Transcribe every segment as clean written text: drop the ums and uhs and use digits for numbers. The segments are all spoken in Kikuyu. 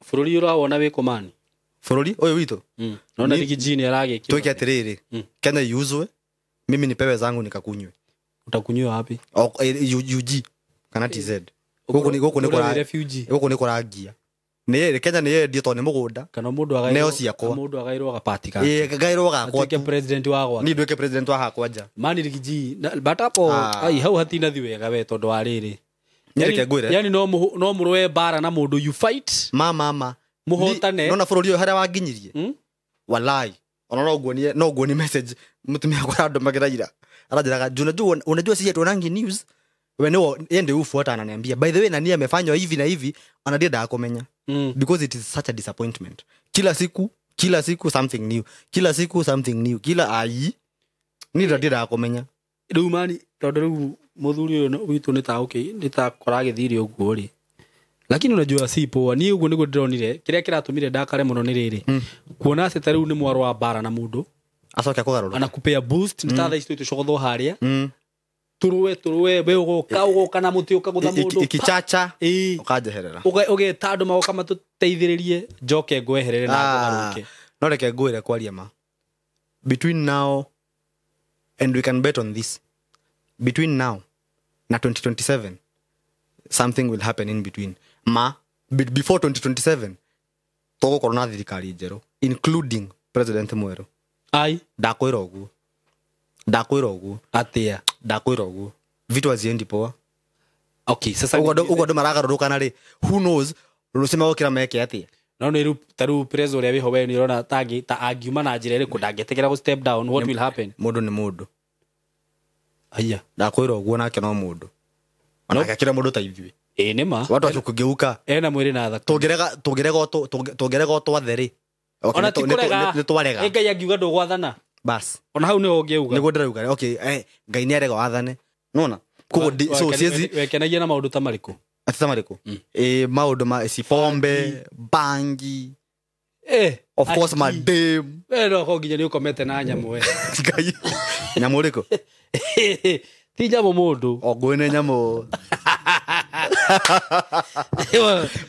Bũrũri ũrawona wĩ kũmani. Bũrũri ũyũ witũ. Nona Riggy G nĩ aragĩkĩra. Twĩke atĩrĩrĩ, Kenya iuzwe, mimi nipewe zangu nikakunywe. Utakunywa wapi? O, UG kana TZ. Gũkũ nĩ gũkũ nĩ Ũrĩa wĩ kũra refugee. Gũkũ nĩ kũrangia. Nĩ Kenya nĩ yendio tondũ nĩ mũgũnda. Kana mũndũ agairwo. Neo ciakwa. Mũndũ agairwo gapati kake. Ĩ, ngairwo gakwa. Atuĩke president wa gwake. Niĩ nduĩke president wa hakwa nja. Mani Riggy G but hapo Ah. ai hau hatinathi wega we tondũ wa rĩrĩ. Niĩ reke ngwĩre. Yani no mũrũe mbara na mũndũ, you fight. Ma mama. Mũhotane. Nona bũrũri ũyũ harĩa wanginyirie. Walai. Ona no nguonie message mũtumia wakwa arandũmagĩra ira. Aranjĩraga, unajua sisi hatuonangi news. We nĩwe yeye ndiye ufuata ananiambia. By the way, nani amefanywa hivi na hivi, ona ndiendaga kũmenya. Because it is such a disappointment. Kila siku, kila siku something new. Kila siku something new. Kila ai. Ni ndiendaga kũmenya. Rĩu mani tondũ rĩu mũthuri ũyũ witũ nĩ ta okay nĩ ta koragĩthire ũguo rĩ, lakini unajua si poa. Niĩ ũguo nĩguo ndĩronire kĩrĩa kĩratũmire ndakare mũno nĩ rĩrĩ, kuona atĩ ta rĩu nĩ mwaro wa mbara na mũndũ Acoke kũgarũrũka. Anakupea boost nĩ ta thaa ici tũcogothwo harĩa tũrũe tũrũe, we ũgoka ũgoka na mũtĩ ũkagũtha mũndũ. Ikichacha. Ĩĩ. Ũkanjeherera. Ũgeta andũ magoka matũteithĩrĩrie, njoke ngweherere na ngũgarũrũke. No reke ngwĩre kwaria ma. Between now and, we can bet on this, between now na 2027 something will happen in between. Ma before 2027 tũgũkorwo na thirikari njerũ, including president mwerũ. Ai. Ndakwĩra ũguo, ndakwĩra ũguo. Atĩa? Ndakwĩra ũguo, vitu haziendi poa. Okay, sasa Ũguo andũ maragarũrũkana rĩ, who knows rũciũ megũkĩra meke atĩa. No nĩ rĩu ta rĩu president ũrĩa wĩho we nĩ ũrona ta angiuma na njĩra ĩrĩkũ, ndangĩtĩkĩra gũ step down, what will happen? Mũndũ nĩ mũndũ. Aya. Ndakwĩra ũguo, nake no mũndũ onake, akĩra mũndũ ta ithuĩ. Ĩĩ, nĩ ma. Watu akĩgeuka. Ena mwĩrĩ na thakame. Tũngĩrega tũngĩrega twathe rĩ. Okay, Ona ti kũrega. Nĩ twarega. Ĩ, Ngai angiuga ndũgwathana. Bas. Ona hau nĩho ũngĩuga. Nĩguo ndĩrauga, okay, Ngai nĩ arega wathane nona koguo so siezi. Wekenagia na maũndũ ta marĩkũ? Atĩ ta marĩkũ? Ĩ, maũndũ ma si pombe, bangi. Of course. Ashiki. Madem. We no ko nginya nĩ ũkomete na nyamũ we. Ngai, nyamũ ĩrĩkũ? Ti nyamũ, mũndũ. O ngũĩ nĩ nyamũ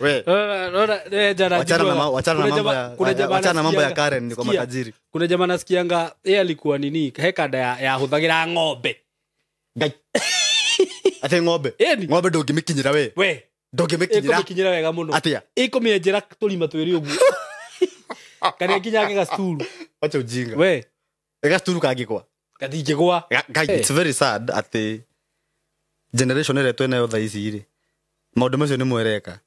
we. Wachana na mambo ya Karen, ni kwa matajiri. Kuna jamaa nasikianga yeye alikuwa nini, he kada ya hũthagĩra ng'ombe. Ngai, atĩ ng'ombe? Ĩni. Ng'ombe ndũngĩmĩkinyĩra we. We. Ndũngĩmĩkinyĩra. Ĩkũmĩkinyĩra wega mũno. Atĩa? Ĩkũmĩenjera tũrima twĩrĩ ũguo kana ĩkinyange gacturu. Wacha ujinga. We. Gacturu kangĩkwa. Gatingĩgwa. Guy, it's very sad atĩ generation ĩrĩa twĩnayo thaa ici rĩ, maũndũ macio nĩ mwereka.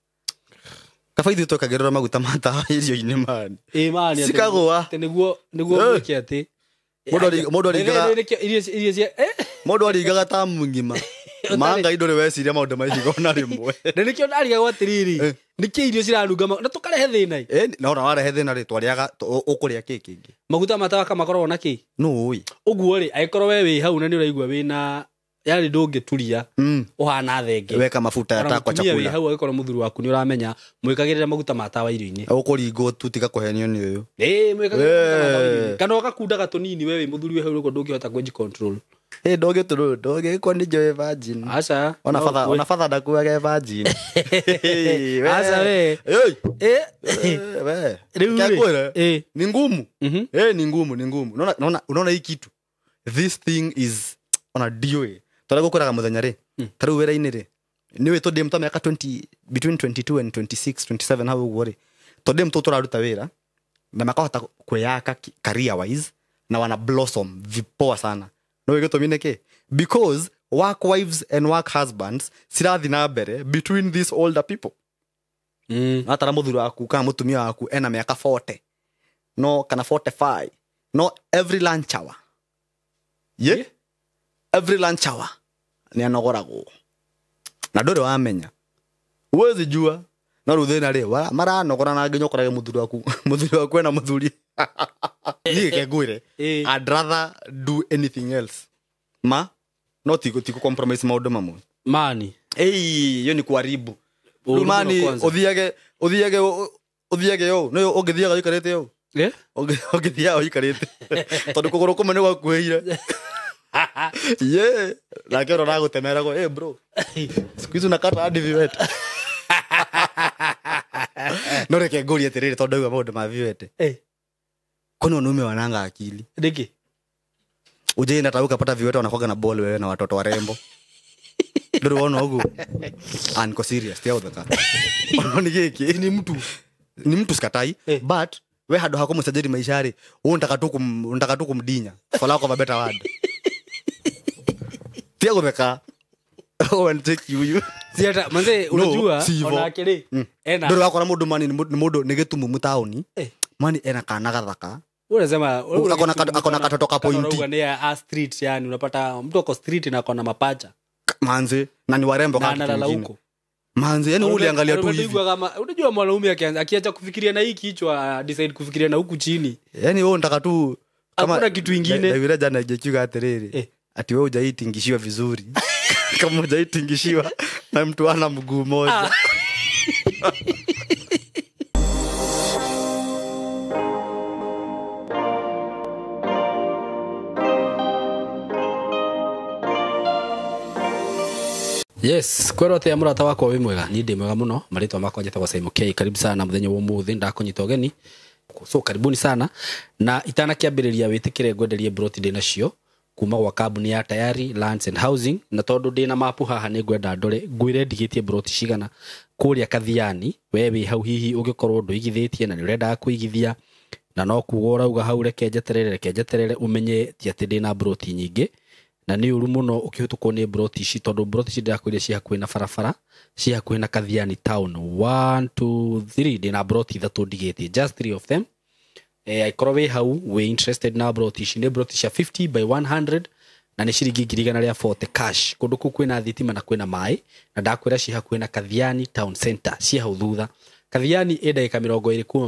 Kaba ithuĩ twekagĩrĩra maguta ma tawa irio-inĩ mani. Ĩ mani, Cikagũa. Atĩ nĩguo Eh. gwĩke atĩ Mũndũ aringaga- irio cia Mũndũ aringaga ta mũng'ima ma Ngai, ndũrĩ weciria maũndũ ma ihiga ona rĩmwe. Na nĩkĩo ndarigagwo atĩrĩrĩ, nĩkĩ irio cirarunga na tũkarehe thĩna? Eh, na ona warehe thĩna rĩ, twarĩaga ũkũrĩa kĩ kĩngĩ? Maguta ma tawa kamakoragwo na kĩ? Nũ ũĩ? Ũguo rĩ, angĩkorwo we wĩ hau na nĩ ũraigua wĩna yani ndũngĩturia, ũhana thenge. Weka mafuta ya Ona taa kwa mũtumia wĩ chakula. hau, angĩkorwo mũthuri waku nĩ ũramenya mwĩkagĩrĩra maguta ma tawa irio-inĩ. Ũkũringwo tu, tiga kũhenio nĩ ũyũ. Ĩĩ, mwĩkagĩrĩra maguta ma tawa Eh. irio-inĩ. Kana ũgakundaga tũnini, we wĩ mũthuri wĩ hau ũguo ndũngĩhota kwĩji control. Ĩ, ndũngĩtũrũ ndũngĩkwo nĩ njũĩ virgin. Aca. Ona no batha ũkue. Ona batha ndakuaga virgin. Aca we. Ey. Eh. We. Rĩu rĩ, Ngwĩre, ĩ. ni ngumu. Eh, ni ngumu, ni ngumu. Unaona hii kitu, this thing is ona ndiũĩ tondũ gũkwĩraga mũthenya rĩ, ta rĩu wĩra-inĩ rĩ, nĩ ũĩ tũndĩ twa mĩaka 20, between 22 and 26, 27 hau ũguo rĩ, tondũ tũ tũraruta wĩra na makahota kwĩyaka career wise na wana blossom vipoa sana. No gĩtũmi nĩ kĩ? Because work wives and work husbands cirathi na mbere between these older people. Atara mũthuri waku kana mũtumia waku ena mĩaka 40 no kana 45, no every lunch hour ye every lunch hour nĩ anogoragwo na ndũrĩ wamenya, huwezi jua. No rĩu thĩna rĩ, maranogora na nginya ũkorage mũthuri waku ena mũthuri. Niĩ reke ngwĩre, I'd rather do anything else ma no tiku compromise maũndũ mamwe. Mani. Ĩi, hiyo ni kuharibu. Ũru Rĩu mani mũno kwanza. Ũthiage ũũ nĩ ũngĩthiaga ũikarĩte ũũ. Eh? Ũngĩthiaga ũikarĩte tondũ kũgũrũ kũmwe nĩ gwakuhĩire ye nake ũrĩa ũragũtemeragwo, "Hey bro, siku hizi unakata hadi viwete." No reke ngũrie atĩrĩrĩ tondũ ndauga maũndũ ma viwete. Kwani wanaume wananga akili? Nĩkĩ? Uje na tauka pata viwete wanakuwaga na ball wewe na watoto warembo. Ndũrĩ wona ũguo? Ah, niko serious, tia ũthaka. Ona nĩ gĩkĩ? Ni mtu. Ni mtu sikatai, but we handũ ha kũmũcenjeria maica rĩ, unataka tu kumdinya. For lack of a better word. Tia gũtheka. Oh, and take you. Si hata manze unajua si hivyo. ona akili ena. Ndũrĩ wakora mũndũ mani nĩ mũndũ nĩ gĩtumumu taũni. Mani ena kana gathaka. Unasema Akona katoto ka pointi. Unaona ni a street yani unapata mtu ako street na akona mapacha. Manze na ni warembo Na kama kitu analala kingine. huko. Manze yani uliangalia tu hivi. Unajua mwanaume akiacha kufikiria na hii kichwa decide kufikiria na huku chini. Yani wewe unataka tu kama hakuna kitu ingine. Ndawira jana ijekiuga atiriri. Ati wewe hujaitingishiwa vizuri. Kama hujaitingishiwa na mtu ana mguu mmoja. Yes, kwero atia murata wakwa wi mwega, ni ndi mwega muno, maritwa makwa njitagwo Simon K. Karibu sana muthenya wa umuthi ndakunyita ugeni. So karibuni sana na itanakiambiriria witikire ngwenderie broti ndi nacio kuma gwa kambuni ya Tayari Lands and Housing, na tondu ndi na mapu haha ni ngwenda ndore ngwire ndigitie broti cigana kuria Kathiani. We wi hau hihi ungikorwo nduigithitie na ni urenda kuigithia na no kuga urauga hau reke njeterere umenye ti ati ndi na broti nyingi na ni uru muno ukihutukwo ni broti ici tondu broti ici ndirakwire ci hakuhi na barabara, ci hakuhi na Kathiani town. 1 2 3 ndi na broti ithatũ ndigĩtie, just 3 of them. Aikorwo wĩ hau wĩ interested na broti ici, nĩ broti cia 50 by 100 na nĩ ciringi ngiri igana rĩa 40 cash. Kũndũ kũu kwĩna thitima na kwĩna maĩ na ndakwĩra ci hakuhĩ na Kathiani town center, ci hau thutha. Kathiani ĩ ndagĩka 20 kuma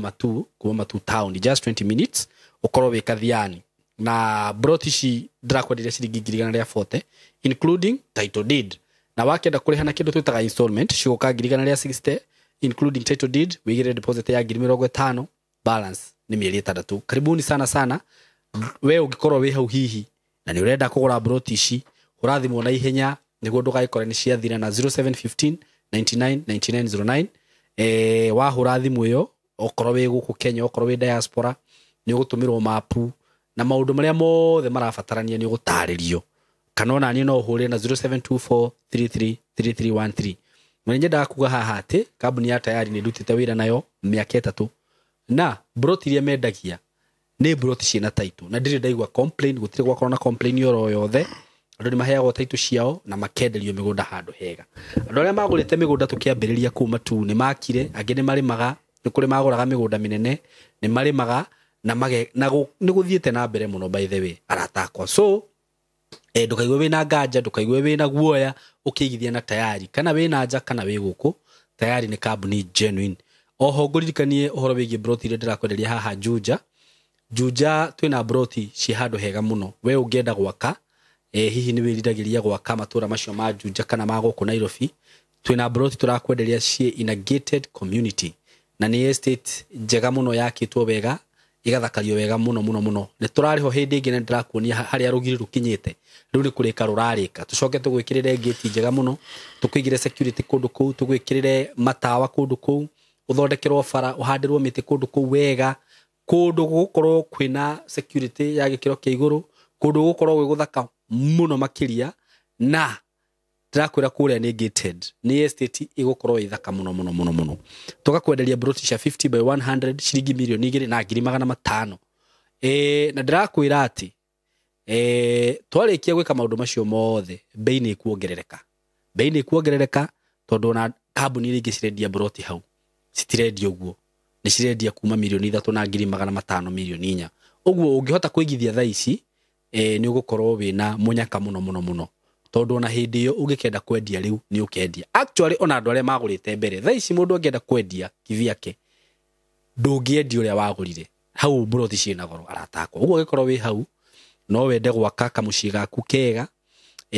Matu town, just 20 minutes ũkorwo wĩ Kathiani. Na broti ici ndĩrakwenderia ciringi ngiri igana rĩa 40 including title deed, na wakenda kũrĩha na kĩndũ twĩtaga installment cigũka ngiri igana rĩa 60 including title deed, wĩigĩre deposit ya ngiri mĩrongo ĩtano, balance nĩ mĩeri 6. Karibuni sana sana. We ũngĩkorwo wĩ hau hihi na nĩ ũrenda kũgũra broti ici, hũra thimũ na ihenya nĩguo ndũgagĩkore nĩ ciathira na 0715 99 99 09. Wahũra thimũ ĩyo okorwo wĩ gũkũ Kenya, okorwo wĩ diaspora, nĩ ũgũtũmĩrwo mapu na maũndũ marĩa mothe marabatarania nĩ ũgũtarĩrio. Kana ona niĩ no ũhũre na 0724333313. Na nyendaga kuga haha atĩ kambuni ya Tayari nĩ ndutĩte wĩra nayo mĩaka 3 na broti iria mendagia nĩ broti ciĩna title na ndirĩ ndaigua complain, gũtirĩ gwakorwo na complain oro yothe. Andũ nĩ maheagwo title ciao na makenderio mĩgũnda handũ hega. Andũ arĩa magũrĩte mĩgũnda tũkĩambĩrĩria kũu Matu nĩ makire, angĩ nĩ marĩmaga, nĩ kũrĩ magũraga mĩgũnda mĩnene, nĩ marĩmaga na na nĩ gũthiĩte na mbere mũno by the way arata akwa. So ndũkaigue wĩna nganja, ndũkaigue wĩna guoya ũkĩigithia na Tayari, kana wĩna nja kana wĩ gũkũ, Tayari nĩ kambuni genuine. Oho ngũririkanie ũhoro wĩgiĩ broti iria ndĩrakwenderia haha Juja. Juja twĩna broti ci handũ hega mũno. We ũngĩenda gwaka, hihi nĩ wĩriragĩria gwaka matũra macio ma Juja kana ma gũkũ Nairobi, twĩna broti tũrakwenderia ciĩ in a gated community na nĩ estate njega mũno yakĩtwo wega, igathakario wega mũno mũno mũno. Nĩ tũrarĩho hĩndĩ ĩngĩ na ndĩrakuonia harĩa rũgiri rũkinyĩte, rĩu nĩ kũrĩka rũrarĩka. Tũcoke tũgwĩkĩrĩre gate njega mũno, tũkũigĩre security kũndũ kũu, tũgwĩkĩrĩre matawa kũndũ kũu, ũthondekerwo bara, ũhandĩrwo mĩtĩ kũndũ kũu wega, kũndũ gũgũkorwo kwĩna security ya gĩkĩro kĩa igũrũ, kũndũ gũgũkorwo gwĩ gũthaka mũno makĩria. Na ndĩrakwĩra kũrĩa nĩ gated, nĩ estate ĩgũkorwo ĩ thaka mũno mũno mũno mũno. Tũgakwenderia broti cia 50 by 100 ciringi mirioni igĩrĩ na ngiri magana matano. Na ndĩrakwĩra atĩ twarĩkia gwĩka maũndũ macio mothe, bei nĩ ĩkuongerereka. Bei nĩ ĩkuongerereka tondũ ona kambuni iria ingĩ cirendia broti hau citirendia ũguo, nĩ cirendia kuma mirioni 3 na ngiri magana matano, mirioni 4. Ũguo ũngĩhota kũigithia thaa ici, nĩ ũgũkorwo wĩna mũnyaka mũno mũno mũno, tondũ ona hĩndĩ ĩyo ũngĩkenda kwendia rĩu nĩ ũkendia. Actually ona andũ arĩa magũrĩte mbere thaa ici, mũndũ angĩenda kwendia kivyake ndũngĩendia ũrĩa wagũrire hau, broti ciĩna goro arata akwa. Ũguo ũngĩkorwo wĩ hau no wende gwaka kamũciĩ gaku kega,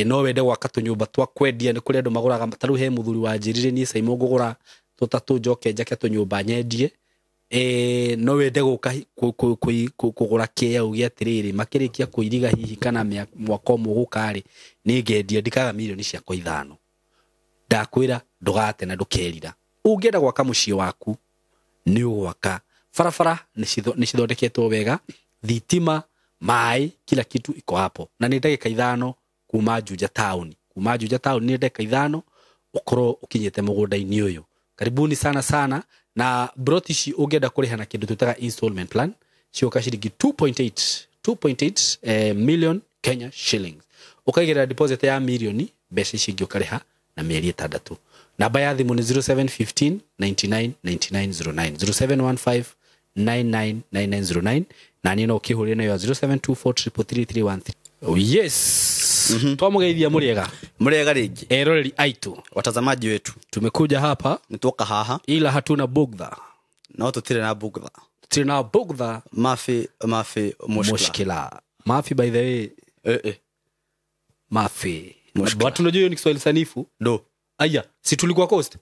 no wende gwaka tũnyũmba twa kwendia. Nĩ kũrĩ andũ magũraga, ta rĩu he mũthuri wanjĩrire niĩ Simon ngũgũra tũtatũ njoke njake tũnyũmba nyendie. No wende gũka kũgũra kĩea uge atĩrĩrĩ, makĩrĩkia kũiriga hihi kana mwaka ũmwe ũgũka rĩ, nĩ ngendia ndikaga mirioni ciakwa 5. Ndakwĩra ndũgate na ndũkerira. Ũngĩenda gwaka mũciĩ waku Nĩ ũgwaka barabara nĩ cithondeketwo wega, thitima, maĩ, kila kitu iko hapo. Na nĩ ndagĩka 5 kuma Juja town. Kuma Juja town nĩ ndagĩka 5 ũkorwo ũkinyĩte mũgũnda-inĩ ũyũ. Karibuni sana sana. Na broti ici ũngĩenda kũrĩha na kĩndũ twĩtaga installment plan, cioka ciringi 2.8 million Kenya shillings. Ũkaigĩrĩra deposit ya milioni, mbeca ici ingĩ ũkarĩha na mĩeri 6. Namba ya thimũ nĩ 0715 99 99 09, 0715 99 99 09, na niĩ no ũkĩhũrĩre nayo ya 0724 333 13. Oh, yes. Twamugeithia mũrĩega. Mũrĩega rĩngĩ. Eroreri aitu. Watazamaji wetu. Tumekuja hapa. Nĩtwoka haha. Ila hatuna bugdha. No tutire na bugdha. Tutire na bugdha. Mafi, mafi, mushkila. Mushkila. Mafi, by the way. Mafi. Mushkila. Watu unajua hiyo ni Kiswahili sanifu? Do. Aya, si tulikuwa Coast.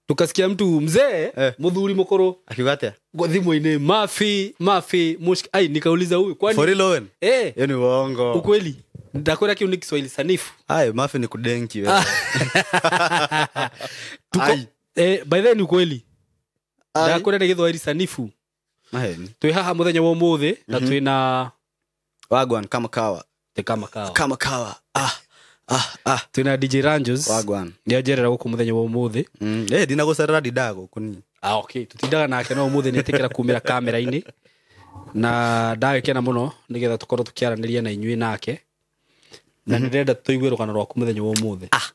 Tukasikia mtu mzee, muthuri mukuru. Akiuga atia? Kwa thimũ-inĩ, mafi, mafi, mushkila. Ai, nikauliza huyu, kwani? For real, Owen? Hiyo ni uongo. Ukweli. Ndakwenda kiu ni Kiswahili sanifu. Ai, mafi ni kudenki wewe. Tuko, Ai. By the way ni ukweli. Ai. Ndakwenda ni Kiswahili sanifu. Maheni. Twi haha muthenya wa umuthi na twi na Wagwan kama kawa. Te kama kawa. Kama kawa. Ah. Ah, ah. Twi na DJ Ranjos. Wagwan. Nĩ anjerera gũkũ mũthenya wa umuthi. Ndinagucerera ndindaga gũkũ niĩ. Ah, okay. Tutindaga nake no umuthi nĩ etĩkĩra kumĩra kamera-inĩ. Na ndagĩkena mũno nĩgetha tũkorwo tũkĩaranĩria na inyuĩ nake. Na nĩndĩrenda tũigue rũgano rwaku mũthenya wa umuthi. Ah.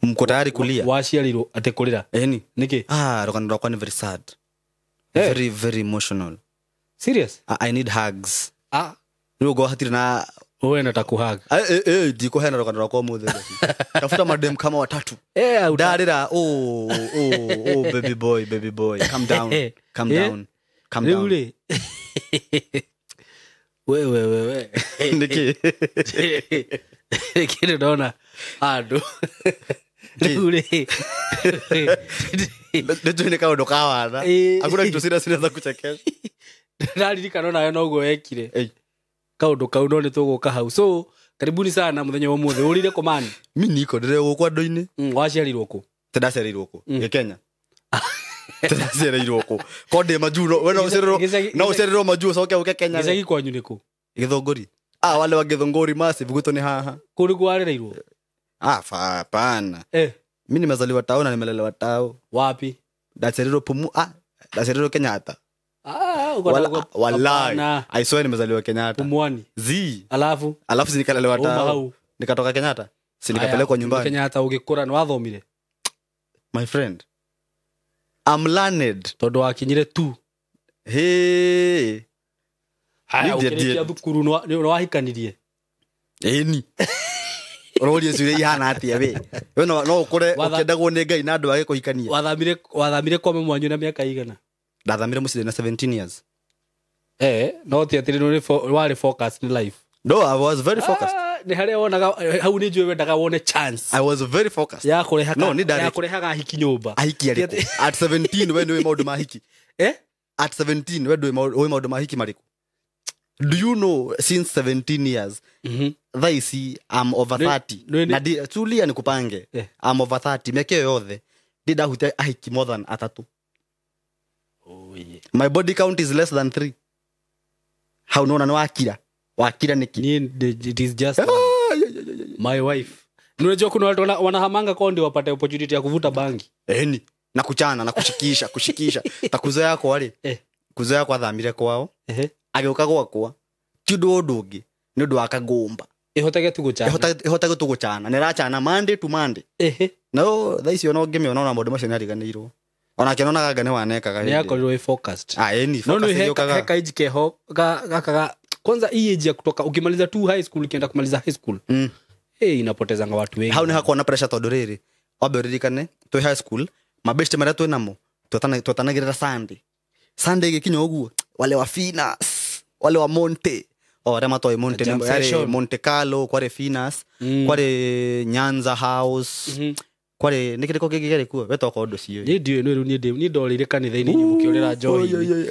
Mko tayari kulia? Waciarirwo atĩ kũrĩra? Eni. Nĩkĩ? Ah, rũgano rwakwa ni very sad. Very, very emotional. Serious? I need hugs. Ah. Rĩu ngorwo hatirĩ na Wewe unataka kuhug. Ndikuheana rũgano rwakwa ũmũthĩ. Tafuta madem kama watatu. Ndarĩra, oh, oh, oh, baby boy, baby boy. Calm down. Calm down. Calm down. Rĩu rĩ. We, we, we, we. Nĩkĩ? Nĩkĩ ndona andũ? Rĩu rĩ. Nĩnjũĩ nĩ kaũndũ ka wana. Hakuna kitu serious inaweza kuchekesha. Ndaririkana onawe noguo wekire. Kaũndũ kau no nĩtũgũka hau. So, karibuni sana mũthenya wa ũmũthĩ. Ũrire kũ mani? Mi niko ndĩrĩ gũkũ andũ-inĩ. Waciarirwo kũ? Ndaciarĩirwo kũ? Gĩ Kenya. Ndaciarĩirwo kũ? Ko ndĩ majuu, we no ũciarĩrwo, no ũciarĩrwo majuu ũcoke ũke Kenya. Gĩcagi kwanyu nĩ kũ? Gĩthũngũri. Ah, wale wa Gĩthũngũri massive gwitũ nĩ haha. Kũ nĩkuo warereirwo? Ah, hapana. Mi nimezaliwa tao na nimelelewa tao. Wapi? Ndaciarĩrwo Pumu, ah, ndaciarĩrwo Kenyatta. Ah, uko na Wallahi. Hapana. I swear nimezaliwa Kenyatta. Pumwani. Z. Alafu? Alafu si nikalelewa Uma tao. hau. Nikatoka Kenyatta. Si nikapelekwa Aya, nyumbani. Kenyatta ũgĩkũra nĩ wathomire? My friend. I'm learned. Tondũ wakinyire tu. Hey. Haya, Nĩ ũkĩrĩkia ndiendie. thukuru nĩ wahikanirie? Ĩni. Ũroria ciũria ihana atĩa we? We no ũkũre ũkĩendagwo nĩ Ngai na andũ age kũhikania. Wathamire kwa mami wanyu na mĩaka igana? Ndathamire mũciĩ na 17 years. No ti atĩ nĩ warĩ focused in life. No, I was very focused. Nĩ harĩa wonaga, hau nĩ njũĩ wendaga wone chance. I was very focused. Ya kũrehaga, No, nĩ ndarĩ- ya kũrehaga ahiki nyũmba. Ahiki arĩkũ? At 17 we nĩũĩ maũndũ ma ahiki. At 17 we ndũĩ ũĩ maũndũ ma ahiki marĩkũ? Do you know since 17 years, thaa ici I'm over 30. Na tulia nikupange. I'm over 30. Mĩaka ĩyo yothe ndĩ ndahutia ahiki more than atatũ. Oh, yeah. My body count is less than 3. Hau nona nĩ wakira. Wakira nĩkĩ? Ni, it is just my wife. Unajua kuna watu wanahamanga kondi wapate opportunity ya kuvuta bangi. Ni. Na kuchana na kushikisha, kushikisha. Ta kuzo yako wale. Kuzo yako athamire kwao. Agĩũka gwakwa. Ti ũndũ ũndũ ũngĩ. Nĩ ũndũ wa kagũmba. Ĩhotage tu gũchana. Ĩhotage tu gũchana. Nĩ ĩrachana Monday to Monday. Na thaa ici ona ũngĩmĩona ona maũndũ macio nĩ ariganĩirwo. Ona akĩonaga anga nĩ wanekaga Nĩ hĩndĩ ĩyo. akorirwo ĩ focused. Ah, ĩni, No, no, focus ĩgĩũkaga. heka age keho, gaka ga, kwanza hii age ya kutoka ukimaliza tu high school ukienda kumaliza high school. Inapotezanga watu wengi. Hau nĩ hakoragwo na pressure tondũ rĩrĩ, wambe ũririkane twĩ high school, mabeshte marĩa twĩ namo, twetanagĩrĩra Sunday. Sunday ĩgĩkinya ũguo, wale wa Finas, wale wa Monte. O, arĩa matoĩ Monte, Jam nĩ yarĩ session. Monte Carlo, kwarĩ Finas, kwarĩ Nyanza House, kwarĩ, nĩ kĩrĩkũ kĩngĩ kĩarĩ kuo? We tokorwo ndũciũĩ. Niĩ ndiũĩ, nĩ rĩu niĩ ndĩ, niĩ ndorĩire kanitha-inĩ inyuĩ mũkĩũrĩra njohi-inĩ. Oi, oi,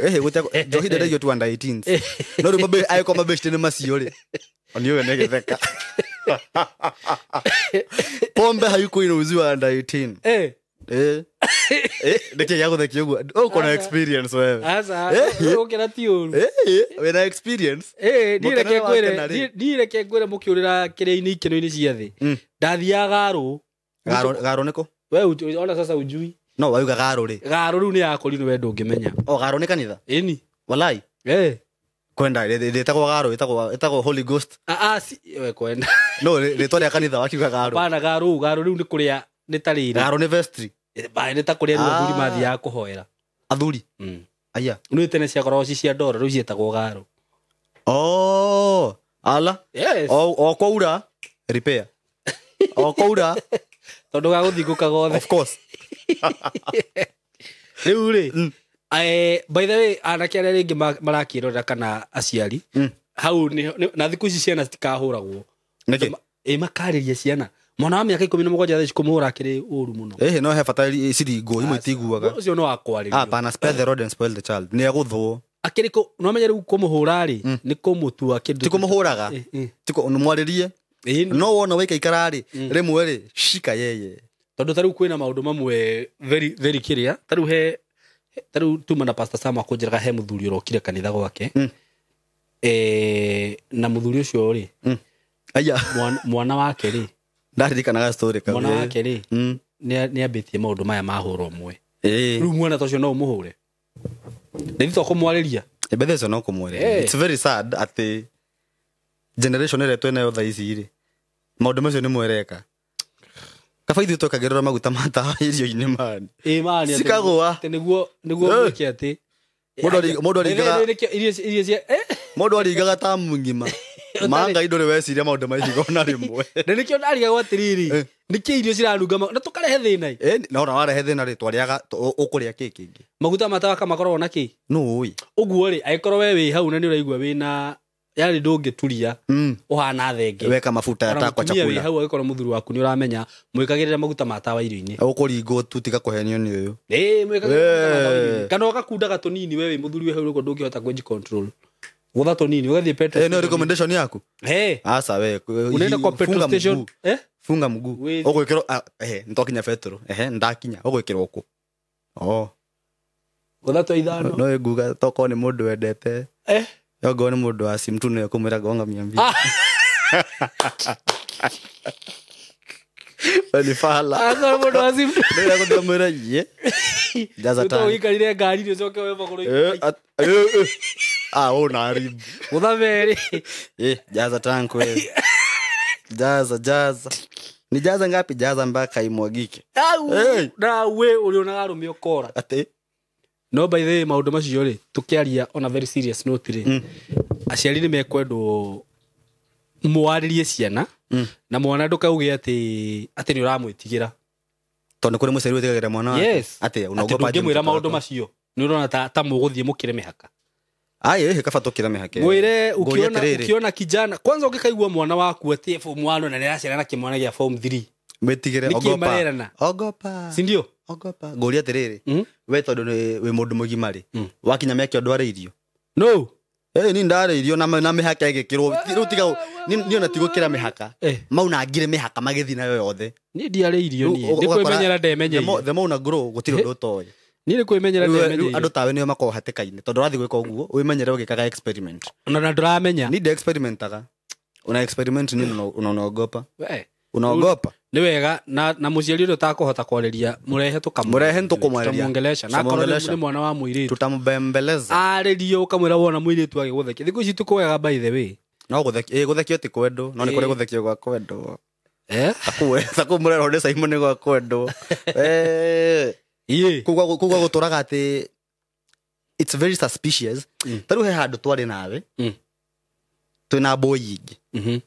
oi. Njohi ndendagio tu under eighteens. No rĩu angĩkorwo mabeshte nĩ macio rĩ, o nĩ ũyũ nĩ gĩtheka. Pombe haikuwa inauziwa under 18. Nĩkĩ gĩa gũthekia ũguo? Ũko na experience wewe. Aca, ũkĩra ti ũru. Wĩna experience. Ĩĩ, niĩ reke Mũkenere wa ngwĩre, tena rĩ. niĩ reke ngwĩre mũkĩũrĩra kĩrĩa-inĩ ikeno-inĩ cia thĩ. Ndathiaga Garũ. Garo nĩkũ? We ona sasa ujui. No wauga garo rĩ. Garũ rĩu nĩ ya kũrinũ we ndũngĩmenya. O garo nĩ kanitha? Ĩni. Walai. Eh. Kwenda rĩtagwo garo, ĩtagwo Holy Ghost. Ah, si we kwenda. No rĩtwa rĩa kanitha wakiuga garo. Hapana, garũ, garũ rĩu nĩ kũrĩa nĩ ta rĩrĩ. Garo nĩ vestry. Ba, nĩ ta kũrĩa rĩu athuri mathiaga kũhoera. Athuri. Aya. Nĩ tene ciakoragwo ci cia ndoro, rĩu ciĩtagwo garũ. Oh, ala. Yes. O kwaura repair. O kwaura Tondũ gagũthingũka gothe. Of course. Rĩu rĩ, by the way, anake arĩa rĩngĩ marakĩrorera kana aciari, hau na thikũ ici ciana citikahũragwo. Nĩkĩ? Makarĩria ciana. Mwana wa mĩaka 17 thaa ici kũmũhũra akĩrĩ ũru mũno. No he bata ciringwo, imwe itiguaga. Ũcio no wakwarĩrio. Hapana, spare the rod and spoil the child. Nĩ egũthwo. Akĩrĩ kũ, no amenye rĩu kũmũhũra rĩ, nĩ kũmũtua kĩndũ. Ti kũmũhũraga. Ti mwarĩrie. No wona waikaikara rĩ, rĩmwe rĩ, shika yeye. Tondũ ta rĩu kwĩna maũndũ mamwe very, very kĩrĩa. Ta rĩu he, ta rĩu tuma na Pastor Sam akũnjĩraga he mũthuri ũrokire kanitha gwake. Na mũthuri ũcio rĩ, Aya. Mwana wake rĩ. Ndaririkanaga story kau. Mwana wake rĩ, nĩ ambĩtie maũndũ maya ma hũra ũmwe. Rĩu mwana ta ũcio no ũmũhũre. Nĩ thutha kũmwarĩria. Bethe ũcio no kũmwarĩria. It's very sad atĩ generation ĩrĩa twĩnayo thaa ici rĩ, maũndũ macio nĩ mwereka. Kaba ithuĩ twekagĩrĩrwo maguta ma tawa irio-inĩ mani. Mani, atĩ Cikagũa. atĩ nĩguo gwĩke atĩ. Mũndũ aringaga Irio cia, Mũndũ aringaga ta mũng'ima. Manga indo rĩ weciria maũndũ ma ihiga ona rĩmwe. Na nĩkĩo ndarigagwo atĩrĩrĩ, nĩkĩ irio cirarunga na tũkarehe thĩna ĩ? Na ona warehe thĩna rĩ, twarĩaga, ũkũrĩa kĩ kĩngĩ? Maguta ma tawa makoragwo na kĩ? Nũ ũĩ? Ũguo rĩ, angĩkorwo we wĩ hau na nĩ ũraigua wĩna, yani ndũngĩturia, ũhana thenge. Weka mafuta Ona yatakwa mũtumia wĩ chakula. hau angĩkorwo mũthuri waku nĩ ũramenya, mwĩkagĩrĩra maguta ma tawa irio-inĩ. Ũkũringwo tu tiga kũhenio nĩ ũyũ. Mwĩkagĩrĩra maguta ma tawa irio-inĩ. Kana ũgakundaga tũnini we wĩ mũthuri wĩ hau ũguo ndũngĩhota kwĩji control. Gũtha tũnini, ũgathiĩ petrol No station. recommendation yaku? Aca we, Unaenda kwa petrol funga station? mguu. Funga mguu. Wĩ- Ũgwĩkĩrwo, nĩtwakinya petrol. Ndakinya. Ũgwĩkĩrwo kũ? Oh. Gũtha twa ithano. No nguga tokorwo nĩ mũndũ wendete. Okorwo nĩ mũndũ wa simu tu nĩwe kũmwĩra gonga mia mbili. We ni fala. Akorwo mũndũ wa simu. Nĩwe gũthiĩ ũmwĩre, ye. Jaza Ũtoĩ tank. ũikarire ngari-inĩ ũcoke woe magũrũ Ũna ribu. Gũtha merĩ. Jaza tank wewe. Jaza, jaza. Ni jaza ngapi? Jaza mpaka imwagike. Au, Hey. na we ũrĩonaga arũme ũkora. Atĩ? No by the way, maũndũ macio rĩ, tũkĩaria on a very serious note rĩ, aciari nĩ mekwendwo mwarĩrie ciana, na mwana ndũkauge atĩ nĩ ũramwĩtigĩra. Tondũ kũrĩ mũciari wĩtigagĩra mwana wake. Yes. Atĩ, Atĩ unaogopa aje ndũngĩmwĩra mtoto maũndũ wako? macio. Nĩ ũrona ta mũgũthiĩ mũkĩre mĩhaka. Ai, kaba tũkĩre mĩhaka ĩyo. Mwĩre Ngũria atĩrĩrĩ. ukiona kijana, kwanza ũngĩkaigua mwana waku atĩ form 1 na nĩaracerana kĩmwana gĩa form 3. Mwĩtigĩre, Nĩkĩ ogopa. marerana? Ogopa. Si ndio? Ogopa. Ngũria atĩrĩrĩ, we tondũ wĩ mũndũ mũgima rĩ, wakinya mĩaka ĩyo ndwarĩirio? No. Ni ndarĩirio na mĩhaka ĩgĩkĩrwo. Rĩu tiga niĩ ona ti gũkĩra mĩhaka. Maunangire mĩhaka magĩthiĩ nayo yothe. Niĩ ndiarĩirio niĩ. Rĩu Nĩ ũgakora kwĩmenyera ndemenyeire. the more una grow, gũtirĩ ũndũ ũtoĩ. Niĩ nĩ kwĩmenyera Rĩu ndemenyeire. andũ tawe nĩo makoragwo hatĩka-inĩ, tondũ ũrathiĩ gwĩka ũguo, wĩmenyere ũgĩkaga experiment. Ona na ndũramenya. Niĩ ndi-experimentaga. Una experiment nini unaogopa? We. Unaogopa? Nĩ wega na mũciari ũrĩa ũtakũhota kwarĩria, mũrehe tũkamũ. Mũrehe nĩtũkũmwarĩria. Tũtamwongelesha. Na akorwo Tũtamwongelesha. nĩ mwana wa mũirĩtu. Tutamubembeleza. Arĩrio ũkamwĩra wona mũirĩtu agĩgũthekia. Thikũ ici tũkũwega by the way. No gũthekio ti kwendwo, no nĩ kũrĩ gũthekio gwa kwendwo. Taku mũrerwo nĩ Simon nĩ gwa kwendwo. Ĩĩ. Kũu gwa gũtũraga atĩ it's very suspicious. Ta rĩu he handũ twarĩ nawe, twĩna boy ingĩ.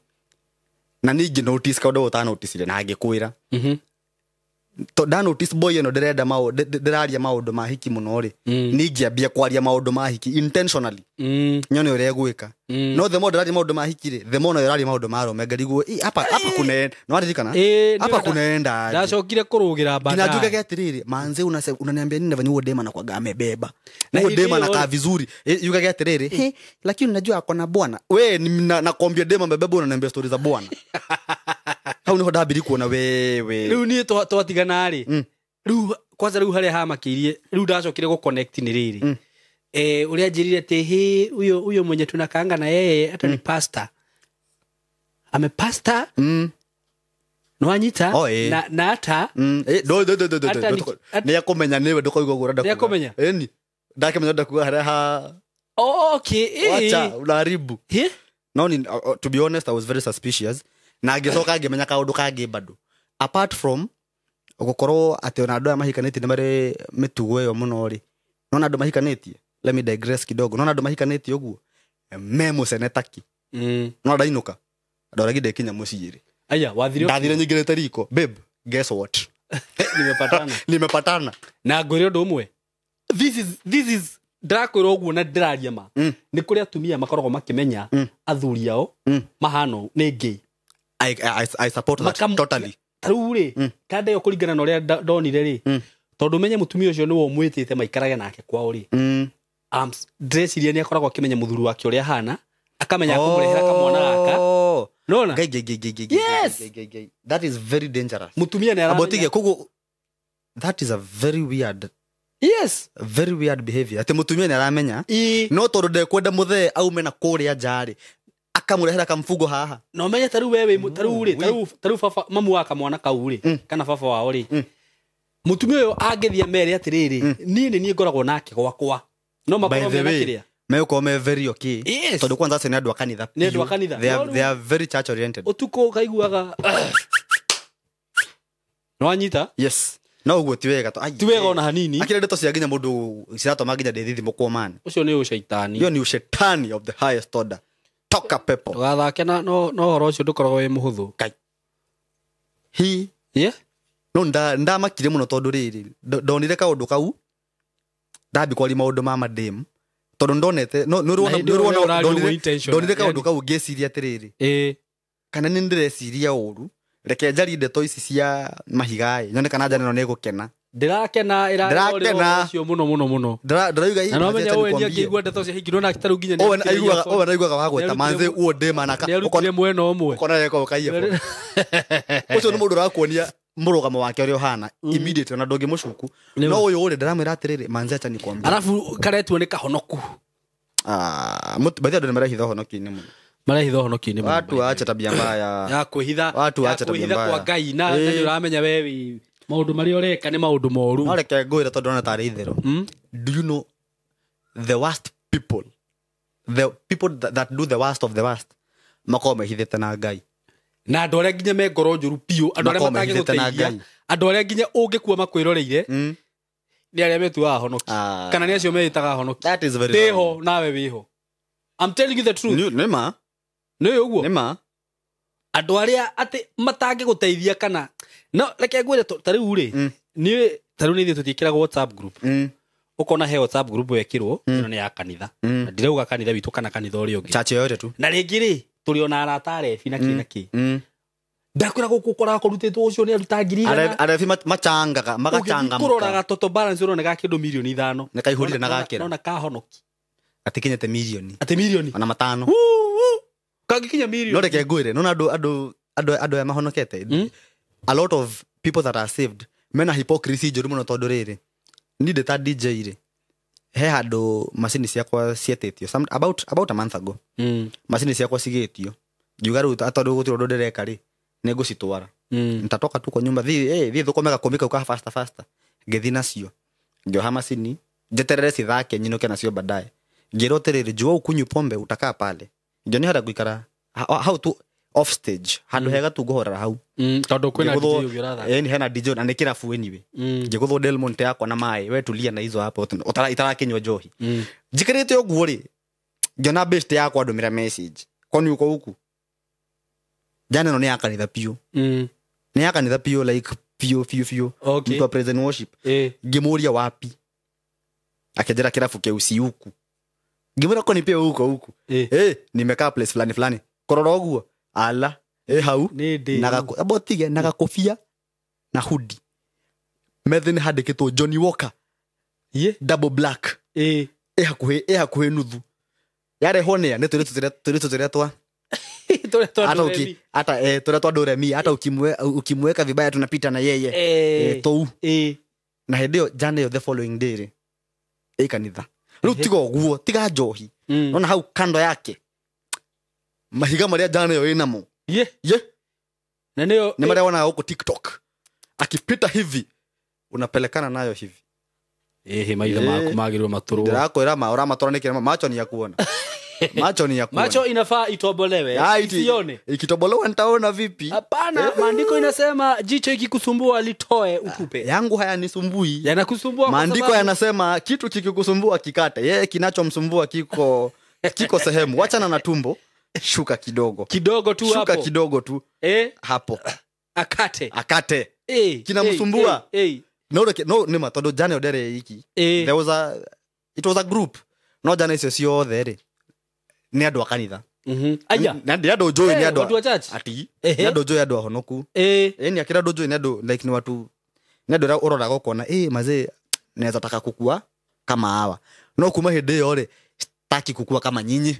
Na niĩ ngĩ notice kaũndũ ũtanoticire na ngĩkwĩra. To nda notice boy ĩno ndĩrenda ndĩraria maũndũ ma hiki mũno rĩ. Niĩ ngĩambia kwaria maũndũ ma hiki intentionally. Nyone ũrĩa egwĩka. No the more ndĩraria maũndũ ma hiki rĩ, the more nayo ĩraria maũndũ ma arũme, ngarigwo, hapa kunaenda. Nĩ waririkana? Hapa kunaenda aje? Ndacokire kũrũgĩra Nginya baadaye. njugage atĩrĩrĩ, manze unaniambia nini na venye huo dema anakuwaga amebeba. Na Huo hĩndĩ dema ĩyo anakaa vizuri. Yugage atĩrĩrĩ, he, lakini unajua ako na bwana. We, ni nakwambia dema amebeba, unaniambia story za bwana. Hau niho ndambirie kuona wewe. Rĩu niĩ twatigana rĩ, rĩu kwanza rĩu harĩa hamakĩirie rĩu ndacokire gũ connect nĩ rĩrĩ ũrĩa njĩrire atĩ hĩ huyo mwenye tunakaanga na yeye hata ni pastor ame pastor nwanyita na hata nĩ akomenya nĩwe ndũkoiga ũguo ũrenda kuga. Nĩakũmenya? Ĩni ndakĩmenya ũrenda kuga harĩa ha okay wacha unaharibu. No ni to be honest I was very suspicious na ngĩcoka ngĩmenya kaũndũ kangĩ bado apart from gukorwo atĩ ona andũ aya mahikanĩtie nĩ marĩ mĩtugo ĩyo mũno rĩ nona andũ mahikanĩtie let me digress kidogo nona andũ mahikanĩtie ũguo me mũcene taki no ndainũka ndoragi ndekinya mũciĩ rĩ aya wathire ndathire nyingĩrĩte riko babe guess what nimepatana na ngwĩre ũndũ ũmwe this is ndĩrakwĩra ũguo na ndĩraria ma nĩ kũrĩ atumia makoragwo makĩmenya athuri ao mahano nĩ gay. I support that totally. Tarĩu rĩ kanda ĩyo kũringana na ũrĩa ndonire rĩ tondũ menye mũtumia ũcio nĩwe ũmwĩtĩte maikarage nake kwao rĩ ndĩreciria nĩ akoragwo akĩmenya mũthuri wake ũrĩa ahana akamenya akũmũrehera kamwana gaka nona yes that is very dangerous mũtumia nĩ aramenya koguo that is a very weird yes very weird behavior atĩ mũtumia nĩ aramenya no tondũ ndekwenda mũthee aume na kũrĩa nja rĩ akamurehera kamfugo haha no menye taru wewe taru ri taru baba mamu wa kamwana kau ri kana baba wao ri mutumia uyu angithia mere atiriri ni ni ngoragwo nake gwakwa no makorwo mena kiria meuko me very okay tondu kwanza acio ni andu a kanitha ni andu a kanitha they are very church oriented utuko kaiguaga no anyita yes no uguo ti wega to ti wega ona hanini akira ndeto cia nginya mundu ciratoma nginya ndithithimukwo man ucio ni ucaitani iyo ni ucetani of the highest order toka pepo gathake na no horo ucio ndukoragwo wi muhuthu kai hi yeah no ndamakire muno tondu riri ndonire kaundu kau ndambi kwari maundu ma madem tondu ndonete no nurwona ndonire kaundu kau ngiciria atiriri kana ni ndireciria uru reke njari ndeto ici cia mahiga nyone kana njane no nigukena ndirakena ira ucio muno muno muno ndirauga na no menya we ndiangĩigua ndeto cia hiki nona taru nginya owe naiguaga wagweta manze uo ndema naka nĩarutire mwena ũmwe ukona yeko ukaiya ucio nĩ mũndũ ũrakuonia mũrũgamo wake ũrĩa ũhana immediately ona ndũngĩmũcuku no ũyũ ũrĩ ndĩramwĩra atĩrĩrĩ manze acha nikwambie alafu karetwo nĩ kahonoku bathi andũ nĩmarehitha ũhonoki-inĩ mũno marehitha ũhonoki-inĩ mũno watu acha tabia mbaya ya kwĩhitha watu acha tabia mbaya kwa Ngai na nĩ ũramenya we maundu maria ureka ni maundu moru no reke ngwire tondu ona tari ithero do you know the worst people the people that do the worst of the worst makoragwo mehithite na Ngai na andu aria nginya me ngoro njuru piu andu aria matangĩgũteithia andu aria nginya ũngĩkua makwĩroreire nĩ aria metuaga honoki kana nĩ acio meĩtaga honoki that is very ndĩho nawe wĩho I'm telling you the truth nĩ ma nĩ ũguo nĩ ma andu aria ati matangĩgũteithia kana no reke ngwĩre ta rĩu rĩ niĩ ta rĩu nĩ ithuĩ tũtiĩkĩraga WhatsApp group ũkona he WhatsApp group wekĩrwo ĩno nĩ ya kanitha na ndirauga kanitha witũ kana kanitha ũrĩa ũngĩ church yote tu na rĩngĩ rĩ tũrĩ ona arata arebi na kĩ na kĩ ndakwĩra gũkũ ũkoraga kũrutĩtwo ũcio nĩ aruta 1,000 arebi machangaga magachangamka kũrora gatoto balance ũrona ga kĩndũ 5 milioni nĩ kaihũrire na gakĩra nona kahonoki atikinyĩte milioni atĩ milioni ona matano kangĩkinya milioni no reke ngwĩre nona andũ aya mahonokete a lot of people that are saved mena hypocrisy njũru mũno tondũ rĩrĩ ni ndĩ ta DJ rĩ he handũ macini ciakwa cietĩtio about a month ago macini ciakwa cigĩtio ngiuga rĩu tondũ gũtirĩ ũndũ ndĩreka rĩ nĩ ngũcitwara nitatoka tu kwa nyumba thiĩ thũkũme gakũmi kau ka faster faster ngĩthiĩ nacio ngĩoha macini njeterere cithake nyinũke nacio baadaye ngĩrwo atĩrĩrĩ jua ukunywi pombe utakaa pale ngĩonio harĩa ngũikara hau tu off stage handũ hega tu ngũhorera hau tondũ kwĩna DJ ũngĩ ũrathaka ĩni hena DJ na nĩ kĩrabu anyway ngĩgũthwo Del Monte yakwa na maĩ we tulia na hizo hapo itarakinywa njohi njikĩrĩte ũguo rĩ ngĩona best yakwa ndũmĩra message kwani uko huku jana ĩno nĩ ya kanitha piũ nĩ ya kanitha piũ like piũ piũ piũ mtu wa praise and worship ngĩmũria wapi akĩnjĩra kĩrabu kĩu si huku ngĩmwĩra kwani pia huko huku nimekaa place fulani fulani kũrora ũguo ala hau na na gakobia na hoodie metha-inĩ handĩkĩtwo Johnny Walker double black ĩ hakuhĩ nuthu yarehwo nĩa nĩ tũirĩtu tũrĩa twa hata tũrĩa twa ndũremi hata ukimweka vibaya tunapita na yeye tou Na hĩndĩ ĩyo jana ĩyo the following day rĩ ĩ kanitha. Rĩu tiga ũguo, tiga njohi. Nona hau kando yake mahiga marĩa jana ĩyo ĩnamo. Ye. Ye. Na nĩyo Nĩ marĩa wonaga gũkũ TikTok. Akipita hivi unapelekana nayo hivi. Ehe, maitho maku magĩrĩirwo matũrwo. Ndĩrakwĩra ma ũramatwara nĩkĩ macho ni ya kuona. Macho ni ya kuona. Macho inafaa itobolewe. Isione. Ikitobolewa nitaona vipi? Hapana, maandiko inasema jicho ikikusumbua litoe utupe. Yangu hayanisumbui. Yanakusumbua kwa Maandiko sababu yanasema kitu kikikusumbua kikate. Yeye kinachomsumbua kiko sehemu. Wachana na tumbo, shuka kidogo. Kidogo tu hapo. Shuka kidogo tu. Hapo. Akate. Kinamsumbua. No ni matondo jana odere hiki. There was a it was a group. No jana icio ciothe ri. Ni andu a kanitha. Aya. Ni andu njũĩ ni andu. Watu wa church. Ati. Ni andu njũĩ andu ahonoku. Ni akira andu njũĩ ni andu like ni watu ni andu uroraga ukona mazee naweza taka kukua kama hawa. No kuma hĩndĩ ĩyo rĩ sitaki kukua kama nyinyi.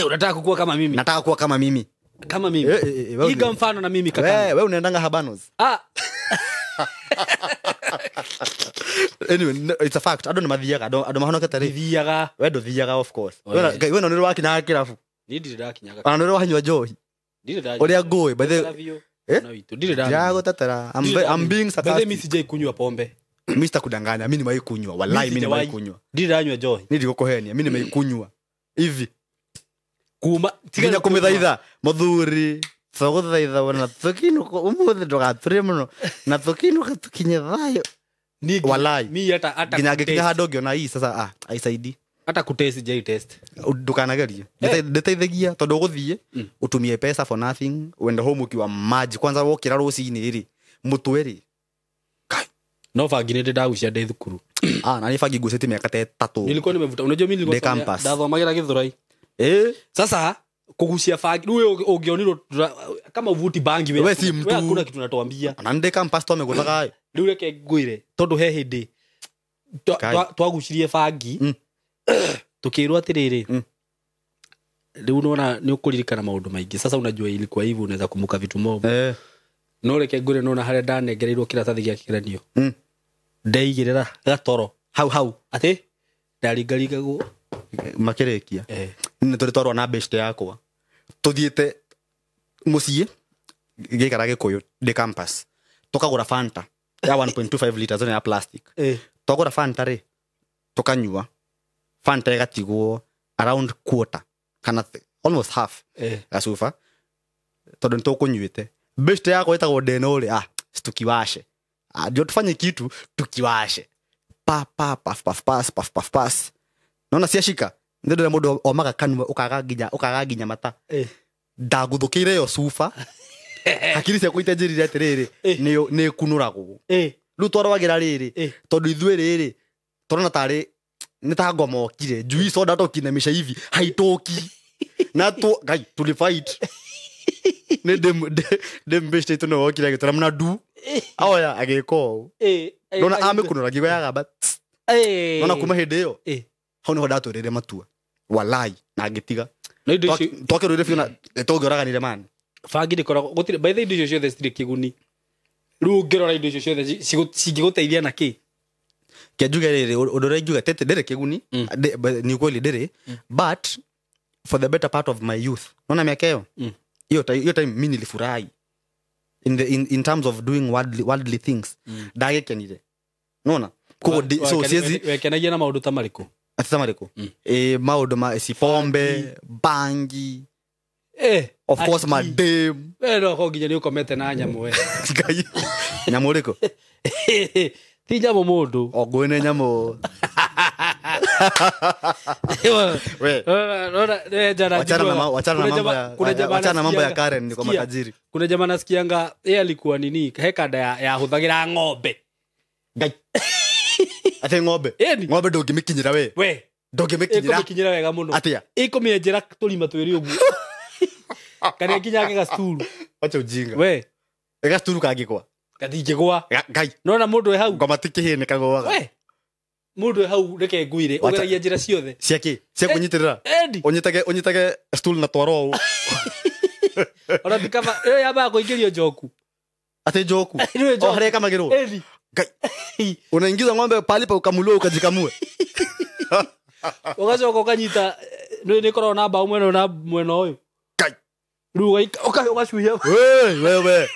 Unataka kukua kama mimi. Nataka kuwa kama mimi. Kama mimi. Iga mfano na mimi kaka. Wewe unaendanga Habanos. Anyway, no, it's a fact. I don't know mathiaga. Andu mahonokete rĩ. Thiaga. We ndũthiaga of course. We no nĩ wakinyaga kĩrabu. Ni ndirĩ ndakinyaga. Ona nĩ wanyua njohi. Ndirĩ ndanyua. Ũrĩa ngũĩ by the No itu. Ndirĩ ndanyua. Ndĩragũtetera. I'm being sarcastic. By the way, mimi sijai kunywa pombe. Mimi sitakudanganya, mimi nimewahi kunywa. Wallahi mimi nimewahi kunywa. Ndirĩ ndanyua njohi. Ni ndigũkũhenia, mimi nimewahi kunywa. Hivi. Kuma tiga kũmĩthaitha mũthuri. Tũgũthaitha wona tũkinuka ũmũthĩ ndũgatũrie mũno na tũkinuka tũkinye thayũ. Wallahi. Mimi hata nginya ngĩkinya handũ ngĩona hii sasa aisaidi. Hata kutest jai test. Ndukanagerie. Ndĩteithagia tondũ ũgũthiĩ utumie pesa for nothing, uende home ukiwa maji kwanza wokĩra rũcinĩ rĩ mũtwe rĩ. Kai. No bangi nĩ ndagucia ndĩ thukuru. Na nĩ bangi ngucĩtie mĩaka ta 3. Nilikuwa nimevuta. Unajua mimi nilikuwa ndathomagĩra Githurai. Sasa kugucia bangi rĩu ũngĩonirwo kama uvuti bangi wewe si mtu. Wewe hakuna kitu unatuambia. Na ndĩ campus twamĩgũthaga. Rĩu reke ngwĩre tondũ he hĩndĩ twagucirie bangi tukĩrwo atĩrĩrĩ rĩu unaona nĩ ũkũririkana maũndũ maingĩ. Sasa unajua ilikuwa hivyo unaweza kumbuka vitu mob. No reke ngwĩre nona harĩa ndanengereirwo kĩratathi gĩa kĩgeranio. Ndeigĩrĩra gatoro hau atĩ ndaringaringagwo makĩrĩkia. Nĩ tũrĩ twarwo na best yakwa tuthiĩte mũciĩ gĩikara Gĩkũyũ ndĩ campus tukagũra Fanta ya 1.25 liters ya plastic. Twagũra Fanta rĩ tukanyua Fanta ĩgatigwo around quarter kana almost half gacuba tondũ nĩ tũkũnyuĩte. Best yakwa ĩtagwo Deno rĩ tukiwashe ndio tufanye kitu tukiwashe pa pa paf paf pas paf paf pas naona ciashika ndĩrona mũndũ omaga kanua ũkaga nginya mata. Ndagũthũkĩire yo cuba hakiri ciakwa itanjĩrire atĩrĩrĩ nĩ ĩkunũragwo. Rĩu twarwagĩra rĩrĩ tondũ ithuĩ rĩrĩ tũrona tarĩ nĩ ta ngoma okire njui soda tũkinamisha hivi haitũki na tu ngai tulifight nĩ ndĩ mbĩcite itũ nĩwe wokire agĩtwĩra mna ndu oya agĩka ũũ nona amĩkunũra ngiuga yagamba nona kuma hĩndĩ ĩyo hau niho ndatwĩrĩire matua wallahi na ngĩtiga. Twakĩrũire biũ na tũngĩoraganire man. Bangi ndĩkoragwo gũtirĩ by the indo icio ciothe citirĩ kĩguni. Rĩu ũngĩrora indo icio ciothe cingĩgũteithia na kĩ? Kĩa njuge rĩrĩ ũndũ ũrĩa ingiuga tete ndĩrĩ kĩguni ni ukweli ndĩrĩ but for the better part of my youth naona miaka hiyo hiyo time mimi nilifurahi in terms of doing worldly things ndagĩkenire nona koguo so siezi wekenagia na maũndũ ta marĩkũ? Ati ta marĩkũ? Maũndũ ma si pombe bangi of course my dame. No ko nginya nĩ ũkomete na nyamũ we. Ngai nyamũ rĩkũ? Ti nyamũ mũndũ. O ngũĩ nĩ nyamũ. We. Wachana na mambo ya Karen ni kwa matajiri. Kuna jamaa nasikianga yeye alikuwa nini hekada ya huthagira ng'ombe. Ngai. Ate ng'ombe. Ng'ombe ndũngĩmĩkinyĩra we. We. Ndũngĩmĩkinyĩra. Ĩkũmĩkinyĩra wega mũno. Atia. Ĩkũmĩenjera tũrima twĩrĩ ũguo. Kana ĩkinyange gacuturu. Wacha ujinga. We. Gacuturu kangĩgwa. Gatingĩgwa. Ngai. Nona mũndũ e hau. Ngoma ti kĩhĩ nĩ kagũaga. We. Mũndũ e hau reke ngwire ũgeragia njĩra ciothe. Cia kĩ? Cia kũnyitĩrĩra. Ũnyitage stool na twaro ũũ. Ona ti kaba ĩyo yambaga kũingĩrio njoku. Atĩ njoku. O harĩa ĩkamagĩrwo. Unaingiza ng'ombe pali pa ukamuliwa ukajikamue. Ugacoka ukanyita nĩ koragwo na mbaũ mwena na mwena ũyũ. Rĩu ũgacuhia. Wewe.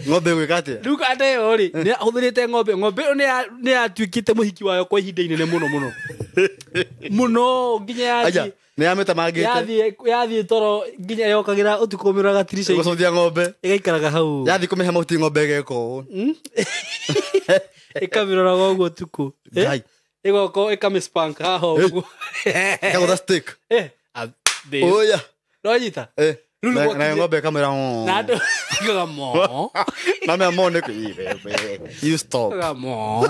Ng'ombe gwĩka atĩa? Rĩu kanda ĩyo rĩ, nĩ ahũthĩrĩte ng'ombe. Ng'ombe ĩyo nĩ yatuĩkĩte mũhiki wayo kwa ihinda inene mũno mũno. Mũno nginya yathiĩ. Nĩ yamĩtemangĩte. Yathiĩ toro nginya yokagĩra ũtukũ mĩroraga tirica-inĩ. Gũcũthia ng'ombe. Ĩgaikaraga hau. Yathiĩ kũmĩhe mahuti ng'ombe ĩgeka ũũ. Ĩkamĩroraga ũguo ũtukũ. Ĩgoka ĩkamĩspank haha ũguo. Ĩkagũtha stick. Oya. Nĩwanyita? Na ng'ombe ĩkamwĩra Na andũ ĩkaga mo. Na mea mo nĩ you stop. Ĩkaga mo.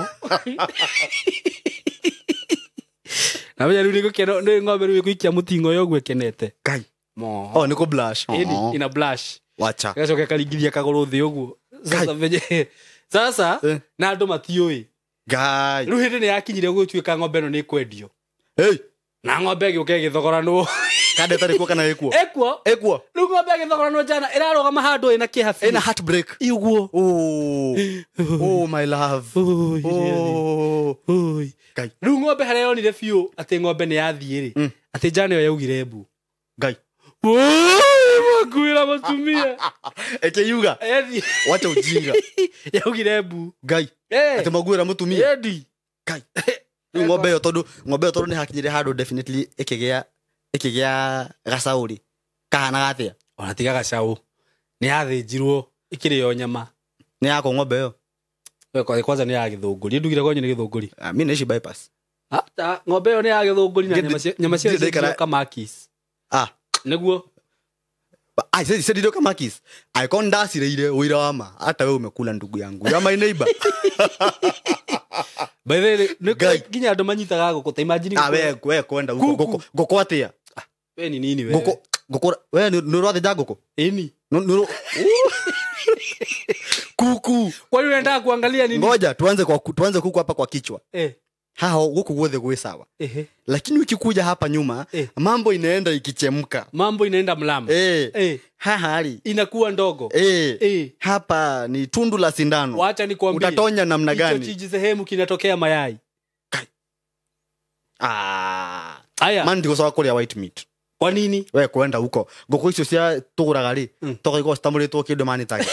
Na menya rĩu nĩ nĩ ng'ombe rĩu ĩgũikia mũting'o ũyũ ũguo ĩkenete. Ngai. Mo. Oh, nĩ kũ blush. Ina blush. Wacha. Ĩgacoka ĩkaringithia kagũrũ thĩ ũguo. Sasa venye. Sasa na andũ matiũĩ. Ngai. Rĩu hĩndĩ nĩ yakinyire gũtuĩka ng'ombe ĩno nĩ ĩkwendio. Hey. Na ng'ombe ĩgĩũka ĩgĩthogoranwo. Kanda ĩtarĩ kuo kana ĩkuo? Ĩkuo. Ĩkuo. Rĩu ng'ombe ĩgĩthogoranwo jana ĩrarũgama handũ ĩna kĩeha biũ. Ĩna heartbreak. Ũguo. Oh. Oh my love. Oh. Ngai. Rĩu ng'ombe harĩa yonire biũ atĩ ng'ombe nĩ yathiĩ rĩ. Atĩ jana ĩyo yaugire mbu. Ngai. Makuĩra mũtumia. Ĩkĩyuga. Wacha ujinga. Yaugire mbu. Ngai. Atĩ maguĩra mũtumia. Endi. Ngai. Rĩu ng'ombe ĩyo tondũ nĩ hakinyire handũ definitely ĩkĩgĩa gacaũ kahana atĩa? Ona tiga gacaũ. Nĩ yathĩnjirwo ĩkĩrĩo nyama. Nĩ yako ng'ombe ĩyo? Kwanza nĩ ya gĩthũngũri. Ndugire kwanyu nĩ gĩthũngũri. Mi naishi bypass. Ng'ombe ĩyo nĩ ya gĩthũngũri na nyama cia kamakis. Nĩguo. I said ndio kamakis. I kondasireire wira wa ma. Hata wewe umekula ndugu yangu. Ya my neighbor. By the way, nginya andũ manyitaga ngũkũ ta imagine. We kwenda huko ngũkũ atĩa? We ni nini we? Ngũkũ we nĩ ũrathĩnja ngũkũ? Ĩni. Nĩ kuku. Kwani unaenda kuangalia nini? Ngoja tuanze kuku hapa kwa kichwa. Haha guku guothe gwi sawa. Lakini ukikuja hapa nyuma mambo inaenda ikichemka. Mambo inaenda mlama. Haha hali inakuwa ndogo. Hapa ni tundu la sindano. Wacha nikwambie. Utatonya namna gani? Hicho chiji sehemu kinatokea mayai. Aya. Man ndiko sawa kuria white meat. Kwa nini? We kwenda huko. Ngũkũ icio cia tuguraga ri, toka iko citamũrĩtwo kĩndũ manitage.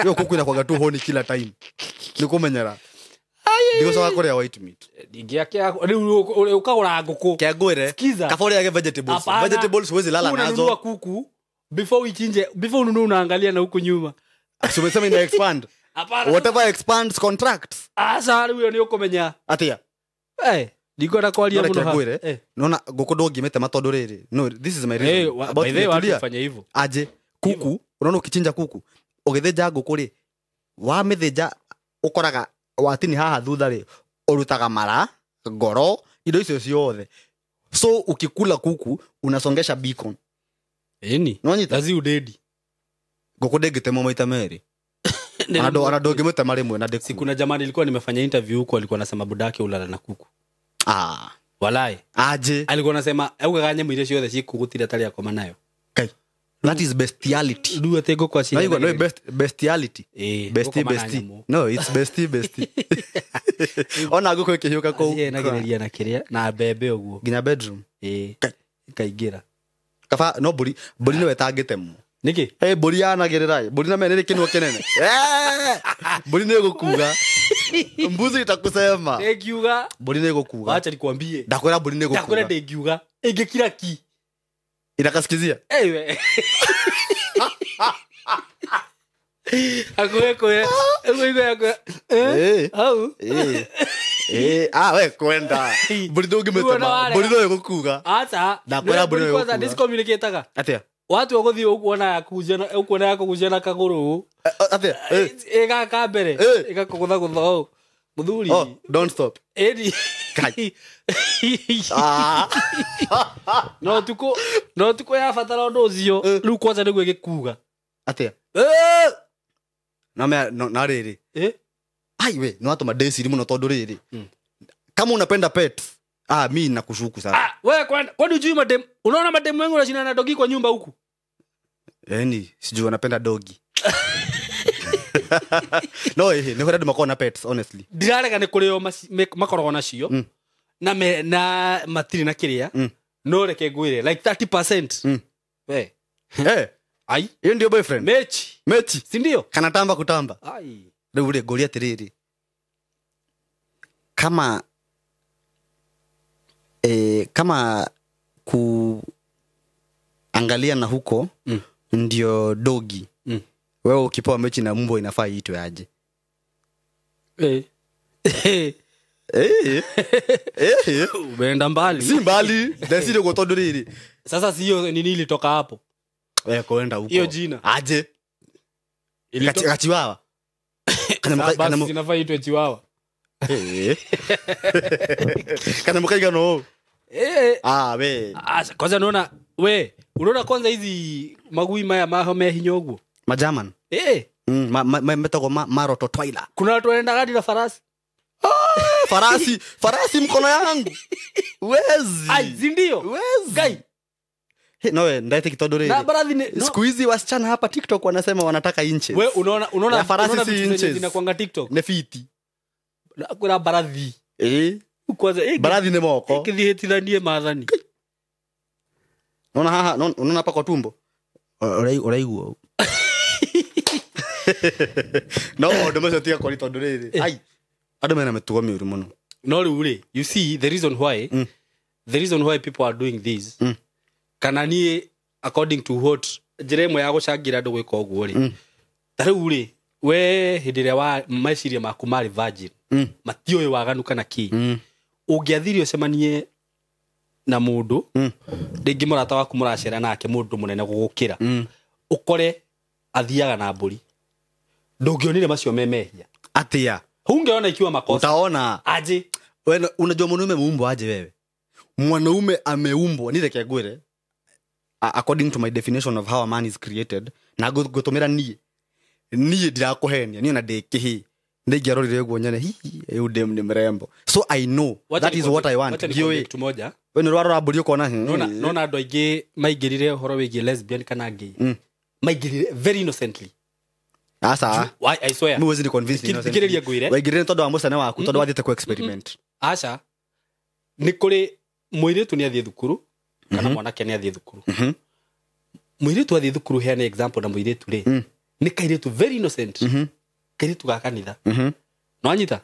Yo kuku inakwaga tu honi kila time. Nikumenyera. Ndiko sawa kuria white meat. Ndingiakia riu ukagura ngũkũ. Kia ngwire. Kabora yake vegetables. Vegetables huwezi lala nazo. Unanunua kuku before uichinje, before ununue unaangalia na huku nyuma. Umesema ina expand. Hapana. Whatever expands contracts. Asa riu ni ukumenya. Atia. Ndiko kwaria muno ha. Naona ngũkũ ndũngĩmĩtema tondũ rĩrĩ. No, this is my reason. By the way watu fanya hivyo. Aje kuku, unaona ukichinja kuku, ũgĩthĩnja ngũkũ rĩ, wamĩthĩnja ũkoraga watini haha thutha rĩ, ũrutaga mara, ngoro, indo icio ciothe. So ukikula kuku unasongesha bacon. Eni. Lazima udedi. Ngũkũ ndĩngĩtemwo maita merĩ. Ana ndũngĩmĩtema rĩmwe na ndĩkue. Siku na jamani nilikuwa nimefanya interview huko, alikuwa anasema budake ulala na kuku. Walai. Aje. Alikuwa anasema augaga nyamũ iria ciothe cikũgũtira tarĩ akoma nayo. Kai. That is bestiality. Rĩu atĩ ngũkũ aciheanaga. No, bestiality. Bestie, bestie. No, it's bestie, bestie. Ona ngũkũ ĩkĩhiũka kũu. Aciheanagĩrĩria na kĩrĩa na mbembe ũguo. Nginya bedroom. Ikaingĩra. Kaba no mbũri nĩwe ĩtangĩtemwo. Nĩkĩ? Mbũri yanagĩrĩra. Mbũri na mene nĩ kĩnua kĩnene. Mbũri nĩ ĩgũkuga. Mbuzi itakusema. Ndĩngiuga. Mbũri nĩ ĩgũkuga. Wacha nikwambie. Ndakwĩra mbũri nĩ ĩgũkuga. Ndakwĩra ndĩngiuga. Ĩngĩkira ki. Inakasikizia. Ewe. Akuwe kuwe. Akuwe. Hau. We kwenda. Mbũri ndũngĩmĩtema. Mbũri no ĩgũkuga. Acha. Ndakwĩra mbũri no kwanza ĩgũkuga. discommunicate-aga. Atia. Watu wagũthiĩ ũkuona ya kũgucia na kagũrũ. Atia. Ĩgaka mbere. Ĩgakũgũthagũtha ũũ. Mũthuri. Oh, don't stop. Ĩni. Kai. No tukũ yabatara ũndũ ũcio. Rĩu kwanza nĩguo ĩgĩkuga. Atia. Na na rĩrĩ. Ai we, no atoma ndĩciri mũno tondũ rĩrĩ. Kama unapenda pets, mi nakushuku sana. Wewe kwani hujui madem? Unaona madem wengi wanashinda na dogi kwa nyumba huku? Yaani sijui wanapenda dogi. No ĩhĩ nĩ kũrĩ andũ makoragwo na pets honestly. Ndirarega nĩ kũrĩ o makoragwo nacio na na matirĩ na kĩrĩa, no reke ngwĩre like 30%. We. Eh. Ai. Hiyo ndio boyfriend. Mechi. Mechi. Si ndio? Kana tamba kutamba. Ai. Rĩu rĩ ngũria atĩrĩrĩ. Kama kama kuangalia na huko ndio dogi. Wewe ukipewa mechi na mbwa inafaa iitwe aje? Umeenda mbali. Si mbali. Ndecire guo tondu riri. Sasa sio nini ilitoka hapo? Wewe kuenda huko. Hiyo jina. Aje. Kachiwawa. Kana inafaa iitwe chiwawa. Kana mkaiga no. Ah we. Kwanza naona we, unaona kwanza hizi magui maya maho mehinya uguo. Majaman. Metagwo maroto twaila. Kuna watu wanaenda gadi na farasi. Farasi, farasi mkono yangu. Wezi. Ai, si ndio? Wezi. Gai. Hey, no we, ndaite kitodo riri. Na barathi ni siku hizi wasichana hapa TikTok wanasema wanataka inches. We unaona farasi si inches. Zinakuanga TikTok. Ne fiti. Kuna barathi. Kwanza barathi ni moko. Kithihitithanie maathani. Unaona haha, unaona hapa kwa tumbo. Uraigua. No, ndo mcio tiga kwari tondu riri. Ai. Andũ mena mĩtugo mĩũru mũno. No rĩu rĩ, you see the reason why the reason why people are doing this kana niĩ according to what njĩra ĩmwe ya gũcangĩra andũ gwĩka ũguo rĩ, ta rĩu rĩ we hĩndĩ ĩrĩa wa meciria maku marĩ virgin matiũĩ waganu kana kĩ, ũngĩathire ũcemanie na mũndũ rĩngĩ mũrata waku mũracera nake mũndũ mũnene gũgũkĩra, ũkore athiaga na mbũri, ndũngĩonire macio me mehia atia. Hungeona ikiwa makosa. Utaona. Aje. Wewe unajua mwanaume ameumbwa aje wewe? Mwanaume ameumbwa, ni reke ngwire. According to my definition of how a man is created, na gutumira nie. Nie ndirakuhenia, nie na ndikihi. Ndingiarorire guo nyone hi uyu dem ni mrembo. So I know that is what I want. Ngioi kitu moja. Wewe ni rwarora mburi ukona. Nona andũ aingĩ maingĩrire ũhoro wĩgiĩ lesbian kana gay. Maingĩrire very innocently. Asa. Why I swear. Mwezi ni convince ni. Thikiriria ngwire. Waingirire tondu wa mucane waku tondu wathiete ku experiment. Aca. Ni kuri muiritu ni athie thukuru kana mwanake ni athie thukuru. Muiritu athie thukuru heana example na muiritu ri. Ni kairitu very innocent. Kairitu ga kanitha. No anyita?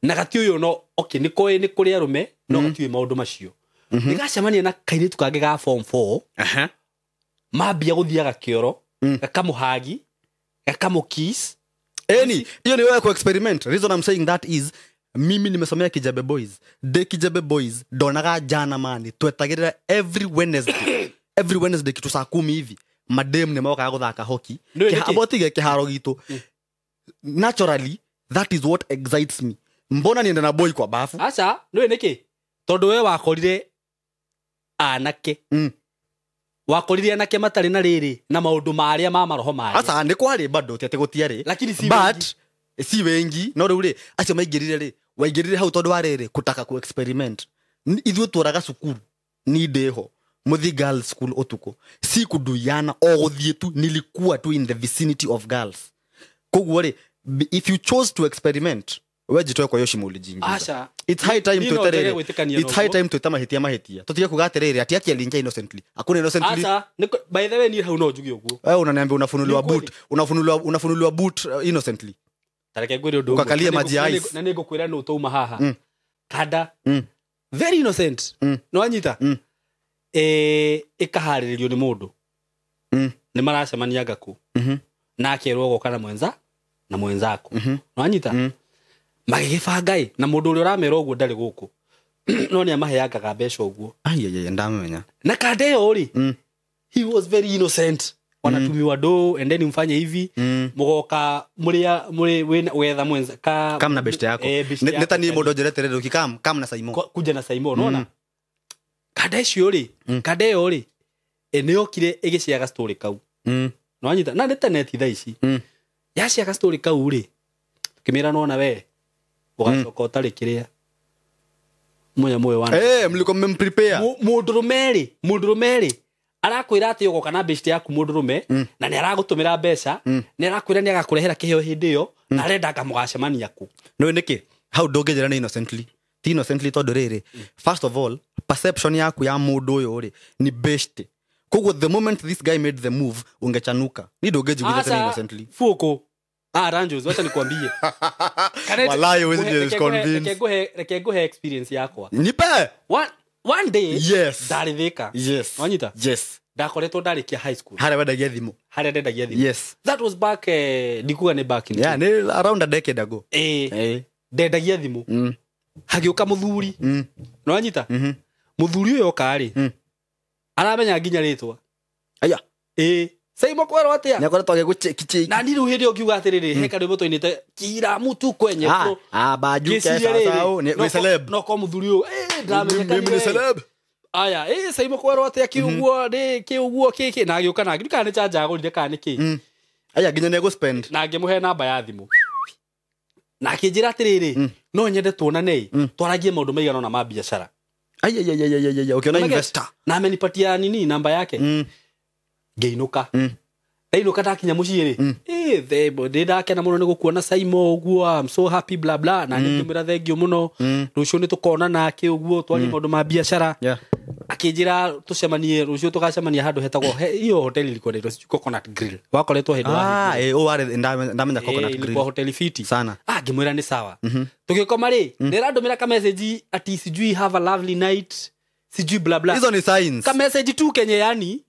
Na gati uyu no okay ni koe ni kuri arume no gatiuĩ maundu macio. Ni gacemania na kairitu kangi ga form 4. Mambia guthiaga kioro gakamuhagi gakamukis. Eni hiyo ni wewe ku experiment. Reason I'm saying that is mimi nimesomea Kijabe Boys. De Kijabe Boys donaga jana mani twetagirira every Wednesday. Every Wednesday kitu saa 10 hivi madem ni moka guthaka hockey. Abotige kiharo gitu. Naturally that is what excites me. Mbona niende na boy kwa bafu? Acha, niwe niki? Tondu we wakorire anake. Wakorire anake matari na riri na maundu maria ma maroho maria. Acha ni kwari bado ti ati gutiari. Lakini si but si wengi no riu ri acio maingirire ri waingirire hau tondu wa riri kutaka ku experiment. Ithuĩ tworaga cukuru ni ndeho muthi girls school utuko si kuduyana o guthie tu nilikuwa tu in the vicinity of girls. Koguo ri if you chose to experiment wewe jitoe kwa yoshi mulijingiza. Acha it's high time to terere. It's high time to tama hitia mahitia. Tutige kuga atiriri ati ati alingia innocently. Hakuna innocently. Acha by the way ni hau no njuge uguo. Wewe unaniambia unafunuliwa boot, unafunuliwa boot innocently. Tareke ngwire undu ukakalia maji ya ice. Na ningukwira no utauma haha. Kada very innocent. No anyita. Ikahariririo ni mundu. Ni maracemania ngaku. Na akerwo goka na mwenza na mwenzako. No anyita. Magigibanga na mundu uria uramera uguo ndari guku no ni amaheangaga mbeca uguo. Ai ndamenya na kande yo ri he was very innocent. Wanatumiwa do and then mfanye hivi mugoka muria muri wetha mwenza ka kam na best yako neta ni mundu njeretere nduki kam kam na Saimo kuja na Saimo unaona kande icio ri kande yo ri nĩyokire ĩgĩciaga story kau no anyita na nĩ teneti thaa ici yaciaga story kau ri tukimira nona we ugacoka ũtarĩ kĩrĩa munya moyo wana mlikuwa mmemprepare mundurume ri Arakwĩra atĩ ũgoka na beshte yaku mũndũrũme na nĩ aragũtũmĩra mbeca, nĩ arakwĩra nĩ agakũrehera kĩheo hĩndĩ ĩyo na arenda anga mũgacemania kũ. No nĩkĩ hau ndũngĩnjĩra nĩ innocently? Ti innocently tondũ rĩrĩ, first of all, perception yaku ya mũndũ ũyũ rĩ ni beshte. Koguo the moment this guy made the move, ungechanuka. Ni ndũngĩnjiguithia tena innocently. Fuko. Ah, Ranjos, wacha nikwambie. Walai, huwezi convince. Reke nguhe experience yakwa. Nipe. One day, Yes. ndarĩ Thika. Yes. Wanyita? Yes. Ndakoretwo ndarĩkia high school. Harĩa wendagia thimũ. Harĩa ndendagia thimũ. Yes. That was back, ndikuga nĩ back in Yeah, nĩ around a decade ago. Eh. Ndendagia thimũ. Hagĩũka mũthuri. Nĩwanyita? Mũthuri ũyũ oka rĩ, aramenya nginya rĩtwa. Aya. Saimo kwerwo atĩa? Nĩ akoretwo agĩgũcheki cheki. Na niĩ rĩu hĩndĩ ĩyo ngiuga atĩrĩrĩ, he karwĩmbo twainĩte kira mtu kwenye Ah, ah, bajuke Ngĩciria rĩrĩ, sasa ni celeb. no ko mũthuri ũyũ, ndamenyeka Mimi ni nĩwe. celeb. Aya, Saimo kwerwo atĩa kĩũguo, nĩ kĩũguo kĩkĩ, na agĩũka na ngĩrika nĩ charger agũrire kana nĩ kĩ. Aya nginya nĩ egũ-spend. Na ngĩmũhe namba ya thimũ. Na akĩnjĩra atĩrĩrĩ, no nyende tuonane, twaragie maũndũ maigana ũna ma biacara. Ai, ai, ai, ai, ai, ai, ukiona investor. Na amenipatia nini namba yake. Ngĩinũka. Ndainũka ndakinya mũciĩ rĩ, thembo, ndĩ ndakena mũno nĩ gũkuona Saimo ũguo, I'm so happy bla bla, na nĩ ngĩmwĩra thank you mũno. Rũciũ nĩ tũkonana kĩ ũguo, twarie maũndũ ma biacara. Akĩnjĩra tũcemanie rũciũ, tũgacemania handũ hetagwo hiyo hoteli ilikuwa inaitwa sijui Coconut Grill. Wakoretwo hĩndĩ wa Ah, ũyũ warĩ ndamenya Coconut ilikuwa Grill. hoteli fiti Sana. Ah, ngĩmwĩra nĩ sawa. Tũgĩkoma rĩ, nĩrandũmĩra ka message ati sijui have a lovely night, sijui bla bla. Hizo ni signs. Ka message tu kenye yani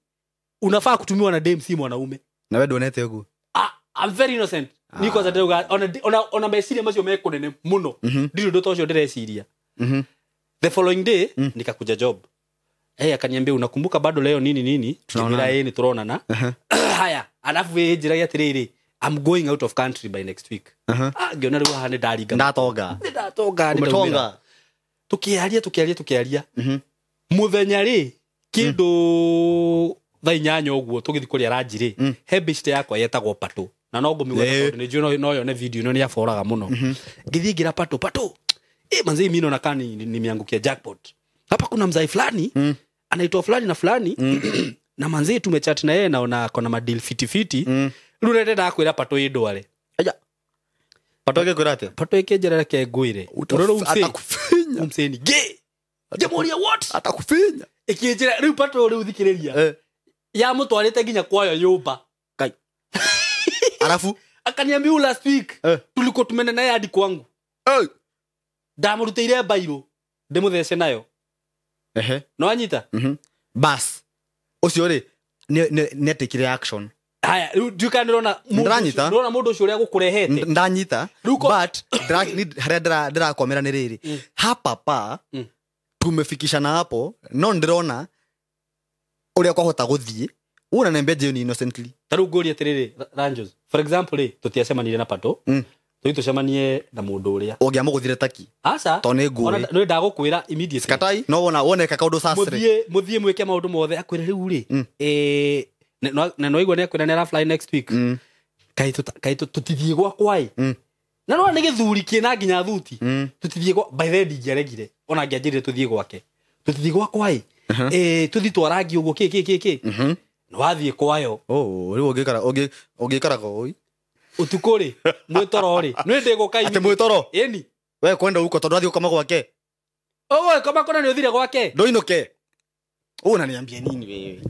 unafaa kutumiwa na dem, si mwanaume. Na we ndwonete ũguo? Ah, I'm very innocent. Ni kwanza ndĩrauga, ona meciria macio me kũnene mũno. Ndirĩ ũndũ ta ũcio ndĩreciria. The following day, nikakuja job. Akaniambia unakumbuka bado leo nini nini? Tunaonana. Tukimwĩra, nĩ tũronana. Haya, alafu njĩragia atĩrĩrĩ, I'm going out of country by next week. Ah, ngĩona rĩu haha nĩ ndaringa. Ndatonga. Nĩ ndatonga, nĩ ndaumĩra. Umetonga. Tũkĩaria, tũkĩaria, tũkĩaria. Mũthenya rĩ, kĩndũ thaa inyanya ũguo tũgĩthiĩ kũrĩa ranji rĩ, he beshte yakwa yetagwo Patũ. Na no ngũmĩgweta tondũ nĩ njũĩ no yone video ĩno nĩ aboraga mũno. Ngĩthiĩ ngĩra Patũ, Patũ, manze mimi naona kama nimeangukia jackpot. Hapa kuna mzai fulani, anaitwa fulani na fulani, na manze tumechat na yeye naona akona madeal fiti fiti. Rĩu rĩrĩa ndakwĩra Patũ ĩ ndware. Aya. Patũ ĩgĩkwĩra atĩa? Patũ ĩkĩnjĩra reke ngwĩre. Ũrĩa ũmsee. Atakufinya. Umsee ni gay. Ngĩmũũria what? Atakufinya. Ĩkĩnjĩra rĩu Patũ rĩu thikĩrĩria. Yamũtwarĩte nginya kwayo nyũmba. Kai. Alafu? Akaniambia last week, tulikuwa tumeenda naye hadi kwangu. Ndamũrutĩire mbairũ, ndĩmũthece nayo. No anyita? Bas. Ũcio rĩ, nĩ atekire action. Haya, rĩu ndiũĩ kana nĩũrona mũndũ Ndĩranyita. ũcio, nĩũrona mũndũ ũcio ũrĩa gũkũrehete. Ndanyita. Rĩu ko- But, harĩa ndĩrakwamĩra nĩ rĩrĩ. Hapa pa, tumefikishana hapo, no ndĩrona ũrĩa kwahota gũthiĩ. Unaniambia je ni innocently? Ta rĩu ngũrie atĩrĩrĩ, Ranjos, for example rĩ, tũtiacemanirie na Patũ. Tũthiĩ tũcemanie na mũndũ ũrĩa. Ũngĩamũgũthire taki. Aca. Tondũ nĩ ngũĩ. Ona nĩ ndagũkwĩra immediately. Katai, no wona eka kaũndũ sasre. Mũthiĩ mwĩke maũndũ mothe, akwĩre rĩu rĩ, na no igua nĩ akwĩra nĩ arafly next week. Kaĩ tũtithiĩ gwakwa ĩ? Na no nĩ gĩthuri kĩna nginya thuti. Tũtithiĩ gwa, by the way ndingĩaregire. Ona angĩanjĩrire tũthiĩ gwake. Tũtithiĩ gwakwa ĩ? Tũthiĩ twarangie ũguo kĩ, kĩ, kĩ, kĩ. Na wathiĩ kwayo. Oh, rĩu ũngĩikaraga ũi. Ũtukũ rĩ, mwĩtoro rĩ. Nĩ ndĩgũka Atĩ mwĩtoro? Ĩni. We kwenda huko tondũ athiĩ gũkoma gwake. Ũgũgĩkoma kũna nĩ ũthire gwake? Ndũinũke. Ũũ unaniambia nini wewe?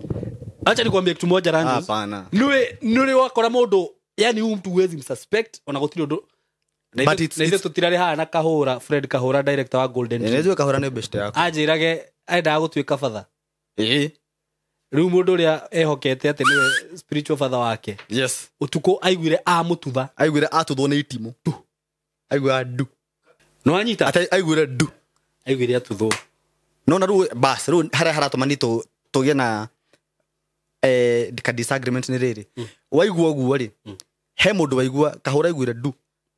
Acha nikwambie kitu moja, Ranjos. Hapana. Nĩwe wakora mũndũ, yani huyu mtu huwezi msuspect, ona gũtirĩ ũndũ. Na But ithuĩ tũtirarĩ haha na Kahũra, Fred Kahũra, director wa Golden Tree. Nĩnjũĩ Kahũra nĩ best yaku. Anjĩrage endaga gũtuĩka batha. Rĩu mũndũ ũrĩa ehokete atĩ nĩwe spiritual father wake. Ũtukũ aiguire amũtutha. Aiguire atuthwo nĩ itimũ. Tu. Aiguire ndu. Nĩ wanyita? Ate aiguire ndu. Aiguire atuthwo. No na rĩu bas, rĩu harĩa haratũma ni tũgĩe na ka disagreement nĩ rĩrĩ. Waigua ũguo rĩ, he mũndũ waigua Kahũra aiguire ndu.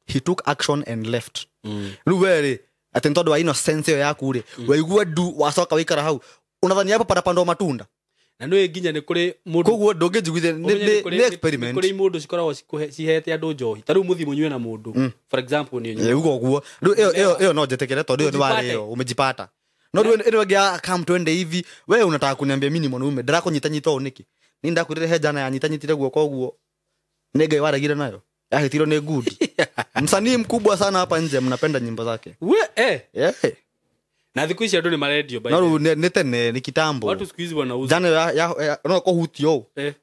He took action and left. Rĩu we rĩ, atĩ nĩ tondũ wa innocence ĩyo yaku rĩ, waigua ndu wacoka waikara hau. Unadhani hapo panapandwa matunda? Na nĩ nginya nĩ kũrĩ mũndũ Koguo ndũngĩnjiguithia, Ũmenye nĩ kũrĩ nĩ experiment. Nĩ kũrĩ mũndũ cikoragwo cihete andũ njohi. Ta rĩu mũthiĩ mũnyue na mũndũ. For example, nĩ ũnyue. Ugo ũguo. Rĩu ĩyo no njĩtĩkĩre tondũ ĩyo nĩ Ũjipate. warĩo, umejipata. No rĩu ĩno ĩngĩ kam twende hivi, we unataka kuniambia mimi ni mwanaume ndĩrakũnyitanyita ũũ nĩkĩ? Ni ndakwĩrire he jana yanyitanyitire guoko ũguo nĩ Ngai waregire nayo, yahitirwo nĩ ngundi. Msanii mkubwa sana hapa nje, mnapenda nyimbo zake. We eh. Yeah. Na thiku ici andũ nĩ marendio by No the way. rĩu nĩ tene, nĩ kitambo. Watu siku hizi wanauza. Jana ya no kũhutio ũũ. Eh.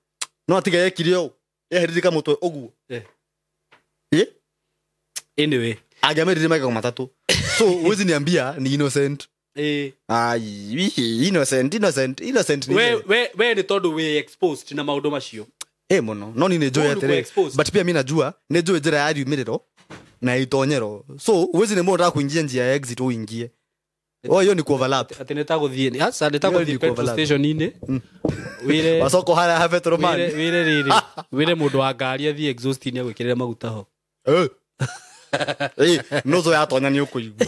No atiga yekire ũũ, yeherire kamũtwe ũguo. Eh. Eh? Anyway. Angĩamerire magego matatũ. So huwezi niambia ni innocent. Eh. Ai, innocent, innocent, innocent ni We ile. we nĩ tondũ wĩ exposed na maũndũ macio. Eh mũno. No ni nĩ njũĩ Ũguo nĩ atĩrĩ. exposed. But pia mi najua nĩ njũĩ njĩra ya riumĩrĩro na itonyero. So huwezi ni mũndũ kuingia njia ya exit uingie. Oh, hiyo ni kuoverlap. Atĩ nĩ ta gũthiĩ aca nĩ ta Hiyo gũthiĩ ni petrol kuoverlap. station-inĩ. Wĩre Wasoko harĩa ha petrol man. wĩre rĩrĩ wĩre mũndũ wa ngari athiĩ exhaust-inĩ agwĩkĩrĩre maguta ho. Eh. Eh, nozo yatonya nĩ ũkũigua.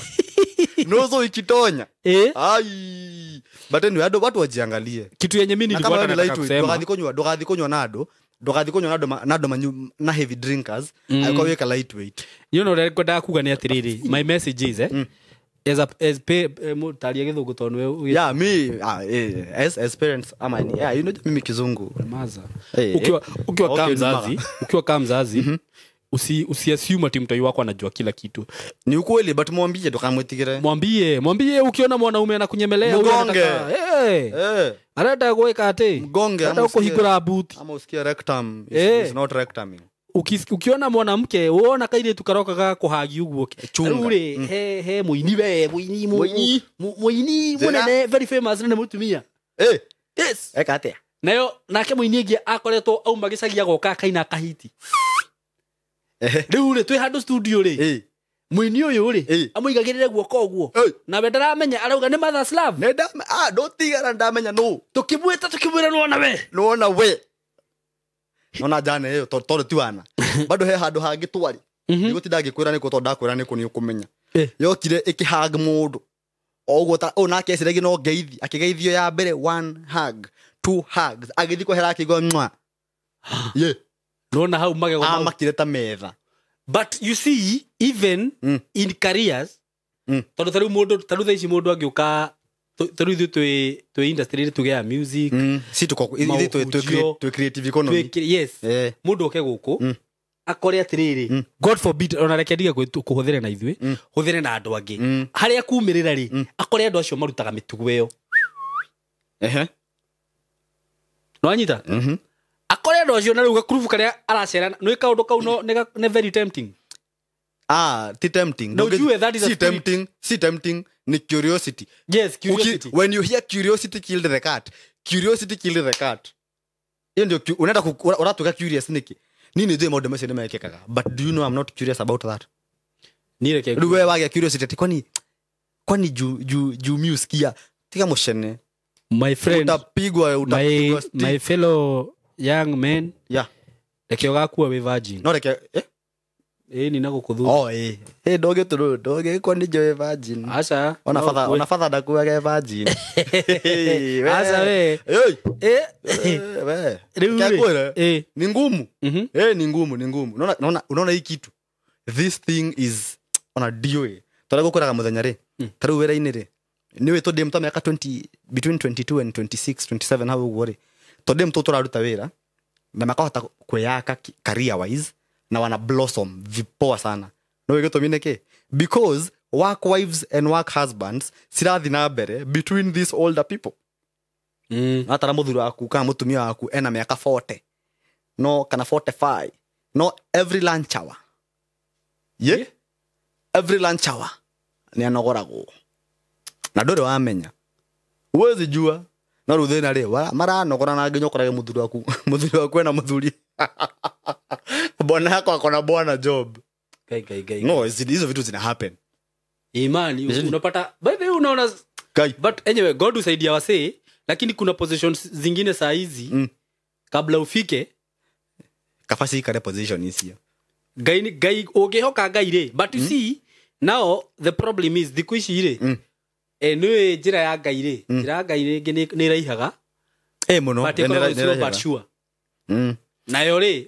Nozo ikitonya. Eh. Ai. But anyway, andũ watu wajiangalie. Kitu yenye mimi Na kama nilikuwa wewe ni nataka lightweight, kusema. ndũgathiĩ kũnyua na andũ, ndũgathiĩ kũnyua na andũ manyu na heavy drinkers, angĩkorwo wĩka lightweight. You know ũrĩa ngwendaga kuga nĩ atĩrĩrĩ, my message is as a as pay taria gĩthũngũ tondũ nĩwe Yeah, me as parents ama ni yeah, you know mimi kizungu. Maza. Eh, Ukiwa okay, kama mzazi, numaga. ukiwa kama mzazi, usiassume ati mtoi wako anajua kila kitu. Ni ukweli but mwambie ndukamwitigire. Mwambie ukiona mwanaume anakunyemelea huyu Mgonge. anataka eh Eh, arenda gwĩka atĩ Mgonge ama arenda usikie. kũhingũra buti. Ama usikie rectum Eh. is not rectuming. Ukiona mwanamke wona kairĩtu karoka ga kũhagi ũguo Chunga. rĩu rĩ he mũini we mũini Mũini. mũini Njĩra. mũnene very famous nĩ mũtumia. Eh, Yes. eka atia? Nayo nake mũini ĩngĩ akoretwo auma gĩcagi agoka akaina akahiti. Eh. Rĩu rĩ twĩ handũ studio rĩ Eh. mũini ũyũ rĩ Eh. amũigagĩrĩre guoko ũguo Eh. nawe ndaramenya arauga nĩ mother's love. Nĩ ndũtigana ndamenya nũ. Tũkĩmwĩta tũkĩmwĩra nĩwona we. Nĩwona we. Nona jana ĩyo tondũ ti wana. Bado he handũ hangĩ twarĩ. Ndigũtinda ngĩkwĩra nĩkũ tondũ ndakwĩra nĩkũ nĩ ũkũmenya. Eh. Yokire ĩkĩhug mũndũ. O ũguo ta nake eciragia no ngeithi. Akĩgeithio ya mbere one hug, two hugs. Agĩthiĩ kwehera akĩigua mwa. Ye. Nĩwona hau magego mau. Amakire ta metha. But you see even in careers tondũ tarĩu mũndũ tarĩu thaa ici mũndũ angĩũka tarĩu ithuĩ twĩ industry tuge ya music Si tuko ithuĩ Maũhunjio. twĩ creative economy. yes Eh. mũndũ oke gũkũ akore atĩrĩrĩ God forbid ona reke ndige kũhũthĩre na ithuĩ hũthĩre na andũ angĩ harĩa kumĩrĩra rĩ akore andũ acio marutaga mĩtugo ĩyo. Ehe. Nĩwanyita? Akore andũ acio na rĩu gakurubu karĩa aracera nĩ kaũndũ kau no nĩ very tempting. Ah, ti tempting. No, ujue that is a si spirit. tempting, si tempting ni curiosity. Yes, curiosity. When you hear curiosity killed the cat, curiosity killed the cat. Hiyo ndio unaenda unatuka curious niki. Nini ndio maũndũ macio nĩmekĩkaga. But do you know I'm not curious about that? Niĩ reke Rĩu wewe wagĩa curiosity ati kwani juu mi usikia tiga mũcene. My friend, Utapigwa stick. my fellow young men, Yeah. reke ũgakua wĩ virgin. No reke eh? Ĩĩ ni na gũkũ thutha. Oh eh. Eh ndoge turu ndoge kwani njoe virgin. Aca. Ona no father ũkue. ona father ndakuaga virgin. Aca we. Hey. Eh. We. Rĩu rĩ. Kwĩre. Eh. Ni ngumu. Mhm. Eh ni ngumu, ni ngumu. Unaona hii kitu. This thing is ona DOA. Tondũ gũkwĩraga mũthenya rĩ. Ta rĩu wĩra-inĩ rĩ. Nĩ ũĩ tũndĩ mta mĩaka 20 between 22 and 26, 27 hau ũguo rĩ. Tondũ mtũ tũraruta wĩra na makahota kwĩyaka career wise na wana blossom vipoa sana. No gĩtũmi nĩ kĩ? Because work wives and work husbands cirathi na mbere between these older people. Atara mũthuri waku kana mũtumia waku ena mĩaka 40 no kana 45 no every lunch hour ye yeah. Every lunch hour nĩ anogoragwo na ndũrĩ wamenya huwezi jua no rĩu thĩna rĩ maranogora na nginya ũkorage mũthuri waku mũthuri waku ena mũthuri bwana yako akona bwana job. Gai. No, hizo vitu zina happen. Imani unapata by the way unaona Kai. But anyway God usaidia wasee, lakini kuna positions zingine saa hizi kabla ufike kafasi ikare position icio Ngai ũngĩhoka Ngai rĩ, but you see now the problem is thikũ ici rĩ nĩ njĩra ya Ngai rĩ, njĩra ya Ngai rĩngĩ nĩ ĩraihaga mũno but ĩkoragwo slow but sure. Nayo rĩ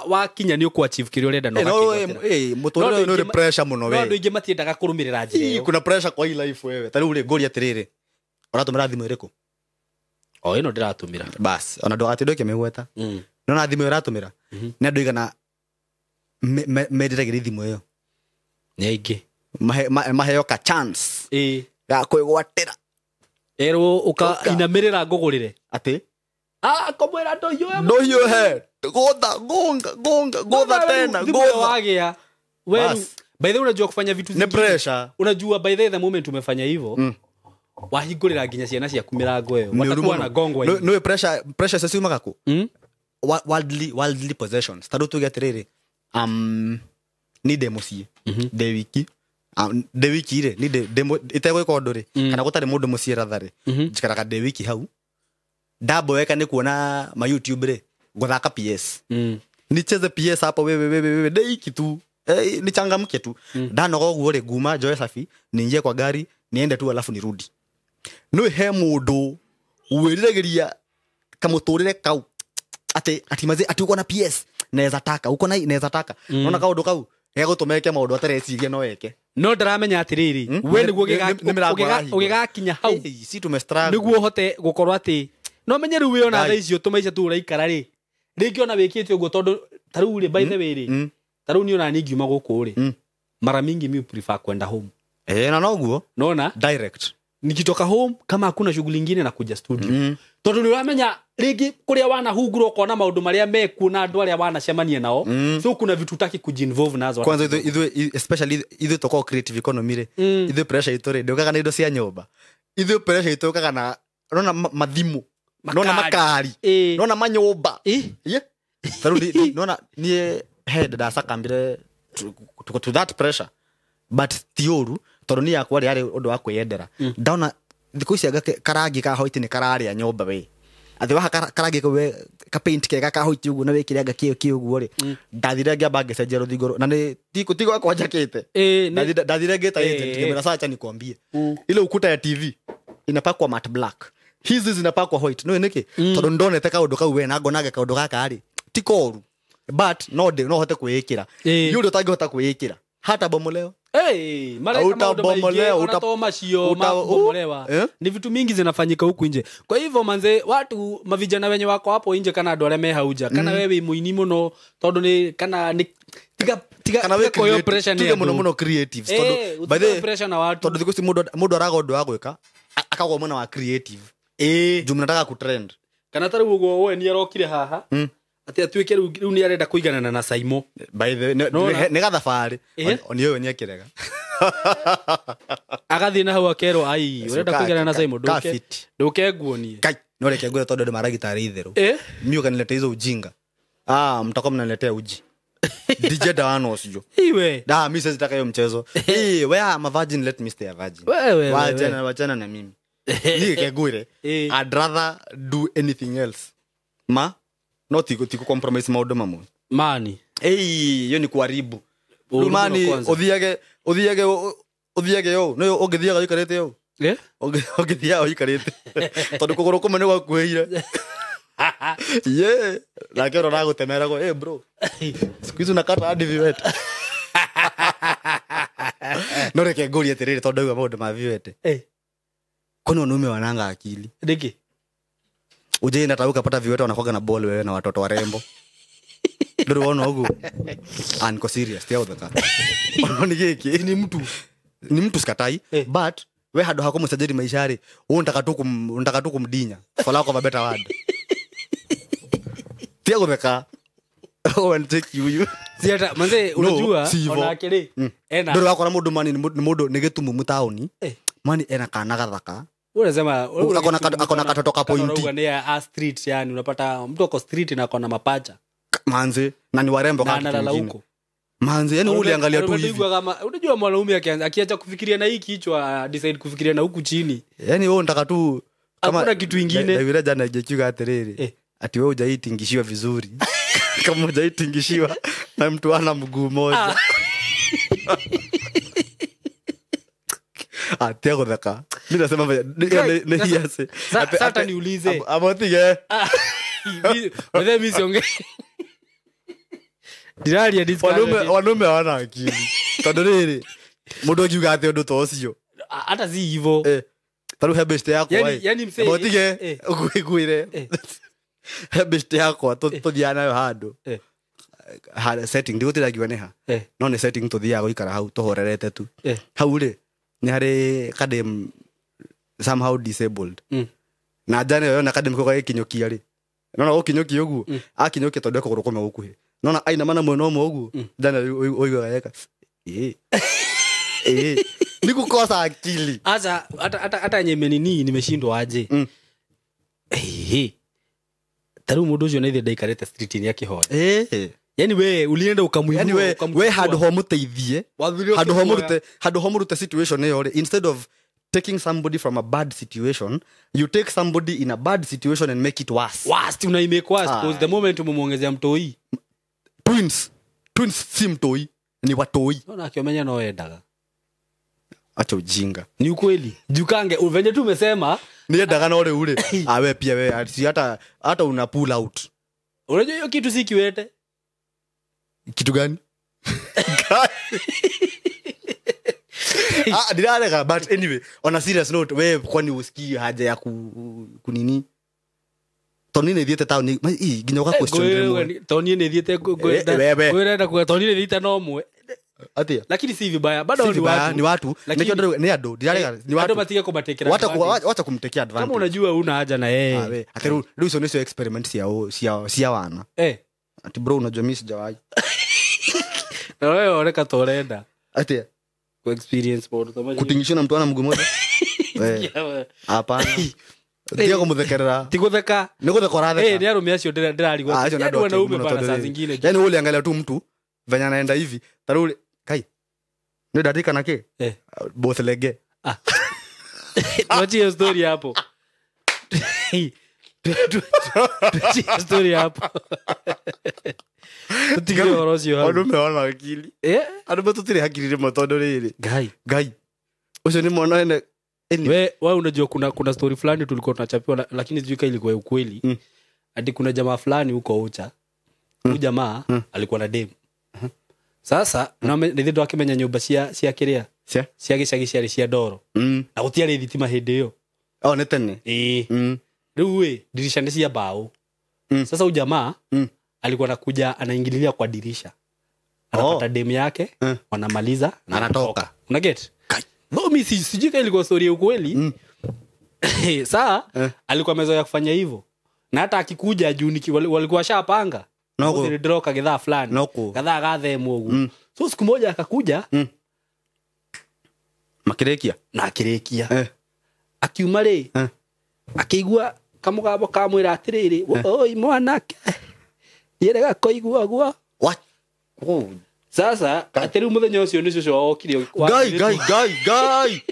wakinya nĩ ũkũ achieve kĩrĩa ũrenda na ũgakĩgwatĩra. Mũtũrĩre ũyũ nĩ ũrĩ pressure mũno we. No andũ aingĩ matiendaga kũrũmĩrĩra njĩra ĩyo. Kuna pressure kwa hii life wewe. Ta rĩu rĩ ngũria atĩrĩrĩ, ũratũmĩra thimũ ĩrĩkũ? O ĩno ndĩratũmĩra. Bas, ona ndũgatinde ũkĩmĩgweta. Nona thimũ ĩyo ũratũmĩra nĩ andũ igana mendiragĩria thimũ ĩyo. Nĩ aingĩ. Maheo ka chance. Ya kwĩgwatĩra. Erwo ũka inamĩrĩra ngũgũrĩre. Atĩ? Komwĩra ndũhiũhe. Ndũhiũhe. Gotha, gonga, gonga, gotha tena, gotha. Wagea. Wewe, by the way unajua kufanya vitu zingine. Ni pressure. Unajua by the moment umefanya hivyo, wahingũrĩra nginya ciana ciaku mĩrango ĩyo. Watakuwa na gongwa hivi. No pressure, pressure sasa yumaga ku. Worldly possessions. Tondũ tuge atĩrĩrĩ, ni ndĩ mũciĩ, ndĩ wiki. Ndĩ wiki rĩ, ni ndĩ itegwĩka ũndũ rĩ, kana gũtarĩ mũndũ mũciĩ ratha rĩ, njikaraga ndĩ wiki hau. Ndaboeka nĩ kuona ma YouTube rĩ, gũthaka PS. Nicheze PS hapo wewe ndĩ tu. Nichangamke tu. Ndanoga ũguo rĩ, nguma njoe safi, niingie kwa gari, niende tu alafu nirudi. No he mũndũ wĩriragĩria kamũtũrĩre kau ati ati maze ati uko na PS naweza taka uko na naweza taka. Unaona kaũndũ kau gegũtũma eke maũndũ atareciria no eke. No ndaramenya atĩrĩrĩ, we nĩguo ũgĩgakinya hau si tumestruggle nĩguo ũhote gũkorwo atĩ no menye rĩu wĩona thaa icio tũmaica tu ũraikara rĩ, rĩngĩ ona wĩkĩte ũguo tondũ ta rĩu rĩ, by the way rĩ, ta rĩu niĩ ona niĩ ngiuma gũkũ rĩ, mara mingi mi prefer kwenda home. Na noguo nona direct nikitoka home kama hakuna shughuli nyingine na kuja studio. Tondũ nĩ ũramenya rĩngĩ kũrĩa wanahungura ũkona maũndũ marĩa mekuo na andũ arĩa wanacemania nao. So kuna vitu utaki kujinvolve nazo. Kwanza ithuĩ especially ithuĩ tũkoragwo creative economy rĩ, ithuĩ pressure itũ rĩ ndĩũkaga na indo cia nyũmba. Ithuĩ pressure itũ yũkaga na nona mathimũ, nona makari, nona manyũmba. Tarĩu nona niĩ he ndacakambire to that pressure, but ti ũru tondũ niĩ yakwa rĩ yarĩ ũndũ wa kwĩyendera. Ndona thikũ ici anga karangi ka white nĩ kararĩa nyũmba we. Atĩ waha karangi kau we ka paint kega ka white ũguo na wĩkĩre anga kĩo kĩo ũguo rĩ, ndathire ngĩamba ngĩcenjia rũthingo na nĩ ti gwakwa njakĩte. Ndathire ngĩta agent ngĩmwĩra sacha nikwambie, ile ukuta ya TV inapakwa matte black, hizi zinapakwa white. No nĩkĩ? Tondũ ndonete kaũndũ kau we na ngonage kaũndũ gaka rĩ ti koru, but no no hote kwĩĩkĩra. Nĩ ũndũ ũtangĩhota kwĩĩkĩra hata bomoleo. Hey, ni vitu mingi zinafanyika huku nje. Kwa hivyo manze, watu mavijana wenye wako hapo nje kana andũ arĩa me hau nja, kana wewe muini muno tondu ni kana ni tiga tiga kana we koyo pressure ni tiga muno muno creatives tondu by the pressure na watu tondu thikũ ici mũndũ araga ũndũ wa gwĩka akagwa mwena wa creative. Juu mnataka ku trend. Kana ta rĩu ũguo we ni arokire haha ati atuike rĩu ni arenda kũiganana na Saimo. By the nĩ gathabarĩ oni ũyũ nĩ ekĩrega. Agathiĩ na hau akerwo ai ũrenda kũiganana na Saimo ndũke ndũke nguonie. Kai no reke ngwĩre tondũ andũ maragitara itherũ. Mimi ukaniletea hizo ujinga. Mtakuwa mnaniletea uji. DJ Dawano usijo. Iwe. Da mimi sasa hiyo mchezo. We am a virgin, let me stay a virgin. Wewe. Wachana na mimi. Ni ngwĩre. I'd rather do anything else. Ma no tiku compromise maũndũ mamwe. Mani. Hiyo ni kuharibu. Mani uthiage yo. No ũngĩthiaga ũikarĩte yo. Ũngĩthiaga ũikarĩte. Tondũ kũgũrũ kũmwe nĩ gwakuhĩire. Ye, nake ũrora gũtemeragwo, "Eh bro. Siku hizi unakata hadi viwete." No reke ngũrie atĩrĩrĩ tondũ ndauga maũndũ ma viwete. Kwani wanaume wananga akili? Nĩkĩ? Uje nataka ukapata viwete wanakuwa na ball wewe na watoto warembo. Ndio unaona huko. Niko serious tia udhaka. Ni giki ni mtu. Ni mtu sikatai, but we hado hako msajili maisha yale. Wewe unataka tu kumdinya. For lack of a better word. Tia udhaka. Oh and take you. Siata manze unajua ona akili. Ena. Ndio wakora mundu mani ni mundu ni gitumu mutaoni. Mani ena kana gathaka. Unasema akona katoto ka pointi. Ni a street yani unapata mtu ako street na akona mapacha. Manze na ni warembo kama analala huko. Manze yani uliangalia tu hivi. Unajua mwanaume akiacha kufikiria na hii kichwa decide kufikiria na huku chini. Yani wewe unataka tu kama hakuna kitu kingine. Na yule jana ijekiuga atiriri. Ati wewe hujaitingishiwa vizuri. Kama hujaitingishiwa na mtu ana mguu mmoja. Atia gothaka. Mimi nasema ni hiase. Sasa niulize. Amotige. Mimi mimi siongee. Ndiraria discourage. Wanaume hawana akili tondũ rĩrĩ mũndũ angiuga atĩ ũndũ ta ũcio Hata si hivyo. Ta rĩu he beshte yakwa Yani msee ũtige ngwĩre he beshte yakwa tũthiaga nayo handũ setting ndigũtira ngiuga nĩ ha no nĩ setting tũthiaga gũikara hau tũhorerete tu hau rĩ nĩ harĩ kadem somehow disabled na njana ĩyo yona kadem kau gagĩkinyũkia rĩ nona gũkinyũkia ũguo akinyũkia tondũ ekũgũrũ kũmwe gũkuhĩ nona ainama na mwena ũmwe ũguo njana ũiguaga yeka ni kukosa akili. Acha hata nyemenini nimeshindwa aje. Taru mũndũ ũcio nĩ ndaikarĩte street-inĩ akĩhoya. Yani we ulienda ukamuinua. Yani we handũ ho mũteithie, handũ ho mũrute situation ĩyo rĩ, instead of taking somebody from a bad situation, you take somebody in a bad situation and make it worse. Worse, unaimake worse because the moment umemwongezea mtoi. Twins si mtoi, ni watoi. Unaona akiomenya no endaga. Acha ujinga. Ni ukweli. Jukange venye tu umesema ni endaga no rĩu rĩ. Ah we pia we si hata una pull out. Unajua hiyo kitu si kiwete. Kitu gani? Ah ndirarega, but anyway on a serious note we kwani usikii haja ya kunini? Toni nĩ thiĩte taũni nginya ũga question rĩmwe. Toni nĩ thiĩte ngwenda kuga Toni nĩ thiĩte no mwe. Atia. Lakini si vibaya bado ni watu. Ni watu. Nikio ni andũ ndirarega ni watu. Andũ matige kũmatekera. Wacha kumtekea advantage. Kama unajua una haja na yeye. Ah we ati rĩu icio nĩcio experiment cia wana. Ati bro unajua mimi sijawahi. Na wewe oneka torenda. Atia. Ku experience maũndũ ta macio. Kutingishwa na mtu ana mguu mmoja. Hapana. Ndio kumuthekerera. Ti gutheka. Ni gutheka uratheka. Ni arũme acio ndirarigwo. Yaani wanaume bana saa zingine. Yaani wewe uliangalia tu mtu venye anaenda hivi. Taruri kai. Ni dadika na ke? Both lege. Ah. Tuachie story hapo. Tuachie story hapo. Tutige ũhoro ũcio hau. Andu meona akili. Andu matutire hakiri rĩmwe tondũ rĩrĩ. Ngai. Ngai. Ũcio ni mwana ene. We unajua kuna story fulani tulikuwa tunachapiwa lakini sijui kama ilikuwa ukweli. Ati kuna jamaa fulani huko Ocha. Huyu jamaa alikuwa na dem. Sasa na nithe akimenya nyumba cia kiria. Cia gicagi ciarĩ cia ndoro. Na gũtiarĩ thitima hĩndĩ ĩyo. Oh nĩ tene. Rĩu ĩ dirisha nĩ cia mbao. Sasa huyu jamaa alikuwa anakuja anaingililia kwa dirisha. Anapata dem yake, wanamaliza na anatoka. Una get? No mimi sijui kama ilikuwa story ya ukweli. Saa alikuwa amezoea kufanya hivyo. Na hata akikuja juu walikuwa washapanga. No draw kagedhaa fulani. Kadhaa gathemwo uguo. So siku moja akakuja makirekia. Na akirekia. Akiuma rĩ akĩigua kamũgambo kamwĩra atĩrĩrĩ, oi mwanake. Yerega koigua guo. What? Sasa atĩ rĩu mũthenya ũcio nĩ cũcũ wokire. Ngai.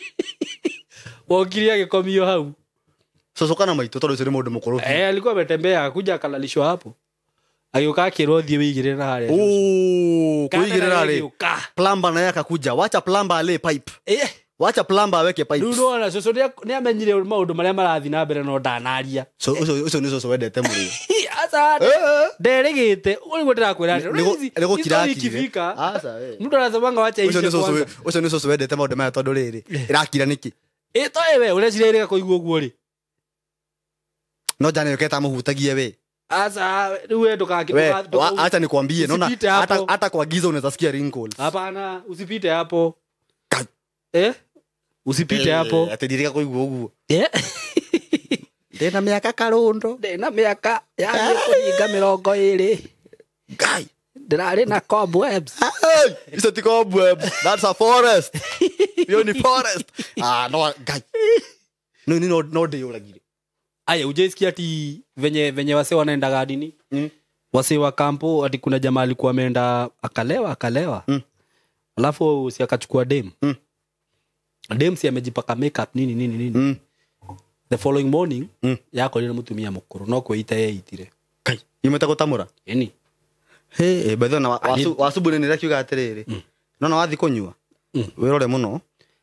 Wokire agĩkomio hau. Cũcũ kana maitũ tondũ ũcio nĩ mũndũ mũkũrũ. Alikuwa ametembea akuja akalalishwa hapo. Agĩũka akĩrwo thiĩ wĩigĩrĩre na harĩa. Kuigĩrĩra rĩ. Plumber naye akakuja. Wacha plumber ale pipe. Wacha plumber aweke pipes. Rĩu nĩwona cũcũ nĩamenyire maũndũ marĩa marathiĩ na mbere no ndanaria. So ũcio nĩ cũcũ wendete mũrĩo. Asa nderĩgĩte ũrĩguo ndĩrakwĩra nĩ gũkira akire. Asa we. Mũndũ arathomanga wacha icio kwanza. Ũcio nĩ cũcũ wendete maũndũ maya tondũ rĩrĩ ĩrakira nĩkĩ? Ĩtoĩ we ũreciria ĩrĩga kũigua ũguo rĩ. No jana yoketa mũhutagie we. Asa rĩu we ndũkake. Acha nikwambie naona hata kwa giza unaweza sikia wrinkles. Hapana, usipite hapo. Usipite hapo. Atendirika kuigua ũguo. Ndĩna mĩaka karundo. Ndĩna mĩaka ya kũhinga 20. Ngai. Ndĩrarĩ na cobwebs. Hey, icio ti cobwebs. That's a forest. Iyo ni forest. Ah, no Ngai. No ni no ndĩyũragire. Aya, ujaisikia ati venye wase wanaendaga nini? Wase wa kampo ati kuna jamaa alikuwa ameenda akalewa. Alafu si akachukua dem. Dem si amejipaka makeup nini. The following morning yako lina mutumia mukuru no kwita yeitire. Kai, imeta gutamura? Eni. He, betho na wacubu ni rakiuga atiriri. No na wathi kunyua. Wirore muno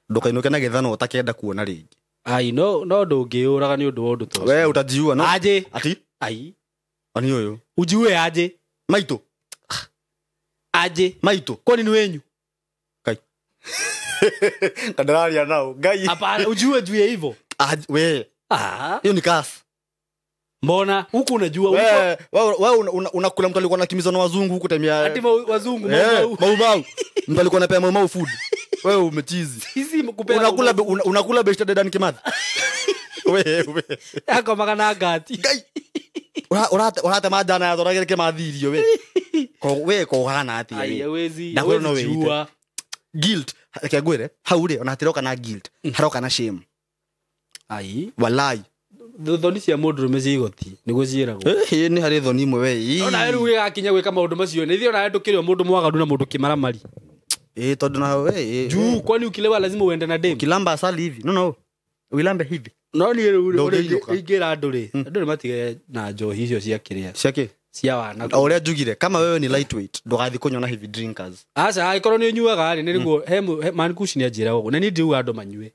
ndukainuke na githano utakenda kuona ringi. Ai no ndungiuraga ni undu wa undu to. We utajiua no. Aje. Ati? Ai. Ani uyu. Ujiue aje. Maitu. Aje Maitũ. Kwani ni wenyu? Kai. Kandararia nao. Ngai. Hapana, ujue juu ya hivyo. We. Ah. Hiyo ni kasi. Mbona huku unajua huko? Wewe unakula mtu alikuwa anakimbizwa na wazungu huku time ya. Ati wazungu mau mau. Mau. Mtu alikuwa anapea mau mau food. Wewe umechizi. Sisi mkupea unakula unakula beshte Dedan Kimathi. Wewe. Yako magana ngati. Ngai. Urate majana ya thoragire Kimathi irio we. Ko we ko hana atia. Ai hawezi. Na no we. Guilt. Reke ngwire hau ri ona hatiroka na guilt. Haroka na shame. Ai. Walai. Thoni cia mundu rume cia igoti niguo ciiragwo. Ni hari thoni imwe we. Ona riu gigakinya gwika maundu macio ni thio na ndukire mundu mwaganu na mundu kimaramari. Tondu na we. Juu kwani ukilewa lazima uende na dem. Kilamba asali hivi. No. Uilambe hivi. No ni riu ingira andu ri. Andu ni matige na njohi icio cia kiria. Cia ki? Cia wana. O uria njugire kama wewe ni lightweight ndugathi kunywa na heavy drinkers. Aca angĩkorwo ni unyuaga ri ni riguo he man kushi ni anjira uguo na ni ndiuga andu manyue.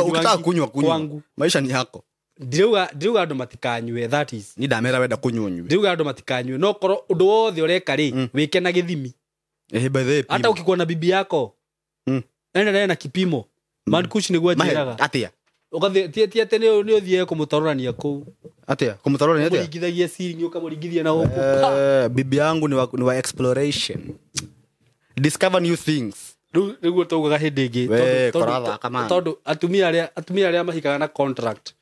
Ukitaka kunywa kunywa. Maisha ni yako. Ndiruga andu matikanyue that is. Ni ndamera wenda kunywa nyue. Ndiruga andu matikanyue no korwo undu wothe ureka ri wike na githimi. By the way. Hata ukikuwa na bibi yako. Endelea na kipimo. Man kushi niguo njiraga. Atia. Ugathi ti ati ni uthie kumutororania kuu. Atia kumutororania atia. Muringithagia ciringi ukamuringithia na huku. Bibi yangu ni wa exploration. Discover new things. Rĩu taugaga hĩndĩ ĩngĩ tondũ atumia arĩa mahikaga na contract.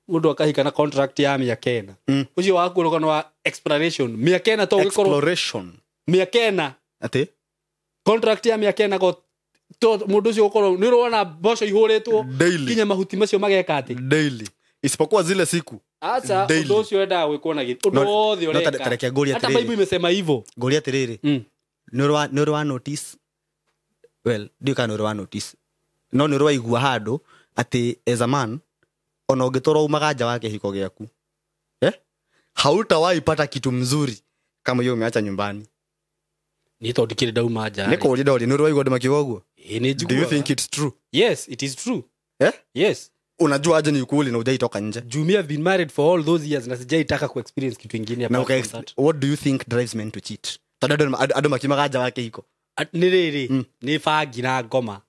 Mũndũ akahika na contract ya mĩaka ĩna. Ũcio waku ũrũgano wa exploration. Mĩaka ĩna to ũgĩkorwo exploration. Mĩaka ĩna. Ati? Contract ya mĩaka ĩna go mũndũ ũcio ũkorwo nĩ ũrona mboco ihũrĩtwo nginya mahuti macio mageka atĩ. Daily. Isipokuwa zile siku. Acha ũndũ ũcio wendaga gwĩkwo na gĩthimi. Ũndũ wothe ũreka. Hata Bible imesema hivyo. Ngoria atĩrĩrĩ. Nĩ ũrĩ notice. Well, ndiũ kana nĩ ũrĩ wa notice. No nĩ ũrĩ waigua handũ atĩ as a man ona ũngĩtũra umaga nja wa kĩhiko gĩaku. Hautawahi pata kitu mzuri kama hiyo umeacha nyumbani. Ni tondũ ndikĩrĩ ndauma nja. Nĩ kũũria ndoria nĩ ũrĩ waigua andũ makiuga ũguo? Nĩ njiguaga. Do you think it's true? Yes, it is true. Yes. Unajua aje ni ukweli na hujaitoka nje? Juu me have been married for all those years na sijaitaka ku experience kitu kingine apart from that. What do you think drives men to cheat? Tondũ andũ makiumaga nja wa kĩhiko. Ni rĩrĩ ni bangi na ngoma.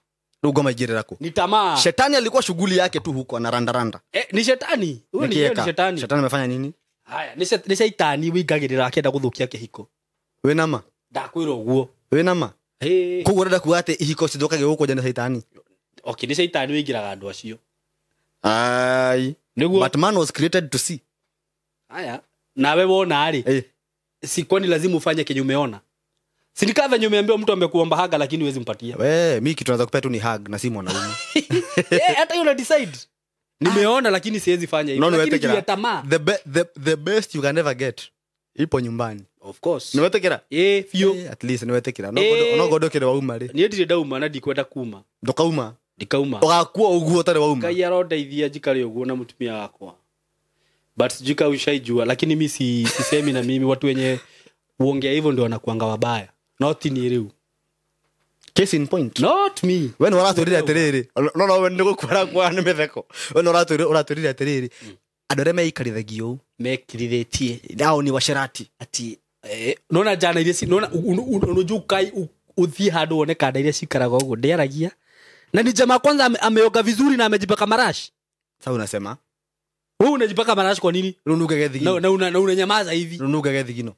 Rĩu ngoma ingĩrĩra kũ? Ni tamaa. Shetani alikuwa shughuli yake tu huko anarandaranda. Ni shetani. Huyo ni shetani. Shetani amefanya nini? Haya, ni shaitani wingagĩrĩra akĩenda gũthũkia kĩhiko. Wĩna ma? Ndakwĩra ũguo. Wĩna ma? Koguo ũrenda kuuga atĩ ihiko cithũkagio gũkũ nja nĩ shaitani? Okay, ni shaitani wĩingĩraga andũ acio. Ai. Nĩguo. But man was created to see. Haya, nawe wona rĩ. Si kwani lazima ufanye kenye umeona? Si ni kadha umeambiwa mtu amekuomba haga lakini huwezi mpatia. We, mimi kitu naweza kupea tu ni hug na si mwanaume. Hata hiyo na decide. Nimeona lakini siwezi fanya hivyo. No, lakini juu ya tamaa. The best you can ever get ipo nyumbani. Of course. Niwetekera? Fio. At least niwetekera. No godokere wauma ri. Ni ndire ndauma na ndikwenda kuma. Ndukauma. Ndikauma. Ugakua uguo utari wauma. Ngai arondeithia njikare uguo na mutumia wakwa. But sijui kama ushaijua lakini mimi sisemi na mimi watu wenye uongea hivyo ndio wanakuanga wabaya. Not ni riu. Case in point. Not me. We nĩ ũratwĩrire atĩrĩrĩ. No we nĩ gũkwara kwa nĩ mĩtheko. We nĩ ũratwĩrire atĩrĩrĩ. Andũ arĩa meikarithagio ũũ mekirithĩtie nao ni washerati. Ati nona jana iria nona unajua ukai uthie handũ wone kanda iria cikaraga ũguo ndĩaragia. Na ni jamaa kwanza ameoga vizuri na amejipaka marashi. Sasa unasema wewe unajipaka marashi kwa nini? Rũnungage thigino. Na unanyamaza hivi. Rũnungage thigino.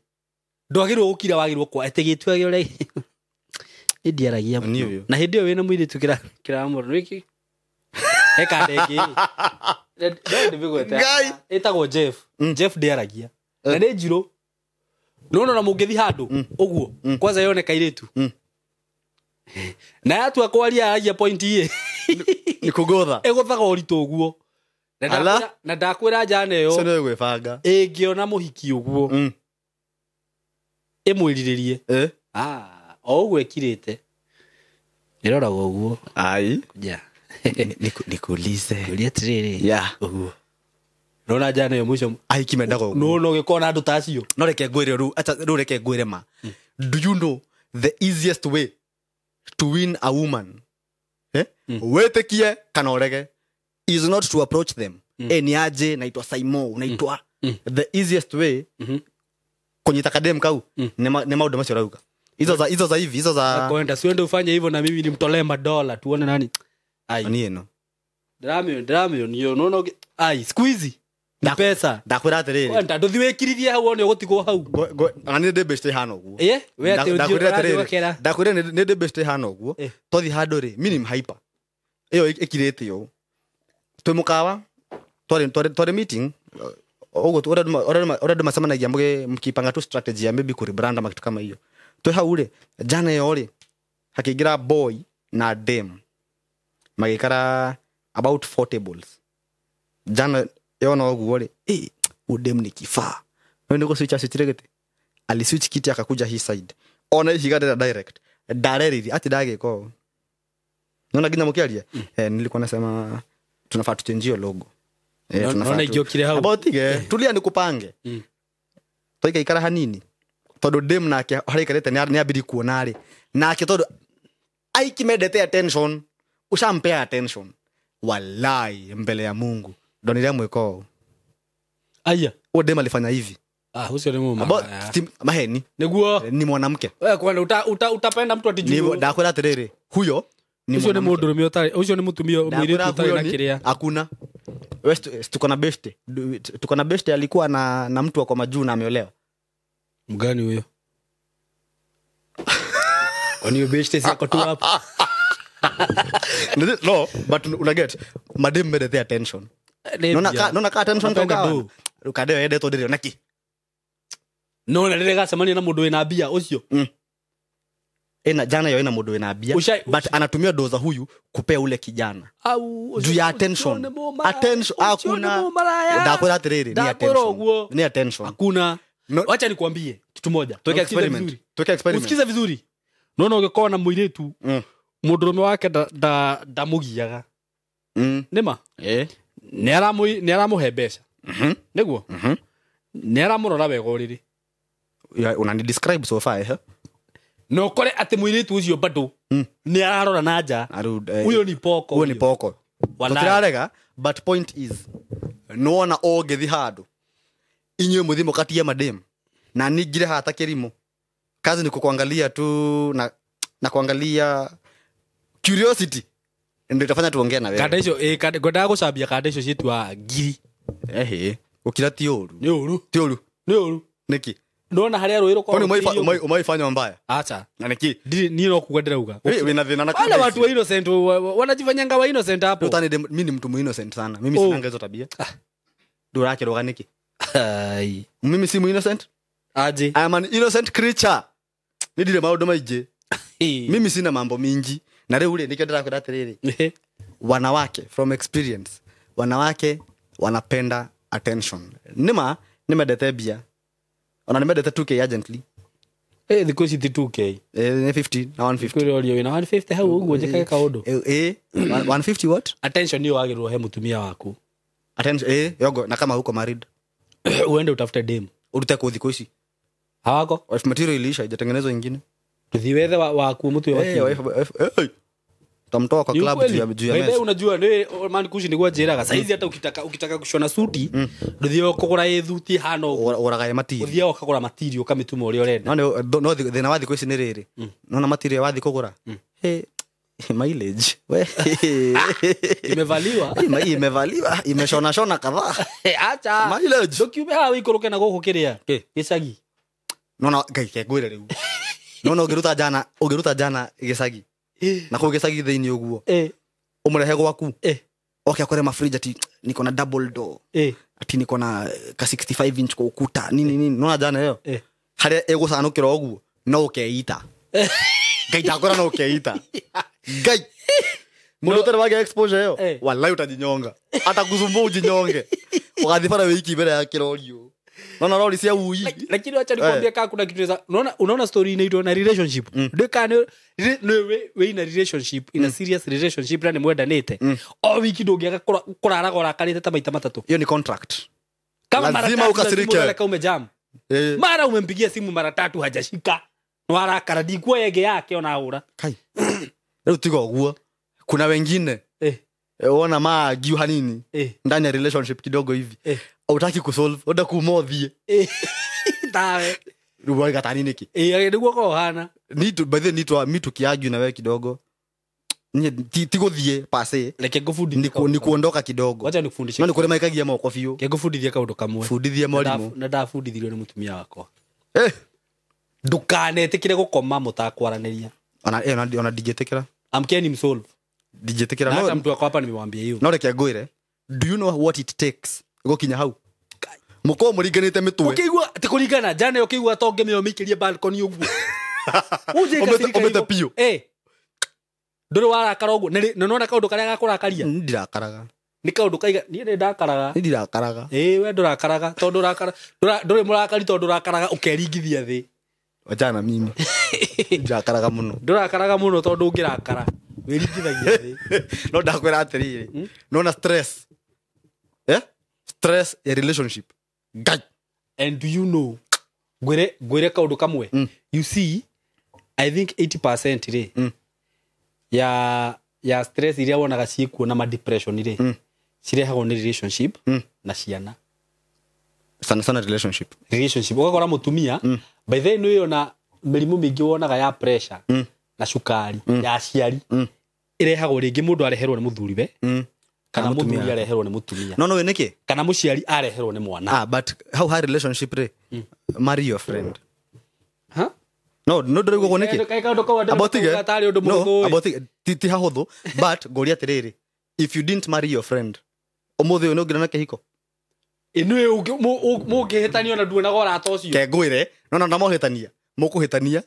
Ndwagĩrĩirwo gũkira wagĩrĩirwo kwa atĩ gĩtua ũrĩa ndiaragia mũno. Na hĩndĩ ĩyo wĩna mũirĩtu kĩramũra nĩkĩ heka ndengĩ ndĩmĩgwete ĩtagwo Jeff. Jeff ndiaragia na nĩ njirũ no na mũngĩthi handũ ũguo kwanza yone kairĩtu na yatua kwaria aragia point ĩ nĩ kũgũtha ĩgũthaga ũritũ ũguo na ndakwĩra njana ĩyo ũcio nĩ gwĩbanga ĩngĩona mũhiki ũguo ĩmwĩrirĩrie o ũguo ĩkirĩte ĩroraga ũguo. Ai. Yeah. Nikuulize. Ulia atĩrĩrĩ. Yeah. Ũguo. Nona jana ĩyo mũico ahiki mendaga ũguo. No ũgĩkorwo na andũ ta acio. No reke ngwĩre rĩu, acha rĩu reke ngwĩre ma. Do you know the easiest way to win a woman? Wĩtĩkie kana ũrege is not to approach them. Ni aje naitwa Saimo, unaitwa. The easiest way Kunyita kadem kau ni maundu macio rauga. Hizo za hivi, hizo za kwenda siende ufanye hivyo na mimi nimtolee madola tuone nani. Ai. Ni eno. Dramio niyo nono ai squeeze. Ni pesa. Ndakwira atiriri. Kwenda nduthi wikirithie hau one ugutigwo hau. Ona ni ndĩ hana uguo. Eh, we ati ndakwira atiriri. Ndakwira ni ndĩ hana uguo. Twathi handu ri, mimi ni hyper. Iyo ikirite yo. Twi mukawa twari meeting uguo already macemanagia mkipanga tu strategy ya maybe ku rebrand ama kitu kama hiyo. Twi hau ri, jana yo ri hakiingira boy na dem. Magikara about 4 tables. Jana yona uguo ri, udem ni kifaa. Wewe ndiko switch asitiregete. Ali switch kiti akakuja hii side. Ona ihiga direct. Dareriri ati dageko. Naona ginya mukiaria. Nilikuwa nasema tunafaa tuchange logo. Naona igiokire hau. About tige, tulia nikupange. Toika ikara hanini. Tondu dem nake haraikarite ni abiri kuona ri. Nake tondu aikimendete attention. Ushampea attention. Walai mbele ya Mungu. Ndonire mwiko. Aya. Huo dem alifanya hivi. Ah, ucio ni mama. Maheni. Niguo. Ni mwanamke. Wewe kwani utapenda mtu atijue. Ndakwira atiriri. Huyo ni ucio ni mundu rume utari. Ucio ni mutumia mwiritu utari na kiria. Hakuna. West tuko na best. Tuko na best alikuwa na mtu wa kwa majuu na ameolewa. Mgani huyo? Oni best sako tu hapo. No, but una get madem made their attention. Nona ka attention kwa rukadeo yende to ndire naki. No na rire gacemania na mundu wina mbia ucio. Ena jana yo ina mundu wina mbia but anatumia doza huyu kupea ule kijana. Au juu ya attention. Attention hakuna. Ndakwira atiriri ni attention. Ni attention. Hakuna. Wacha nikwambie kitu moja. Tuweke experiment. Tuweke experiment. Usikize vizuri. Nona ungekuwa na mwiritu mundurume wake ndamugiaga. Nima? Ni aramuhe mbeca. Niguo? Ni aramurora wega uriri. Unani describe so far eh? No kore ati mwiritu ucio bado ni ararora na nja. Huyo ni poko. Huyo ni poko. Tutirarega, but point is nona ongethi handu inyuĩ muthi mukatie madem na ningire hata kirimo. Kazi ni kukuangalia tu na kuangalia curiosity ndio itafanya tuongee na wewe. Kanda icio ngwendaga gucambia kanda icio cietwa ngiri. Ehe, ukira ti uru. Ni uru. Ti uru. Ni uru. Niki? Ndona haria rwiro kwa. Kwani umaifanya mbaya? Acha. Na niki? Ni no kuga ndirauga. Wewe na thina na wale watu wa innocent wanajifanyanga wa innocent hapo. Utani mimi ni mtu innocent sana. Mimi sinanga hizo tabia. Ndurakiroga niki? Ai. Mimi si innocent? Aje. I am an innocent creature. Nidire maundu maingi. Mimi sina mambo mingi. Na riu ri nikio ndirakwira atiriri. Wanawake from experience, wanawake wanapenda attention. Nima nimendete mbia. Ona nimendete 2k urgently. Thiku ici ti 2k. Ni 50 na 150. Kwĩrorio wĩna 150 hau ũguo njĩkage kaũndũ. 150 what? Attention niyo wagĩrĩirwo he mũtumia waku. Attention yogo na kama huko married. Uende utafute dem. Urute kwa thiku ici. Hawako? Wife material iliisha haijatengenezwa ingine. Tuthi wethe waku mtu wa Utamtoa kwa club juu ya meza. Unajua ni man kushi niguo njiraga. Saizi hata ukitaka kushona suti nduthie kugura ithuti hano uraga matiri. Uthie ukagura matiri ukamituma uria urenda. No thina wa thiku ici ni riri. Nona matiri wathi kugura. Mileage. We. Imevaliwa. Imevaliwa, imeshona shona kadhaa. Acha. Mileage. Ndukiume haha wikũrũke na gũkũ kĩrĩa. Gĩcagi. Nona ngai kengwĩre rĩu. Nona ũngĩruta jana gĩcagi. Na kũu gĩcagi thĩinĩ ũguo. Ũmũrehe gwaku. Oke akore mafridge ati niko na double door. Ati niko na ka 65 inch kwa ukuta. Nini nini. Nona jana hiyo. Harĩa ĩgũcanũkĩra ũguo no ũkeita. Ngai ndakora no ũkeita. Ngai. Mũndũ ũtarĩ wagĩa exposure ĩyo. Wallahi utajinyonga. Atakusumbua ujinyonge. Ũgathiĩ bara wiki mbere ya kĩrori ũũ. Naona rori cia ui. Lakini acha nikwambie kaka kuna kitu za unaona story inaitwa na relationship. Ndio kana ni we in a relationship, in a serious relationship na ni mwendanite. O wiki ndũngĩaga kũraraga ũrakarĩte ta maita matatu. Hiyo ni contract. Kama mara lazima ukasirike. Kama umejam. Mara umempigia simu mara tatu hajashika. Warakara ndikuwa yenge yake ona hura. Kai. Rĩu tiga ũguo. Kuna wengine ona maagiu hanini ndani ya relationship kidogo hivi. Hautaki kusolve, unataka kumothie. Tawe. Rĩu waiga tani nĩkĩ? Ĩĩ, nĩguo korwo hana. Ni tu by the ni tu mi tukiargue na wewe kidogo. Nye ti gũthiĩ pase. Reke ngũbundithie Ni kaũndũ ni kamwe. kuondoka kidogo. Wacha nikufundishe. No nĩ kũrĩ maikagia moko biũ. Reke ngũbundithie kaũndũ kamwe. Bundithie mwarimũ. Na ndabundithirio nĩ mũtumia wakwa. Eh. Ndũkanetĩkĩre gũkoma mũtakwaranĩria. Ona ndingĩtĩkĩra. Amkeni msolve. Ndingĩtĩkĩra. Na hata No mtu wako hapa nimewambia hiyo. no reke ngwĩre. Do you know what it takes gũkinya hau? Mũkorwo mũringanĩte mĩtwe. Ũkĩigua ti kũringana jana ũkĩigua tonge mĩo mĩikĩrie balcony ũguo. Uje Ũmĩte ikasirika biũ. Eh. Ndũrĩ warakara ũguo. Na nĩwona kaũndũ karĩa gakũrakaria. Nĩ ndirakaraga. Nĩ kaũndũ kaiga niĩ nĩ ndakaraga. Nĩ ndirakaraga. Ĩĩ we ndũrakaraga tondũ ũrakara ndũrĩ mũrakari tondũ ũrakaraga ũkeringithia thĩ. Wachana na mimi. Ndirakaraga mũno. Ndũrakaraga mũno tondũ ũngĩrakara wĩringithagia thĩ. No ndakwĩra atĩrĩrĩ. Nona stress. Eh? Stress ya relationship. Ngai. And do you know ngwĩre kaũndũ kamwe. You see, I think 80% rĩ ya stress iria wonaga ciĩkuo na ma depression rĩ cirehagwo nĩ relationship na ciana. Sana sana relationship. Relationship ũgakora mũtumia by the way nĩ ũyona mĩrimũ mĩingĩ wonaga ya pressure na cukari ya aciari ĩrehagwo rĩngĩ mũndũ areherwo nĩ mũthuriwe kana mũthuri areherwo nĩ mũtumia No no nĩkĩ? kana mũciari areherwo nĩ mwana. Ah, but how high relationship rĩ? Marry your friend. Ha? No, no ndĩraigua ũguo nĩkĩ? Kaĩ kaũndũ kau andũ Abotige. makauga tarĩ ũndũ No, mũhũthũ ĩ. abotige. Ti hahũthũ, but ngũria atĩrĩrĩ. If you didn't marry your friend, ũmũthĩ ũyũ nĩ ũngĩona kĩhiko? Ĩnũĩ mũngĩhĩtania ona nduonaga ũrata ũcio. Ke ngwĩre, no na ndamohĩtania. Mũkũhĩtania,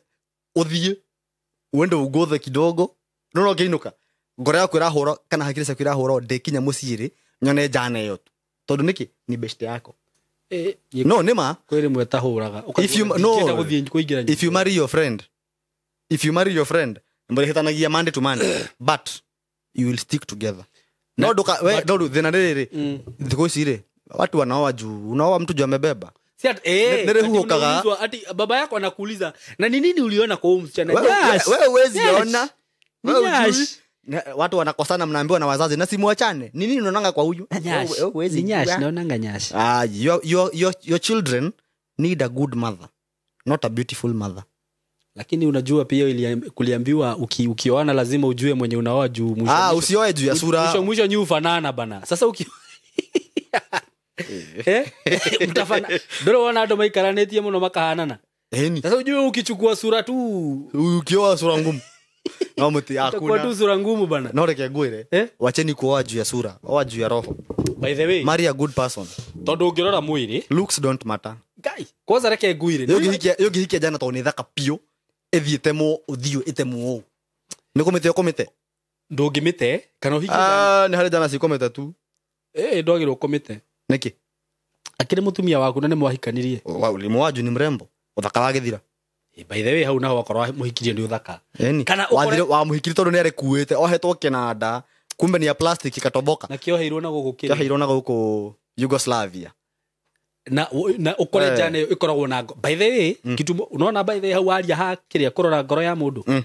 ũthiĩ, uende ugothe kidogo, no no ngĩinũka. Ngoro yaku ĩrahũra kana hakiri ciaku irahũra ndĩkinya mũciĩ rĩ, nyone njana ĩyo tu. Tondũ nĩkĩ? Ni best yako. No nĩ ma. Kwĩ rĩmwe tahũraga. If you no, gũthiĩ kũingĩra if you marry your friend, if you marry your friend, mũrĩhĩtanagia Monday to Monday, but you will stick together. No nduka we no thĩna rĩrĩ thikũ ici rĩ, watu wanaoa juu, unaoa mtu juu amebeba. Si ati eh Nĩrĩhuhũkaga. ati baba yako anakuuliza na ni nini uliona kwa huyu msichana? Wewe huwezi ona. Wewe hujui. Nyash. Watu wanakosana mnaambiwa na wazazi na simuachane. Ni nini unaonanga kwa huyu? Nyash. Wewe huwezi Ni nyash, jua. naonanga nyash. Ah, your children need a good mother, not a beautiful mother. Lakini unajua pia kuliambiwa ukioana lazima ujue mwenye unaoa juu mwisho. Ah, usioe juu ya sura. Mwisho mwisho nyu ufanana bana. Sasa uki eh mtafana. Ndio wana andũ maikaranĩtie mũno makahanana. Eni. Sasa ujue ukichukua sura tu ukioa sura ngumu. No mti utakuwa hakuna. tu sura ngumu bana. No reke ngwire. Wacheni kuoa juu ya sura, oa juu ya roho. By the way, marry a good person. Tondu ũngĩrora mwĩrĩ, looks don't matter. Ngai, kwanza reke ngwire. Yũngĩhikia jana tondũ nĩ thaka biũ, ĩthiĩ temwo ũthiũ ĩtemwo ũũ. Nĩ kũmĩte ũkũmĩte? Ndũngĩmĩte kana ũhikie jana. Ah, nĩ harĩ jana cikũmĩte tu. Eh, ndwagĩrĩirwo ũkũmĩte. Nĩkĩ? Akĩrĩ mũtumia waku na nĩ mwahikanirie. Ũrimũ wanju ni mrembo. Ũthaka wa gĩthira. By the way, hau naho wakorwo mũhikirie nĩ ũthaka. Eni. Kana ũkore Wathire wamuhikiri tondu nĩ arĩkuĩte ohetwo kĩnanda kumbe ni ya plastic ikatoboka. Na kĩoheirwo na gũkũ kĩrĩ. Kĩoheirwo na gũkũ Yugoslavia. Na ũkore njana ĩyo ĩkoragwo na by the way, kitu unaona by the way hau waria ha kĩrĩa kũrora ngoro ya mũndũ.